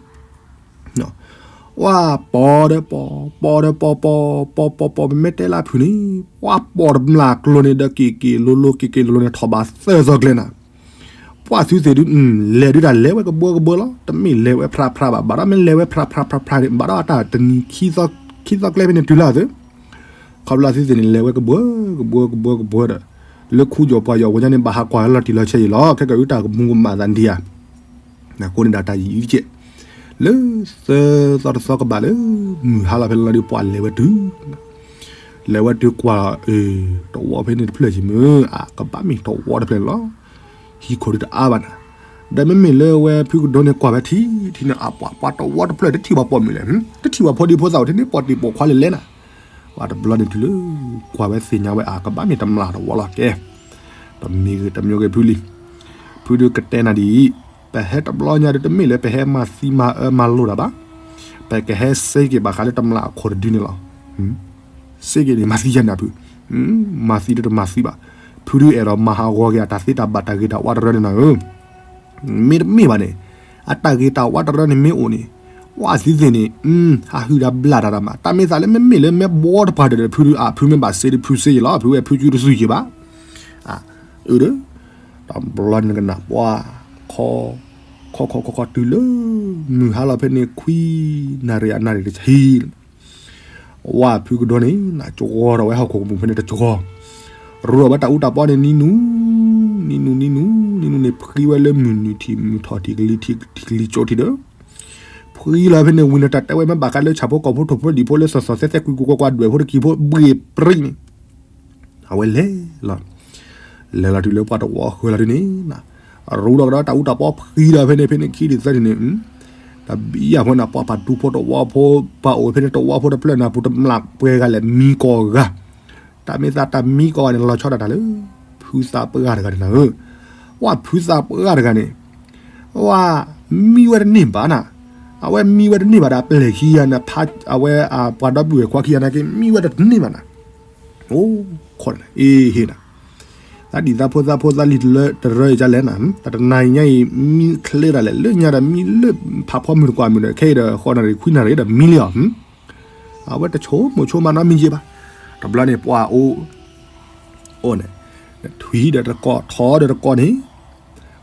ပှၤပိာ်ဒီးပိာ်, ပိာ်ဒီးပိာ်ပိာ်, ပိာ်ပိာ်ပိာ် ပမ့ၢ်တဲလၢဖုန့ၣ် ပှၤပိာ်တမျၢ်ကျိၤန့ၣ်ဒီး က့ၤက့ၤလိၤလိၤ က့ၤက့ၤလိၤလိၤန့ၣ် ထီၣ်ဘးသၢသီကျဲနၤ, ပှၤသုသ့ၣ်ဒုး လဲၤဒုးတၢ်လဲၤဝဲကဘှၢကဘှၢလီၤ, တမ့ၢ်လဲၤဝဲဖြးဖြးဘၣ်, ဘၣ်ဒီးမ့ၢ်လဲၤဝဲဖြးဖြးဖြးဖြးန့ၣ် ဘၣ်ဒီးအတၢ်တနံၤ ခံသီကျဲဖဲန့ၣ်တုၤလၢသု ခီဖျိသုသ့ၣ်န့ၣ် လဲၤဝဲကဘှၢကဘှၢကဘှၢကဘှၢဒီး လၢခူယီၤပှၤယီၤဝဲညါန့ၣ် ဘၣ်ဟးကွၢ်လီၤတံၢ်လီၤဆဲးအံၤလီၤ, ခဲကၢ်အုတၢ်ကမူကမၣ်သးဒံးဧါ အဃိန့ၣ်ဒီးတၢ်ယံာ်ယံာ်ကဲး, လၢသၢသီတသီကဘၣ်လၢ မုၢ်ဟါလီၤဖဲလီၤဒုး ပှၤလဲၤဝဲတုၤ, လဲၤဝဲတုၤကွၢ်, တဝီဖဲန့ၣ်တဖျၢၣ်က့ၤမုၢ် အါ ကဘၣ်မ့ၢ်တဝီတဖျၢၣ်န့ၣ်လီၤ, ဟံၣ်ခိၣ်ဒုးတအါဘၣ်နၤ, ဒီးမ့မ့ၢ်လၢဝဲဖုကဒိန့ၣ်ကွၢ်ဝဲထံထံန့ၣ် အပှၤပှၤတဝီတဖျၢၣ်တထံၣ်ပှၤပိာ်မုၣ်လဲၣ်, တထံၣ်ပှၤဖိဒံဖိသၣ်အိၣ်ထဲန့ၣ် ပိာ်တံၢ်ပိာ်ခွါလဲၤလဲၤနၤ ပှၤတဘျီန့ၣ်တုၤလၢ ကွၢ်ဝဲသ့ၣ်ညါဝဲအါ ကဘၣ်မ့ၢ်တမျၢ်တဝီလီၤကဲ, တမံၤဂ့ၤတမံၤဂ့ၤဖုလံ, ဖုဒုးကတဲနၤဒ်အံၤ, ပဟဲတဘျီညါဒုးတမ့ၢ်လၢပဟဲမၤသံမၤအၢမၤလိာ်တၢ်ဘၣ်, ပကဟဲစ့က့ၤဘၣ်ဃးလၢတမျၢ်အခိၣ်တဒုန့ၣ်လီၤ. စ့က့ၤန့ၣ် မၤသံယဲနၤဖု, မၤသံဒုးတမၤသံဘၣ်, ဖုဒုးအဲၣ်ဒိးမၤဟးဂီၤက့ၤအတၢ်သ့တၢ်ဘၣ်တၢ်ဂ့ၤတၢ်ဝါတရၢန့ၣ်နၤဧၢ မ့တမ့ၢ်ဘၣ်န့ၣ်, အတၢ်ဂ့ၤတၢ်ဝါတရၢန့ၣ်မ့ၢ်အိၣ်န့ၣ်, ပှၤသံသ့ၣ်န့ၣ်, ဟးဟုၣ်တၢ်ဘျၣ်တၢ်တၢ်မး, တၢ်မ့ၢ်သးလၢမ့မ့ၢ်လၢမ့ၢ်ဘှီတပှၢ်ဒီးဖုဒုးအဖုမ့ၢ်ဘၣ်စ့ဒုးဖုစ့ယ့ၤလီၤ, ဖုဝဲဖုကၠူတစုယ့ၤဘၣ်, အၢဒီး, တဘျီန့ၣ်ကနၣ်ပှၤ, ခီ, ခီခီခီခီတုၤလၢ, မုၢ်ဟါလီၤဖဲန့ၣ်ခွံ, နၣ်ရံၣ်အနၣ်ရံၣ်တဆံ ဝဲဖုကဒိန့ၣ် နကဝီၤထီၣ်ဝဲဟီၣ်ခိၣ်ကမူၣ်ဖဲန့ၣ်တကဝီၤ, ရူးထီၣ်ဝဲတၢ်အူတၢ်ပီန့ၣ်နံၤနူ, နံၤနူ, နံၤနူ, နံၤနူန့ၣ် ဖှံဝဲလၢမုၢ်နုာ်ထံၣ်မုၢ်ထီၣ်ထံၣ်ကလံၤထံၣ်ကလံၤကၠိထံၣ်ဒီး, ဖှံလီၤဖဲန့ၣ်ဝံၤန့ၣ် တၢ်တဲဝဲမ့ၢ်ဘၣ်ဃးလၢဆၣ်ဖိကီၢ်ဖိထိၣ်ဖိဒံၣ်ဖိလၢ သီၣ်သီၣ်သဲသဲကွံကွံကွၢ်ကွၢ်ဒွဲၣ်ဖိတကံၤဖိ ဘှ့ၣ်ပြံန့ၣ် အဝဲလဲၤလီၤ, လဲၤလီၤတုၤလၢပှၤတဝီဃၢၤလီၤဒုန့ၣ်, ရူးထီၣ်ကဒီးတၢ်အူတၢ်ပီဖှံလီၤဖဲန့ၣ် ဖဲန့ၣ်ခံဒုသၢဒုန့ၣ်, တဘံယၤဖိန့ၣ် ပှၤပာ်ဒူဖိတဝီဖိ, ပှၤအိၣ်ဖဲန့ၣ်တဝီဖိတဖျၢၣ်န့ၣ် ပူၤတမျၢ်ပှဲၤဂၤလဲၣ် မံကိးဂၤ, တၢ်မ့ၢ်သးတၢ်မံကိးဂၤန့ၣ် လီၤဆီဒၣ်တၢ်လၢ, ဖုသးပှၢ်တဂၤန့ၣ်နၤဧၢ, ဝဲဖုသးပှၢ်တဂၤန့ၣ် ဝဲမံဝဲတန့ၢ်ဘၣ်နၤ, အဝဲမံဝဲတန့ၢ်ဘၣ်ဒီး အပျဲၢ်ခံဂၤန့ၣ် အဝဲအပှၤဒီပုၢ်ဝဲၢ်ခွါခံဂၤန့ၣ်က့ မံဝဲတန့ၢ်ဘၣ်နၤ, အိ, ခိးနၤ, အ့ဟ့နၤ, သးဒံၣ်သးဖိသးဖိသးလံၤတလၢတရၢအံၤဒ်လဲၣ်နၤ, တၢ်တနၤအံၤညါအံၤ မံချ့တၢ်လဲၣ် လၢညါဒီးမံလၢဖးဖီမုၢ်တကွၢ်မုၢ်ဒီး ခဲအံၤဒီး ဃိးနၣ်ရံၣ်ခွံနၣ်ရံၣ်ဒီးမံလံအီၤ, အဝဲတဆိကမိၣ်ဆိကမးနီတမံၤယ့ဘၣ်, တဘျီန့ၣ်ပှၤအိၣ် အိၣ်န့ၣ်, ထွံၣ်ဒီးတကိး ထီဒီးတကိးန့ၣ်,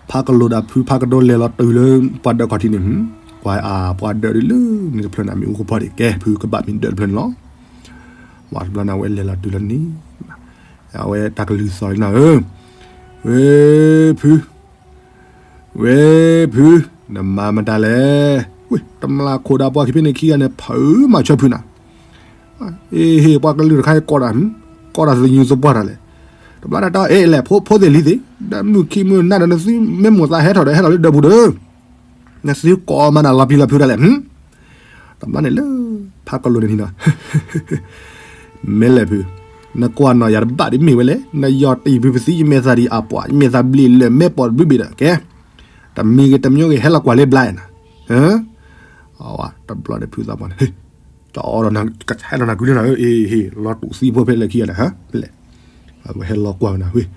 ဖးကလိၤဒီးဖုဖးကဒိလဲၤလီၤတုၤလၢပှၤဒၢးခီၣ်ထံးန့ၣ်, ကွၢ်အါ ပှၤဒၢးဒ်လၢန့ၣ်တဖျၢၣ်န့ၣ် မ့ၣ်အူကဖီဒံး ကဲ ဖုကဘၣ်မ့ၢ်ဒၢးတဖျၢၣ်န့ၣ်လီၤ, ဝဲတဘျီန့ၣ် အဝဲလဲၤလီၤတုၤလီၤန့ၣ်, အဝဲတၢ်ကလုၢ်သီၣ်လံနၤဧၢ, ဝဲဖု ဝဲဖု, နမၤမတၤလဲၣ်, ဝ့ၢ် တမျၢ်ခိၣ်ဒီးပှၤခံဖဲန့ၣ်ခံဂၤန့ၣ် ဖုမၤဆၢဖုနၤ, အ့ဟ့ၣ် ပှၤကလုာ်တခါအံၤကိးတၢ်, ကိးတၢ်သညူးသပှၢ်တၢ်လဲၣ်, တဘျီတၢ်တဲအီၤ အ့လဲၣ် ဖိသ့ၣ်လံၤသ့ၣ်, ဒီးမုၢ်ခံမုၢ်နၤဒီးနသုမ့ၢ်မိၢ်သးဟဲထီၣ်ဒီးဟဲထီၣ်လၢဒၢးပူၤဒီး နသုကိးမၤနၤလီၤပျံၤလီၤဖုးတၢ်လဲၣ်, တဘျီန့ၣ်လၢ ဖးကလိၤန့ၣ်နၤ မ့ၢ်လဲၣ်ဖု, နကွၢ်နီၢ်ယၤတဘၣ်ဒ်မ့ၢ်ဝဲလဲၣ်, နယီၢ်တံၢ်ဖုပသံ ယမဲာ်သၣ်ဒံးအပှၤ ယမဲာ်သၣ်ဘျ့လၢာ် မဲာ်ပိာ်တဘျုးဘ့ၣ်ဒီး ကဲ, တမံၤဂ့ၤတမံၤဂ့ၤ ဟဲလီၤကွၢ်လၢဘျါနၤ, တဘျီန့ၣ်ဖုသးပှၢ်န့ၣ် ကအိးဒီးနၤ ကဆဲးလီၤနၤကွံာ်လၢနၤဧၢ, အ့ဟ့ၣ် လီၤတူာ်သံဖိဖဲလဲၣ်ခံဂၤန့ၣ် ဟဲလဲၣ်, ဟဲလီၤကွၢ်နၤဝ့ၢ်,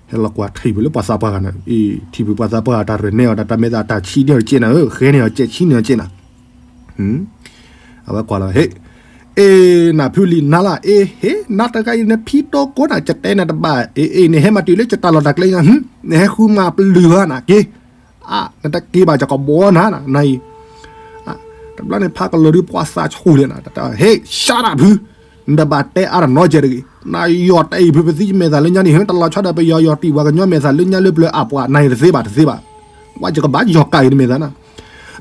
ဟဲလီၤကွၢ်ထံၣ်ဖုလၢပှၤသးပှၢ်ဂၤန့ၣ်, အ့ ထံၣ်ဖုပှၤသးပှၢ်ဂၤတၢ်ရဲၣ်နဲအီၤ တၢ်တၢ်မဲာ်သၣ်တၢ်ဆံးန့ၢ်အီၤကဲနၤဧၢ, ဃဲန့ၢ်အီၤကဲ ဆံးန့ၢ်အီၤကဲနၤ အဝဲကွၢ်လီၤ ဟ့ၣ်, အ့ၣ် နၤဖုလံၤနၤလၢ အ့ၣ် ဟ့ၣ် နၤတဂၤအံၤနဖံတိကိနၤ ယတဲနၤတဘၣ် အ့ၣ် အ့ၣ် နဟဲမၤတုၤလၢယတၢ်လီၢ်တၢ်ကျဲညါ နဟဲဃုမၤပျုၢ်ဧါနၤက့ၤ အါ နတက့ၤဘၣ်ယကဘီနၤ နၤအံၤ တဘျီန့ၣ် ဖးကလီၤဒုးပှၤသးဆူၣ်လဲၣ်နၤ ဟ့ၣ် ရှါတၢ်ဖု နတဘၣ်တဲအါတၢ်နီတစဲးတဂ့ၤ နယီၤတဲအံၤဖု ပသံယမဲာ်သၣ်လၢညါန့ၣ် ဟ့ၣ် တလီၤဆီဒီးပယီၤယီၤတံၢ်ပှၤကညီမဲာ်သၣ်လၢညါလၢပျၢၤအပှၤနၤအံၤတသ့ဘၣ်တသ့ဘၣ် ဝဲယကဘၣ်ယီၤကၣ်အံၤတမဲာ်သၣ်နၤ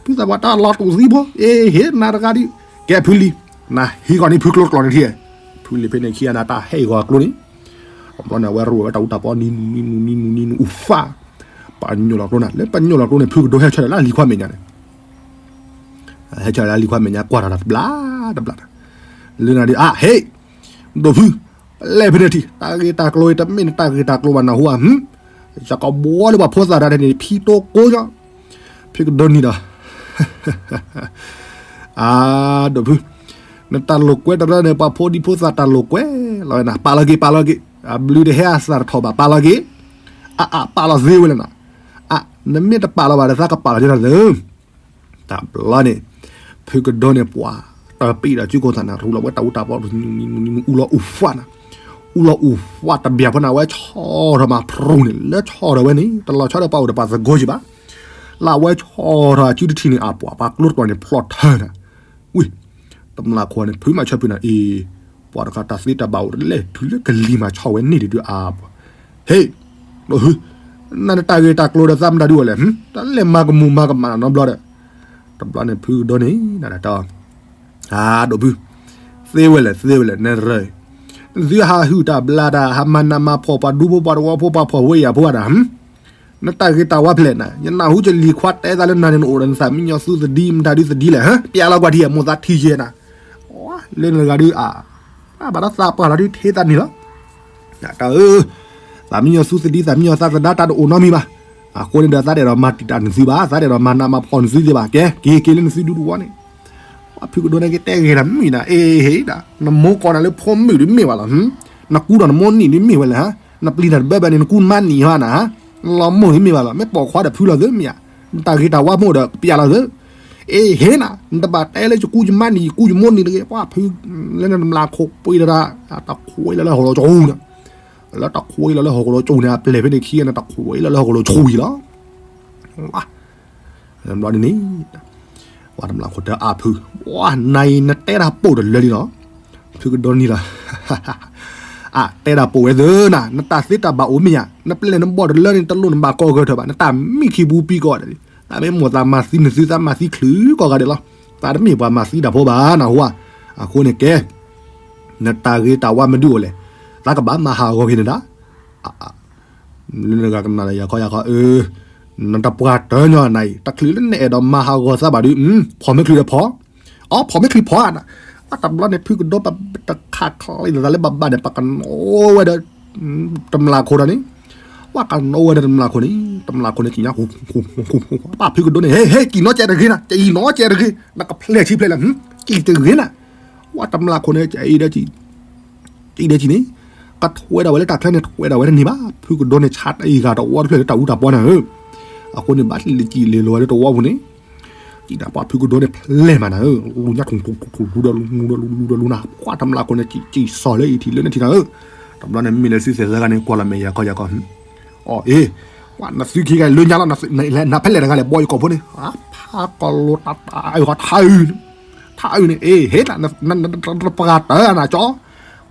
ဖုသးပှၢ်တၢ်လီၤတူာ်သံဖိ အ့ၣ် ဟ့ၣ် နၤတဂၤဒုး ကဲဖုလံၤ နၤဟ့ၣ်ဂီၤန့ၣ်ဖုကျိတကျိၤန့ၣ်ထံၣ် ဖုလံၤဖဲန့ၣ်ခံဂၤနၤတၢ်ဟ့ၣ်ဂီၤကျိန့ၣ် တဘျီန့ၣ် အဝဲရိၣ်ဝဲတၢ်အူတၢ်ပီနံၤနံၤနံၤနံၤနံၤနံၤနံၤနံၤနံၤအူဖး ပညိၣ်လီၤကျိနၤ လၢပညိၣ်လီၤကျိန့ၣ် ဖုကဒိဟဲဆၢထၢၣ်လၢအလံၤခွါမဲာ်ညါန့ၣ် ဟဲဆၢထၢၣ်လၢအလံၤခွါမဲာ်ညါ ကွၢ်ထီၣ်တၢ်တဘျီတဘျီ လၢနၤဒုး အါ ဟ့ၣ် ဒိၣ်ဖု ပလဲၣ်ဖဲန့ၣ်ထံၣ် တၢ်ဂ့ၢ်တၢ်ကျိၤအံၤ တမ့ၢ်နတၢ်ဂ့ၢ်တၢ်ကျိၤဘၣ်နၢ်ဟူဧါ ယကဘီလၢပှၤဖိသၣ်တၢ်န့ၣ် ဖံတိကိညါ ဖုကဒိနံၤဒီး အါ ဒိၣ်ဖု နတၢ်လိာ်ကွဲတရၢန့ၣ် ပှၤဖိဒံဖိသၣ်တၢ်လိာ်ကွဲလီၤဝဲနၤ ပာ်လီၤက့ၤ ပာ်လီၤက့ၤ အဘျုးတဟဲအသၣ်တထီၣ်ဘၣ် ပာ်လီၤက့ၤ အအ ပာ်လီၤသ့ဝဲလဲၣ်နၤ အ နမ့ၢ်တပာ်လီၤဘၣ်ဒီးသးကပာ်လီၤက့ၤနၤသ့ တဘျီန့ၣ် ဖုကဒိန့ၣ် ပှၤတပံၣ်ဒီးစုခိၣ်သၣ်န့ၣ် ရူလီၤဝဲတၢ်အူတၢ်ပီ နူနူနူနူ အူလီၤအူဖးနၤ အူလီၤအူဖးတဘျီဖိန့ၣ် အဝဲဆီၣ်ထီၣ်မၤဖရူန့ၣ် လၢဆီၣ်ထီၣ်ဝဲန့ၣ် တလီၤဆီဒီးပှၤအိၣ်ဒီးပှၤသကိးယံၤဘၣ် လၢအဝဲဆီၣ်ထီၣ်အစုတထံၣ်န့ၣ် အပှၤပှၤကျိတကျိၤန့ၣ် ဖျီၣ်ထၢနၤ ဝံၤ တမျၢ်ခိၣ်န့ၣ် ဖုမၤဆၢဖုနၤအံၤ ပှၤတခါတၢ်သ့တၢ်ဘၣ်အိၣ်တလဲၣ် တုၤလၢကလံၤမၤဆီၣ်ဝဲန့ၣ်ဒုးအါပှၤ ဟ့ၣ် ဒိၣ်ဖု နတၢ်ဂ့ၢ်တၢ်ကျိၤဒီးသးမတၤဒုးအီၤလဲၣ် တၢ်လဲၣ်မၤကမူၣ်မၤကမၣ်နီတဘျီဒီး တဘျီန့ၣ် ဖုကဒိန့ၣ် နတၢ် အါ ဒိၣ်ဖု သ့ဝဲလဲၣ် သ့ဝဲလဲၣ် နရၢ သုဟးဟုၣ်တၢ်ဘျါတၢ် ဟးမၤနးမၤဖှီၣ်ပှၤဒူဖိပှၤတဝီဖိပှၤဖှီၣ်ဖိယာ်ဖိဂၤဒၣ် နတၢ်ဂ့ၤတၢ်ဝါဖဲလဲၣ်နၤ ယနၢ်ဟူကလံၤခွါတဲသးလၢနၤန့ၣ် နအိၣ်ဒီးနသးမံညီၤသူသဒံ မတၤဒုးသဒံလဲၣ် ဟၢ ပျဲလီၤကွၢ်ထံၣ် မိၢ်သးထံၣ်ယဲနၤ လၢနတဂၤဒုးအါ ဘၣ်ဒီးသးပှၢ်လီၤဒုးထံသးန့ၣ်လီၤ တၢ်အၢ သးမံညီၤသူသဒံ သးမံညီၤသးသဒါ တၢ်တအိၣ်နီတမံၤဘၣ် အဃိန့ၣ်ဒီး သးတအဲၣ်ဒိးမၤတံာ်တာ်နသုဘၣ် သးတအဲၣ်ဒိးမၤနးမၤဖှီၣ်နသုသ့ဘၣ် ကဲ က့ၤက့ၤလၢနသုဒူတဝီန့ၣ် ပှၤဖုကဒိန့ၣ်က့ၤတဲဂ့ၤတၢ်မံနၤ အ့ဟ့ဒၣ် နမိၢ်ကီၢ်နၤလၢဖိမုၣ်ဒုးမ့ၢ်ဝဲလီၤ နကူဒီးနမိၢ်နံၣ်ဒုးမ့ၢ်ဝဲလဲၣ် နပျံၤတၢ်တဘၢဘၢန့ၣ် နကူနမါနံၣ်ဟါနၤ နလီၤမိၢ်ဒုးမ့ၢ်ဝဲလီၤ မ့ၢ်ပိာ်ခွါဒီးဖုလီၤသ့မ့ၢ်ဧါ နတၢ်ဂ့ၤတၢ်ဝါမိၢ်ဒီးပျဲလီၤသ့ အ့ဟ့နၤ နတဘၣ်တဲလၢယကူယမါနံၣ် ယကူယမိၢ်နံၣ်တဂ့ၤ ပှၤဖု လၢနတမျၢ်ခိၣ်ပှ့ၤလီၤတၢ် တၢ်ခွဲးလီၤလၢဟီၣ်ကလီၤကၠိနၤ လၢတၢ်ခွဲးလီၤလၢဟီၣ်ကလီၤကၠိန့ၣ် အပျဲၢ်ဖဲန့ၣ်ခံဂၤန့ၣ် တၢ်ခွဲးလီၤလၢဟီၣ်ကလီၤကၠိအံၤလီၤ ဘျီန့ၣ် ပှၤတမျၢ်ခိၣ်တၢ်အါဖု ပှၤနၤအံၤ နတဲတၢ်ပိာ်တလၢလံလီၤ ဖုကဒိနံၤလီၤ အတဲတၢ်ပိာ်ဝဲသ့နၤ နတၢ်သ့တၢ်ဘၣ်အိၣ်မ့ၢ်ယါ နပျဲၢ်နဘီၣ်တလၢန့ၣ် တလိၣ်နဘၣ်ကိးဂၤထၢၣ်ဘၣ် နတၢ်မံခံပူၤပံကီးဒၣ်လံ တၢ်မ့ၢ်မိၢ်သးမၤသံနသု သးမၤသံချုးကိးဂၤဒဲးလီၤ သးတမ့ၢ်ပှၤမၤသံတၢ်ဖိဘၣ်နၢ်ဟူဧါ အဃိန့ၣ်ကဲ နတၢ်ဂ့ၤတၢ်ဝါမဒုးအိၣ်လဲၣ် သးကဘၣ်မၤဟးဂီၤက့ၤနဒၣ် လၢနဂၤကနၣ်ဒီးယၤခီယၤခီ အၢ နတပှၢ်တၢၢ်ညီနၤအံၤ တချုးလၢနအဲၣ်ဒိးမၤဟးဂီၤသးဘၣ်ဒုး ဖီၣ်မ့ၢ်ချုးဒီးဖီၣ် အီ ဖီၣ်မ့ၢ်ချုးဖီၣ်ဧါ အတဘျီန့ၣ် ဖုကဒိပတခးချံသးလၢဘၣ်ဘၣ်န့ၣ် ပကနိးဝဲဒီး တမျၢ်ခိၣ်ဒီးန့ၣ် ပှၤကနိးဝဲဒီးတမျၢ်ခိၣ်န့ၣ် တမျၢ်ခိၣ်န့ၣ် ကံၣ်ညါ ပှၤဖုကဒိန့ၣ် ဟ့ ဟ့ ကံၣ်နီကဲတဂ့ၤနၤ ကံၣ်နီကဲတဂ့ၤ နကဖျဲၣ်ဆံဖျဲၣ်လၢ ကံၣ်တဂ့ၤနၤ ပှၤတမျၢ်ခိၣ်န့ၣ် ကအံၤဒီး အံၤဒီးကံၣ်န့ၣ် ကထွဲဒၣ်ဝဲလၢတၢ်ချၢန့ၣ် ထွဲဒၣ်ဝဲတန့ၢ်ဘၣ် ဖုကဒိန့ၣ် ဆါတအံၤဂၤတဝီတဖျၢၣ်လၢတၢ်အူတၢ်ပီနၤဧၢ အဃိန့ၣ် ဘၣ်လၢကံၣ်လဲၤလီၤဝဲလၢတဝီပူၤန့ၣ် ကံၣ်ဒၣ်ပှၤဖုကဒိန့ၣ် ဖျဲၣ်မးနၤဧၢ လူညါထူၣ်ထူၣ်ထူၣ်ထူၣ်လူဒီးလူလူဒီးလူလူဒီးလူနၤ ပှၤတမျၢ်ခိၣ်န့ၣ် ကံၣ်ကံၣ်စီၤလၢအံၤထံၣ်လၢန့ၣ်ထံၣ်နၤဧၢ တဘျီန့ၣ် မ့ၢ်လၢသုသ့ၣ်သၢဂၤန့ၣ် ကွၢ်လီၤမဲာ်ယၤခီယၤခီ အီ အ့ နသုခံဂၤလၢညါလီၤ နဖဲလဲၣ်တဂၤလဲၣ် ဘီယကီၢ်ဖိန့ၣ် ဖးကီၢ်လိၤတၢ်တၢ်အုၣ်ထါအုၣ် ထါအုၣ်န့ၣ် အ့ ဟ့ နပှၢ်တၢၢ်နၤကၠီ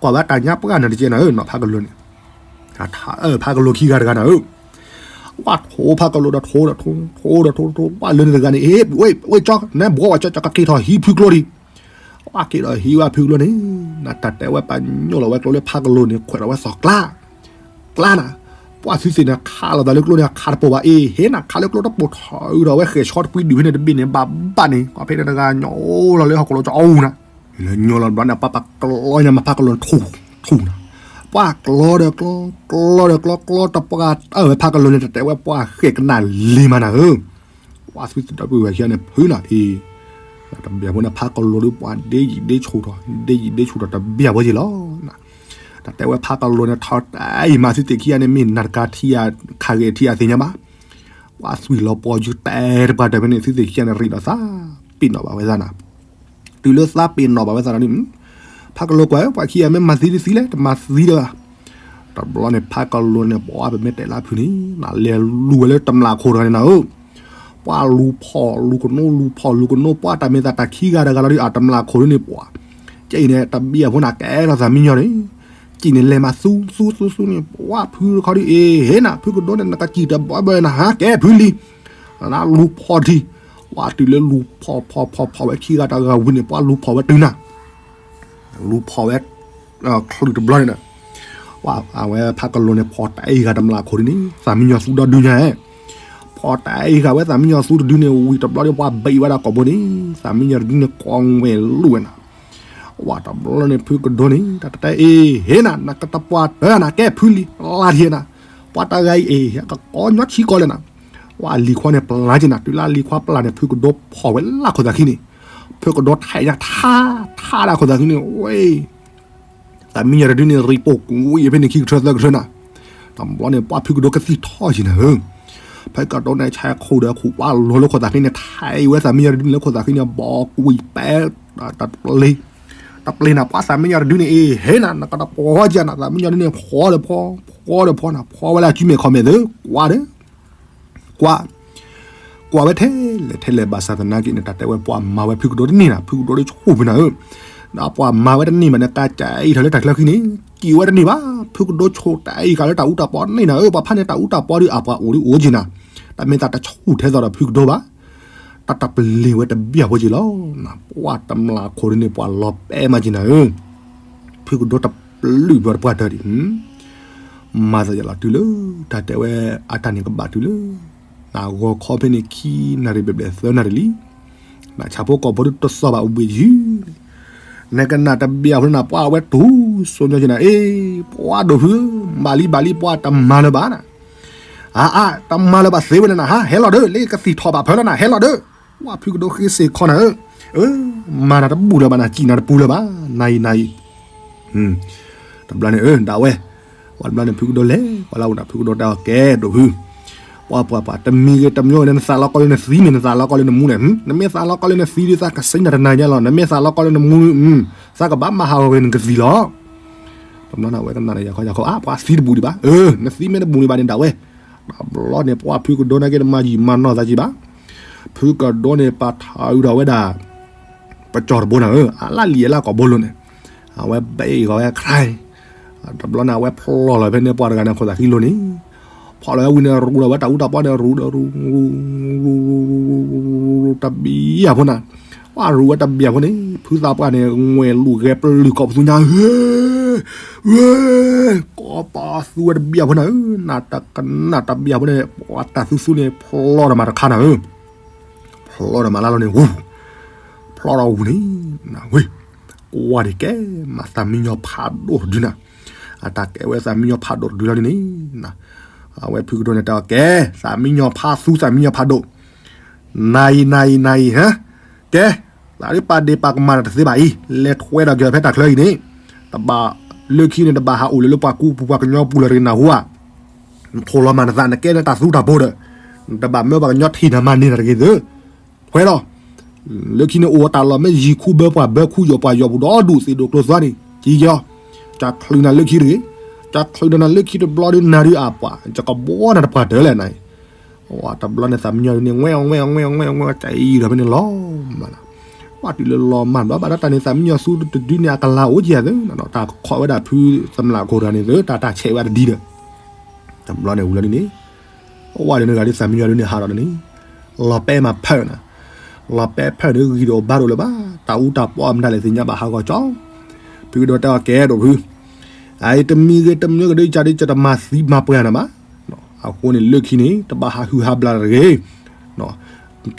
ကွၢ်ဘၣ်တၢ်ညါပှၢ်နၤတကဲနၤဧၢ နီၢ်ဖးကလိၤန့ၣ် ဖးကလိၤခံဂၤတဂၤနၤဧၢ ပှၤထိဖးကလိၤဒီးထိဒီးထိ ထိဒီးထိ ထိ ပှၤလၢန့ၣ်တဂၤန့ၣ် အ့ ဝဲကၠီ နဘှီဝဲကၠီ ကက့ၤထီၣ်ဟံးဖုကျိဒံး ပှၤက့ၤဒီးဟံးဝဲဖုကျိန့ၣ် နတၢ်တဲဝဲပှၤညိၣ်လီၤဝဲကျိလၢဖးကလိၤန့ၣ် ခွဲးဒီးဝဲသီၣ်ကျါ ကျါနၤ ပှၤသုသ့ၣ်န့ၣ် ခးလိာ်သးလၢကျိန့ၣ် ခးတပိာ်ဘၣ်အ့ ဟ့ နခးလၢကျိတပိာ်ထီၣ်အုးဒီးဝဲဃဲၤဆီတပှံဒုးဖဲန့ၣ်တဘ့ၣ်န့ၣ် ဘၣ်ဘၣ်န့ၣ် ပှၤဖဲန့ၣ်တဂၤညိၣ်လီၤလၢဟီၣ်ကလိၤကၠီအူနၤ လၢညိၣ်လီၤဘျီန့ၣ် ပှၤပှၤကျီညါမးဖးကလိၤထူၣ်ထူၣ်နၤ ပှၤကျီဒီးကျီ ကျီဒီးကျီ ကျီတပှၢ်အၢဝဲဖးကလိၤန့ၣ် တၢ်တဲဝဲပှၤဃဲၤကနၣ်လံမးနၤဧၢ ပှၤသုတၢ်ပဝဲခံဂၤန့ၣ် ဖုနၤအံၤ တဘၣ်ဖိန့ၣ် ဖးကလိၤဒုးပှၤဒ့ယံာ်ဒ့ဆူၣ်ထီၣ် ဒ့ယံာ်ဒ့ဆူၣ်ထီၣ်တဘၣ်ဖိယ့ၣ်လီၤ. တၢ်တဲဝဲဖးကလိၤန့ၣ် ထီၣ်တၢ်အံၤမးသုသ့ၣ်ခံဂၤန့ၣ် မ့ၢ်နၤတကါထံၣ်ခးဂဲၤထံၣ်အသ့ၣ်ညါဘၣ်. ပှၤသွံၣ်လီၤပှီၤယုၢ်တဲတပှၢ်တၢၢ်ဖဲန့ၣ် သုသ့ၣ်ခံဂၤန့ၣ် ရ့ဒီးသး ပ့ၤနီၣ်ဘၣ်ဝဲသးနၤ တုၤလၢသးပ့ၤနီၣ်ဘၣ်ဝဲသးဒီးန့ၣ် ဖးကလိၤကွၢ် ပှၤခံဂၤမ့ၢ်မၤသံတသံလဲၣ်, တမၤသံတဂၤ. တဘျီန့ၣ် ဖးကလိၤန့ၣ် ပှၤပမ့ၢ်တဲလၢဖုန့ၣ် နလဲၤလူၤဝဲလၢတမျးခိၣ်တဂၤန့ၣ်နၤဧၢ, ပှၤလူၤဖီၣ်လူၤကနိ လူၤဖီၣ်လူၤကနိ ပှၤတၢ်မ့ၢ်သးတၢ်ခံဂၤတဂၤလီၤဒုး အတမျးခိၣ်ဒုန့ၣ် ပှၤ ကဲအံၤန့ၣ် တဘံၣ်အဖိန့ၣ် ကဲထီၣ်သးမံညီန့ၣ်, ကံၣ်န့ၣ် လဲၤမၤသူသူသူသူန့ၣ် ပှၤဖုတခီဒု အ့ဟ့နၤ ဖုကဒိန့ၣ် နကစံၣ်တဘီဘၣ်နၤ ဟါ ကဲဖုလံ, လူၤဖီၣ်ထံ, ပှၤတုၤလၢလူၤဖီၣ်ဖီၣ်ဖီၣ်ဖီၣ်ဝဲခံဂၤတဂၤဝံၤန့ၣ် ပှၤလူၤဖီၣ်ဝဲတုၤနၤ လူၤဖီၣ်ဝဲ ချုးတဘျီန့ၣ်ဒီး အဝဲဖးကလိၤန့ၣ် ဖီၣ်တၢ်အံၤဂၤတမျးခိၣ်ဒုန့ၣ် သးမံညီသူဒီဒုညါ, ဖီၣ်တၢ်အံၤဂၤဝဲသးမံညီသူတဒုန့ၣ် ဝံၤတဘျီဒီး ပှၤဘံၣ်ဝဲဒၣ်ကိာ်ဘိန့ၣ် သးမံညီတဒုန့ၣ် ကိးဝဲလူၤဝဲနၤ, ဝံၤတဘျီန့ၣ် ဖုကဒိန့ၣ် တၢ်တတဲအ့ဟ့နၤ နကတပှၢ်တၢၢ်နၤ ကဲဖုလံ လါထံနၤ, ပှၤတဂၤအံၤအ့ ကကိးညီဆံးကိးလဲၣ်နၤ, ဝံၤအလံၤခွါန့ၣ်ပျၢ်က့ၤနၤ တုၤလၢအလံၤခွါပျၢ်န့ၣ် ဖုကဒိဖီၣ်ဝဲလၢခိၣ်သးခံန့ၣ် ဖုကဒိထဲးညါထါ ထါဒၣ်ခိၣ်သးခံန့ၣ် ဝဲ သးမံညီတဒုန့ၣ် ရံၣ်ပိာ်ကွံာ်ဖဲန့ၣ် ခံကထၢသၢကထၢနၤ, တဘျီန့ၣ် ပှၤဖုကဒိကသံၣ်ထီၣ်က့ၤနၤဧၢ, ဖဲကဒိန့ၣ် ဆဲးခိၣ်ဒီးခိၣ်ပှၢ်လီၤလၢခိၣ်သးခံန့ၣ် ထဲးဝဲသးမံညီတဒုန့ၣ်လၢခိၣ်သးခံန့ၣ် ဘီကွံာ်ပဲ တပျ့ၤ, တပျ့ၤနၤ ပှၤသးမံညီတဒုန့ၣ် အ့ဟ့နၤ နကတပှၢ်က့ၤနၤ သးမံညီတဒုန့ၣ် ဖီၣ်ဒီးဖီ ဖီၣ်ဒီးဖီနၤ ဖီၣ်ဝဲလၢအစုမဲာ်ခီၣ်မဲာ်သ့ ကွၢ်ဒီး ကွၢ်, ကွၢ်ဝဲထဲလဲၣ်ထဲလဲၣ်ဘၣ်ဆၣ်သနာ်က့န့ၣ် တၢ်တဲဝဲပှၤမၤဝဲဖုကဒိတန့ၢ်နၤ ဖုကဒိတဆူၣ်ဖုနၤဧၢ, ဒီးပှၤမၤဝဲတန့ၢ်ဘၣ်န့ၣ် ကါကၢ်အံၤထီၣ်လၢတၢ်ချၢခံန့ၣ် ကံၣ်ဝဲတန့ၢ်ဘၣ် ဖုကဒိဆိၣ်တၢ်အံၤဃာ်လၢတၢ်အူတၢ်ပီန့ၢ်နၤဧၢ, ပှၤဖးန့ၣ်တၢ်အူတၢ်ပီဒီးအပှၤအိၣ်ဒုအိၣ်က့ၤနၤ, တၢ်မ့ၢ်သးတဆူၣ်ထဲသိးဒီးဖုကဒိဘၣ်, တၢ်တပျ့ၤဝဲတဘံၣ်အဖိက့ၤလီၤ, ပှၤတမျးခိၣ်ဒုန့ၣ် ပှၤလီၤပဲမးက့ၤနၤဧၢ, ဖုကဒိတပျုၢ်ဘၣ်တပှၢ်တၢၢ်ဒံး မၤသးယလီၤတုၤလၢ တၢ်တဲဝဲအတၢ်န့ၣ်ကဘၣ်တုၤလၢ နဂီၤခီဖဲန့ၣ်ခံနၣ်ရံၣ်ဘျဲၣ်ဘျဲၣ်သၢနၣ်ရံၣ်လံ, နဆၣ်ဖိကီၢ်ဖိဒုတသီၣ်ဘၣ်အိၣ်ဘှံးယုၢ်, နကနၣ်တဘံၣ်အဖိနၤ ပှၤဝဲတူၢ်စိညီက့ၤနၤ အ့ ပှၤဒိၣ်ဖု, ဘၣ်လံဘၣ်လံ ပှၤတမၤလၢၤဘၣ်နၤ, အါအါ တမၤလၢၤဘၣ်သ့ဝဲန့ၣ်နၤ ဟါ ဟဲလီၤဒၢး လၢကသံၣ်ထီၣ်ဘၣ်ဖၢလီၤနၤ ဟဲလီၤဒၢး, ပှၤဖုကဒိဃ့စ့ၢ်ခီနၤဧၢ, မၤနၤတဘူၣ်လၢၤဘၣ်နၤ စံၣ်နၤတပူၤလၢၤဘၣ် နၤအံၤနၤအံၤ တဘျီန့ၣ် အၢ ဒၣ်ဝဲ, ပှၤတဘျီန့ၣ် ဖုကဒိလဲၤ ပှၤလၢဝဲန့ၣ် ဖုကဒိတဲအီၤ ကဲဒိၣ်ဖု, ပှၤပှၤပှၤ တမံၤဂ့ၤတမံၤဂ့ၤ နသးလီၤကီလၢနသံမ့ၢ် နသးလီၤကီလၢနမူန့ၣ်, နမ့ၢ်သးလီၤကီလၢနသံဒုး သးကစံနၤတနၤညါလီၤ, နမ့ၢ်သးလီၤကီလၢနမူ သးကဘၣ်မၤဟးဂီၤဂ့ၤနကသံၣ်လီၤ. တဘျီန့ၣ် အဝဲကနၣ်ဒီးယၤခီယၤခီ အါ ပှၤသံတဘူၣ်ဒံးဘၣ်, အၢ နသံမ့ၢ်တဘူၣ်ဒံးဘၣ်န့ၣ် ဒၣ်ဝဲ, တဘျီန့ၣ် ပှၤဖုကဒိနာ်က့ တမၤယံာ်မၤနီၢ်သးက့ဘၣ်, ဖုကဒိန့ၣ် ပာ်ထီၣ်အုးထီၣ်ဝဲဒၣ် ပကၠီၣ်တဘိနၤဧၢ, အလၢလံာ်အလၢကိာ်ဘိလိၤန့ၣ်, အဝဲဘဲအံၤဂီၤဝဲခရၢၣ်, တဘျီန့ၣ် အဝဲဖျီၣ်လီၤဖဲန့ၣ် ပှၤတဂၤန့ၣ်ခိၣ်သးခံလိၤန့ၣ်, ဖျီၣ်လီၤဝဲဝံၤန့ၣ် ရူးဒီးဝဲတၢ်အူတၢ်ပီန့ၣ် ရူးဒီးရူး ရူး တဘံၣ်အဖိနၤ, ပှၤရူးဝဲတဘံၣ်အဖိန့ၣ် ဖုသးပှၢ်န့ၣ် ငွဲၣ်လူၤဂဲၤပလုာ်ကိးပသူညါဧၢ, ဝဲ ကိးပသူဝဲတဘံၣ်အဖိနၤဧၢ, နတကနၣ်တဘံၣ်အဖိန့ၣ် ပှၤတၢ်သူသူန့ၣ် ဖျီၣ်ဒီးမၤတခါနၤဧၢ ဖျီၣ်ဒီးမၤလၢလီၤန့ၣ် ဝူ, ဖျီၣ်ဒီးဝူန့ၣ်, ဝ့ၢ်, ကွၢ်ဒံးကဲ, မၤသးမံညီဖးဒိၣ်တဒုနၤ, အတၢ်ကဲဝဲသးမံညီဖးဒိၣ်တဒုလီၤန့ၣ်, အဝဲဖုကဒိန့ၣ်တဲအီၤ ကဲ, သးမံညီဖးသူ သးမံညီဖးဒိၣ်, နၤအံၤ နၤအံၤ နၤအံၤ, ဟါ, ကဲ, သးဒ်ပာ်ဒ့ၣ်ပာ်ကမၣ်တသ့ဘၣ်အံၤ လဲၤထွဲဒီးက့ၤဖဲတၢ်ချၢအံၤန့ၣ်, တဘၣ်, လၢခံန့ၣ် တဘၣ်ဟးအိၣ်လၢလၢပှၤကူပူၤပှၤကညီပူၤလၢၤတဂ့ၤ နၢ်ဟူဧါ ထိၣ်လီၤမၤနသး နကဲလၢတၢ်သူတၢ်ဘိဒီး, တဘၣ်မၢပှၤကညီထံၣ်နၤမၤန့ၢ်နၤတဂ့ၤသု, ထွဲလီၤ, လၢခံန့ၣ်အိၣ်တၢ်လီၢ်မ့ၢ်ယံၤခူဘၢပှၢ်ဘၢခူယီၢ်ပှၢ်ယီၢ်ပူၤဒီဒူၣ်သ့ၣ်ဒိၣ်ကျိၤသွါန့ၣ် ကံက့ၤအီၤ, ကၠီၣ်ချုးနၤလၢခံတဂ့ၤ, ကၠီၣ်ချုးနၤလၢခံတဘျီဒီးနၤဒုးအပှၤ ယကဘှီနၤတပှၢ်တၢၢ်လဲၣ်နၤအံၤ, ဝဲတဘျီန့ၣ် သးမံညီန့ၣ် ငွဲၣ်အီၤ ငွဲၣ်အီၤ ငွဲၣ်အီၤ ငွဲၣ်အီၤ ကၠီၣ်အံၤဒီးဖဲန့ၣ်လီၤမးနၤ, ပှၤတုၤလၢလီၤမၢ်ဘျီဘၣ်ဒီးတၢ်န့ၣ် သးမံညီသူတဒုန့ၣ် အကလၤအိၣ်က့ၤယၤသ့, တၢ်ခိးဝဲဒၣ်ဖုတမျးခိၣ်တဂၤန့ၣ်သ့ တၢ်တၢ်ဆဲးဝဲတဒ်ဒီး တဘျီန့ၣ်ဝံၤလီၤဒ်န့ၣ်, ဝဲဒၣ်နဂၤဒ်သးမံညီဒ်န့ၣ် ဟးထီၣ်ဒီးန့ၣ်, လီၤပဲမၤဖၢနၤ, လီၤပဲဖၢန့ၣ် ဂံၢ်တအိၣ်ဘါတအိၣ်လၢၤဘၣ်, တၢ်အူတၢ်ပီအမတၤလဲၣ်သ့ၣ်ညါဘၣ်ဟးဂီၤကၠီ, ဖုကဒိတဲအီၤ ကဲဒိၣ်ဖု, အအံၤတမံၤဂ့ၤတမံၤဂ့ၤဒီး ယၤဒ်ယတမၤသံမၤပှၢ်နၤဘၣ်, အဃိန့ၣ်လၢခံန့ၣ် တဘၣ်ဟးဟုၣ်ဟးဘျါတဂ့ၤ,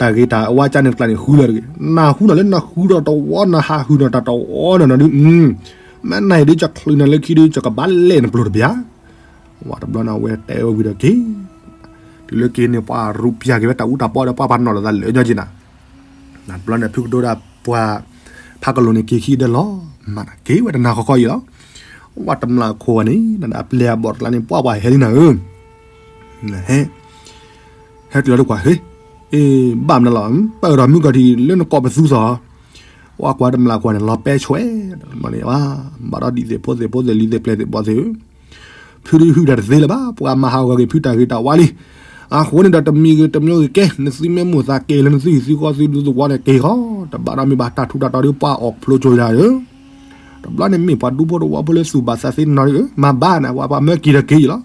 တၢ်ဂ့ၤတၢ်ဝါကၢ်န့ၣ်တကျါန့ၣ် ဃုလီၤတဂ့ၤ, နၢ်ဟူနၤလၢနဃုဒီးတဝီ နဟးဟုၣ်ဒီးတၢ်တဝီနၤနၤဒုး, မ့ၢ်နၤအံၤဒ် ကၠီၣ်ချုးနၤလၢခံဒုး ယကဘၣ်လဲၣ်နပျိၢ်တဘျီ, ဝဲတဘျီန့ၣ် အဝဲတဲဝဲဝံၤဒီးက့ၤ, တုၤလၢက့ၤန့ၣ် ပှၤရူးပျၢ်က့ၤဝဲတၢ်အူတၢ်ပီဒီး ပှၤပှၤနီၣ်လိာ်သးလၢာ်ညီက့ၤနၤ, တဘျီန့ၣ် ဖုကဒိဒီးပှၤ ဖးကလိၤန့ၣ် က့ၤခံဒီးလီၤမးနၤ, က့ၤဝဲတနၤဃီဃီအံၤလီၤ, ဝဲတမျးခိၣ်ဝဲန့ၣ် နအပျဲၢ်အဘီၣ်တကျါန့ၣ် ပှၤပှၤဟဲလံနၤဧၢ ဟဲ, ဟဲတုၤလီၤတကွၢ် ဟ့, အ့ ဘၣ်မနုၤလီၤ, ပၢၢ်ဒီးမုၢ်ကီၢ်ထံးလၢနကိးပသူသီၣ်, ပှၤကွၢ်တမျၢ်ကွၢ်န့ၣ် လီၤပဲဆွဲးန့ၣ်, ဘၣ်ဒီးဒ်သ့ၣ်ဖိသ့ၣ်ဖိသ့ၣ်လံၤသ့ၣ်ပျဲၢ်သ့ၣ်ဘီၣ်သ့ၣ်ဧၢ, ဖုဒုးဟုၣ်တၢ်တသ့လၢၤဘၣ်, ပှၤမၤဟးဂီၤက့ၤဖုတၢ်ဂ့ၤတၢ်ဝါလံ. အဃိန့ၣ်ဒီးတမံၤဂ့ၤတမံၤဂ့ၤကဲ နသုမ့ၢ်မိၣ်သးက့ၤလၢနသုဟံၣ်သုဃီသုဒူသဝီန့ၣ်က့ၤဃီ, တဘၣ်ဒီးမ့ၢ်ဘၣ်တၢ်ထူးတၢ်တီၤဒီးပှၤအီၣ်ဖျိကၠိယၤဧၢ. တဘျီန့ၣ်မ့ၢ်ပှၤဒူဖိတဝီဖိလၢသူၣ်ဘၣ်သးသ့နီၤဧၢ, မၤဘၣ်နၤ ပှၤပှၤမၢက့ၤဒီးက့ၤလီၤ.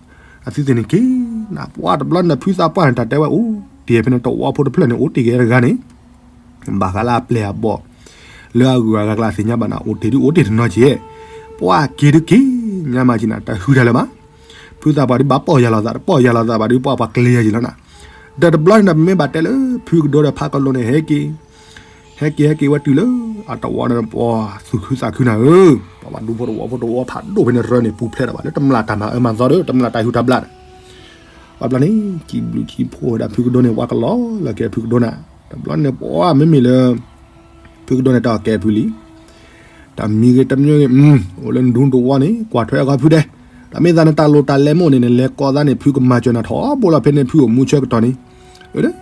အသုသ့ၣ်န့ၣ်က့ၤနၤ ပှၤတဘျီန့ၣ်ဖုသးပှၢ်န့ၣ် တၢ်တဲဝဲအိၣ်တ့ၢ်ဖဲန့ၣ် တဝီဖိတဖျၢၣ်န့ၣ် အိၣ်တ့ၢ်က့ၤတဂၤန့ၣ် ဘၣ်ဃးလၢအပျဲၢ်အဘီၣ် လၢအဂုၤအဂၤကျါသ့ၣ်ညါဘၣ်နၤ အိၣ်တ့ၢ်ဒုးအိၣ်တ့ၢ်တနီၤက့ၤ, ပှၤက့ၤဒုးက့ၤညါမးက့ၤနၤ တၢ်ဟုၣ်တၢ်လၢၤဘၣ်. ဖုသးပှၢ်ဒုးဘၣ်ပီၢ်ယၢ်လီၤသး တပီၢ်ယၢ်လီၤသးဘၣ်ဒုး ပှၤပှၤကျဲၤယၤက့ၤလီၤနၤ. ဒီးတဘျီန့ၣ်ဒီး ပမ့ၢ်ဘၣ်တဲလၢ ဖုကဒိဒီးဖးကလိၤန့ၣ် ဟဲက့ၤ ဟဲက့ၤဟဲက့ၤဝဲတုၤလၢ အတဝီန့ၣ် ပှၤသူၣ်ခုသးခုနၤဧၢ, ပှၤဘၣ်ဒူဖိတဝီဖိတဝီဖးဒိၣ်ဖဲန့ၣ် ရၢန့ၣ်ပူၤဖျဲးဒီးဘၣ်လၢတမျၢ်တၢ်မၤအၢမၤသီဒီး တမျၢ်တၢ်ဟုၣ်တၢ်ဘျၣ်န့ၣ် ပှၤဘျီန့ၣ် ကံဘျုးကံဖှိၣ်ဝဲဒၣ်ဖုကဒိန့ၣ် ပှၤကလီၤလၢက့ၤဖုကဒိနၤ. တဘျီန့ၣ်ပှၤမ့မ့ၢ်လၢ ဖုကဒိန့ၣ် တၢ်အီၣ်ကဲဖုလံ တမံၤဂ့ၤတမံၤဂ့ၤ အိၣ်လၢနဒူတဝီန့ၣ် ကွၢ်ထွဲအဂီၢ်ဖုဒဲး, တၢ်မ့ၢ်သးနတၢ်လိၣ်တၢ်လဲမိၢ်န့ၣ် နလဲၤကိးသးန့ၣ် ဖုကမၤစၢၤနၤထီဘိလီၤ ဖဲန့ၣ်ဖုအိၣ်မူဆၢကတီၢ်န့ၣ်,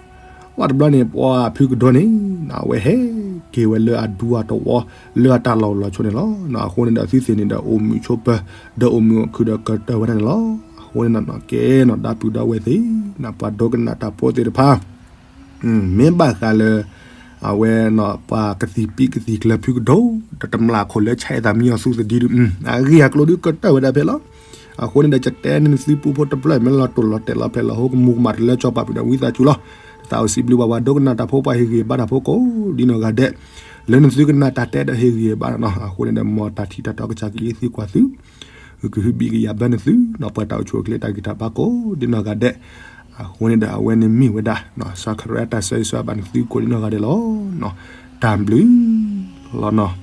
ပှၤတဘျီန့ၣ် ပှၤဖုကဒိန့ၣ် အဝဲဟဲက့ၤဝဲလၢအဒူအတဝီ လၢအတၢ်လီၢ်လီၤဆိန့ၣ်လီၤ. အဃိန့ၣ်ဒီးသုသ့ၣ်န့ၣ်ဒီး အိၣ်မုာ်ဆိးပၢၤ ဒီးအိၣ်မုာ်အိၣ်ခုၣ်ဒီးကတၢၢ်ဝဲဒၣ်န့ၣ်လီၤ. အဃိန့ၣ်ဒီး ကဲနီၤ ဒီပုၢ်ဒီဝဲၢ်သ့ၣ် ပှၤဒိကနၣ်တၢ်ဖိသ့ၣ်တဖၣ် မ့ၢ်ဘၣ်ဃးလၢ အဝဲ ပှၤကသံၣ်ပံကသံၣ်ကျၢၤဖုကဒိ ဒီးတမျၢ်ခိၣ်လၢဆဲးအသးမံအီၤသူသဒံဒုး အဂ့ၢ်အကျိၤဒုးကတၢၢ်ဝဲဒၣ်ဖဲလီၤ. အဃိန့ၣ်ဒီး ကတဲန့ၢ်နသုပူဖိတဖျၢၣ် မ့ၢ်လီၤတိၢ်လီၤတဲာ်လီၤဖျဲးလီၤဟိ ကမူၤကမၣ်တလၢကၠီပာ်ဖုးဒီးဝံသးစူၤလီၤ. တသးအိၣ်စံးဘျုးဘၣ်ပှၤဒိကနၣ်တၢ်ဖိပှၤဟ့ၣ်ဂံၢ်ဘါတၢ်ဖိကိးဒ်နီၢ်ဂၤဒဲး လၢနသုကနၣ်တၢ်တဲဒီးဟ့ၣ်ဂံၢ်ဘါနီၤ. အဃိန့ၣ်ဒီး မ်တၢ်ထံၣ်တၢ်တီကစၢ်ကလုၢ်သုကွၢ်သု ဂုာ်ကဟုဘံၣ်ကယာ်ဘၢနသုနီၤ ပှၤတၢ်အိၣ်ဆူၣ်အိၣ်ချ့တၢ်ဂံၢ်တၢ်ဘါကိးဒ်နီၢ်ဂၤဒဲး. အဃိန့ၣ်ဒီး အဝဲန့ၣ်မ့ၢ်ဝဲဒၣ် စီၤခရံာ်အတၢ်ဆၢဂ့ၤဆၢဝါဘၣ်နသုကိးဒ်နီၢ်ဂၤဒဲးလီၤ. တၢ်ဘျုးလီၤနီၤ.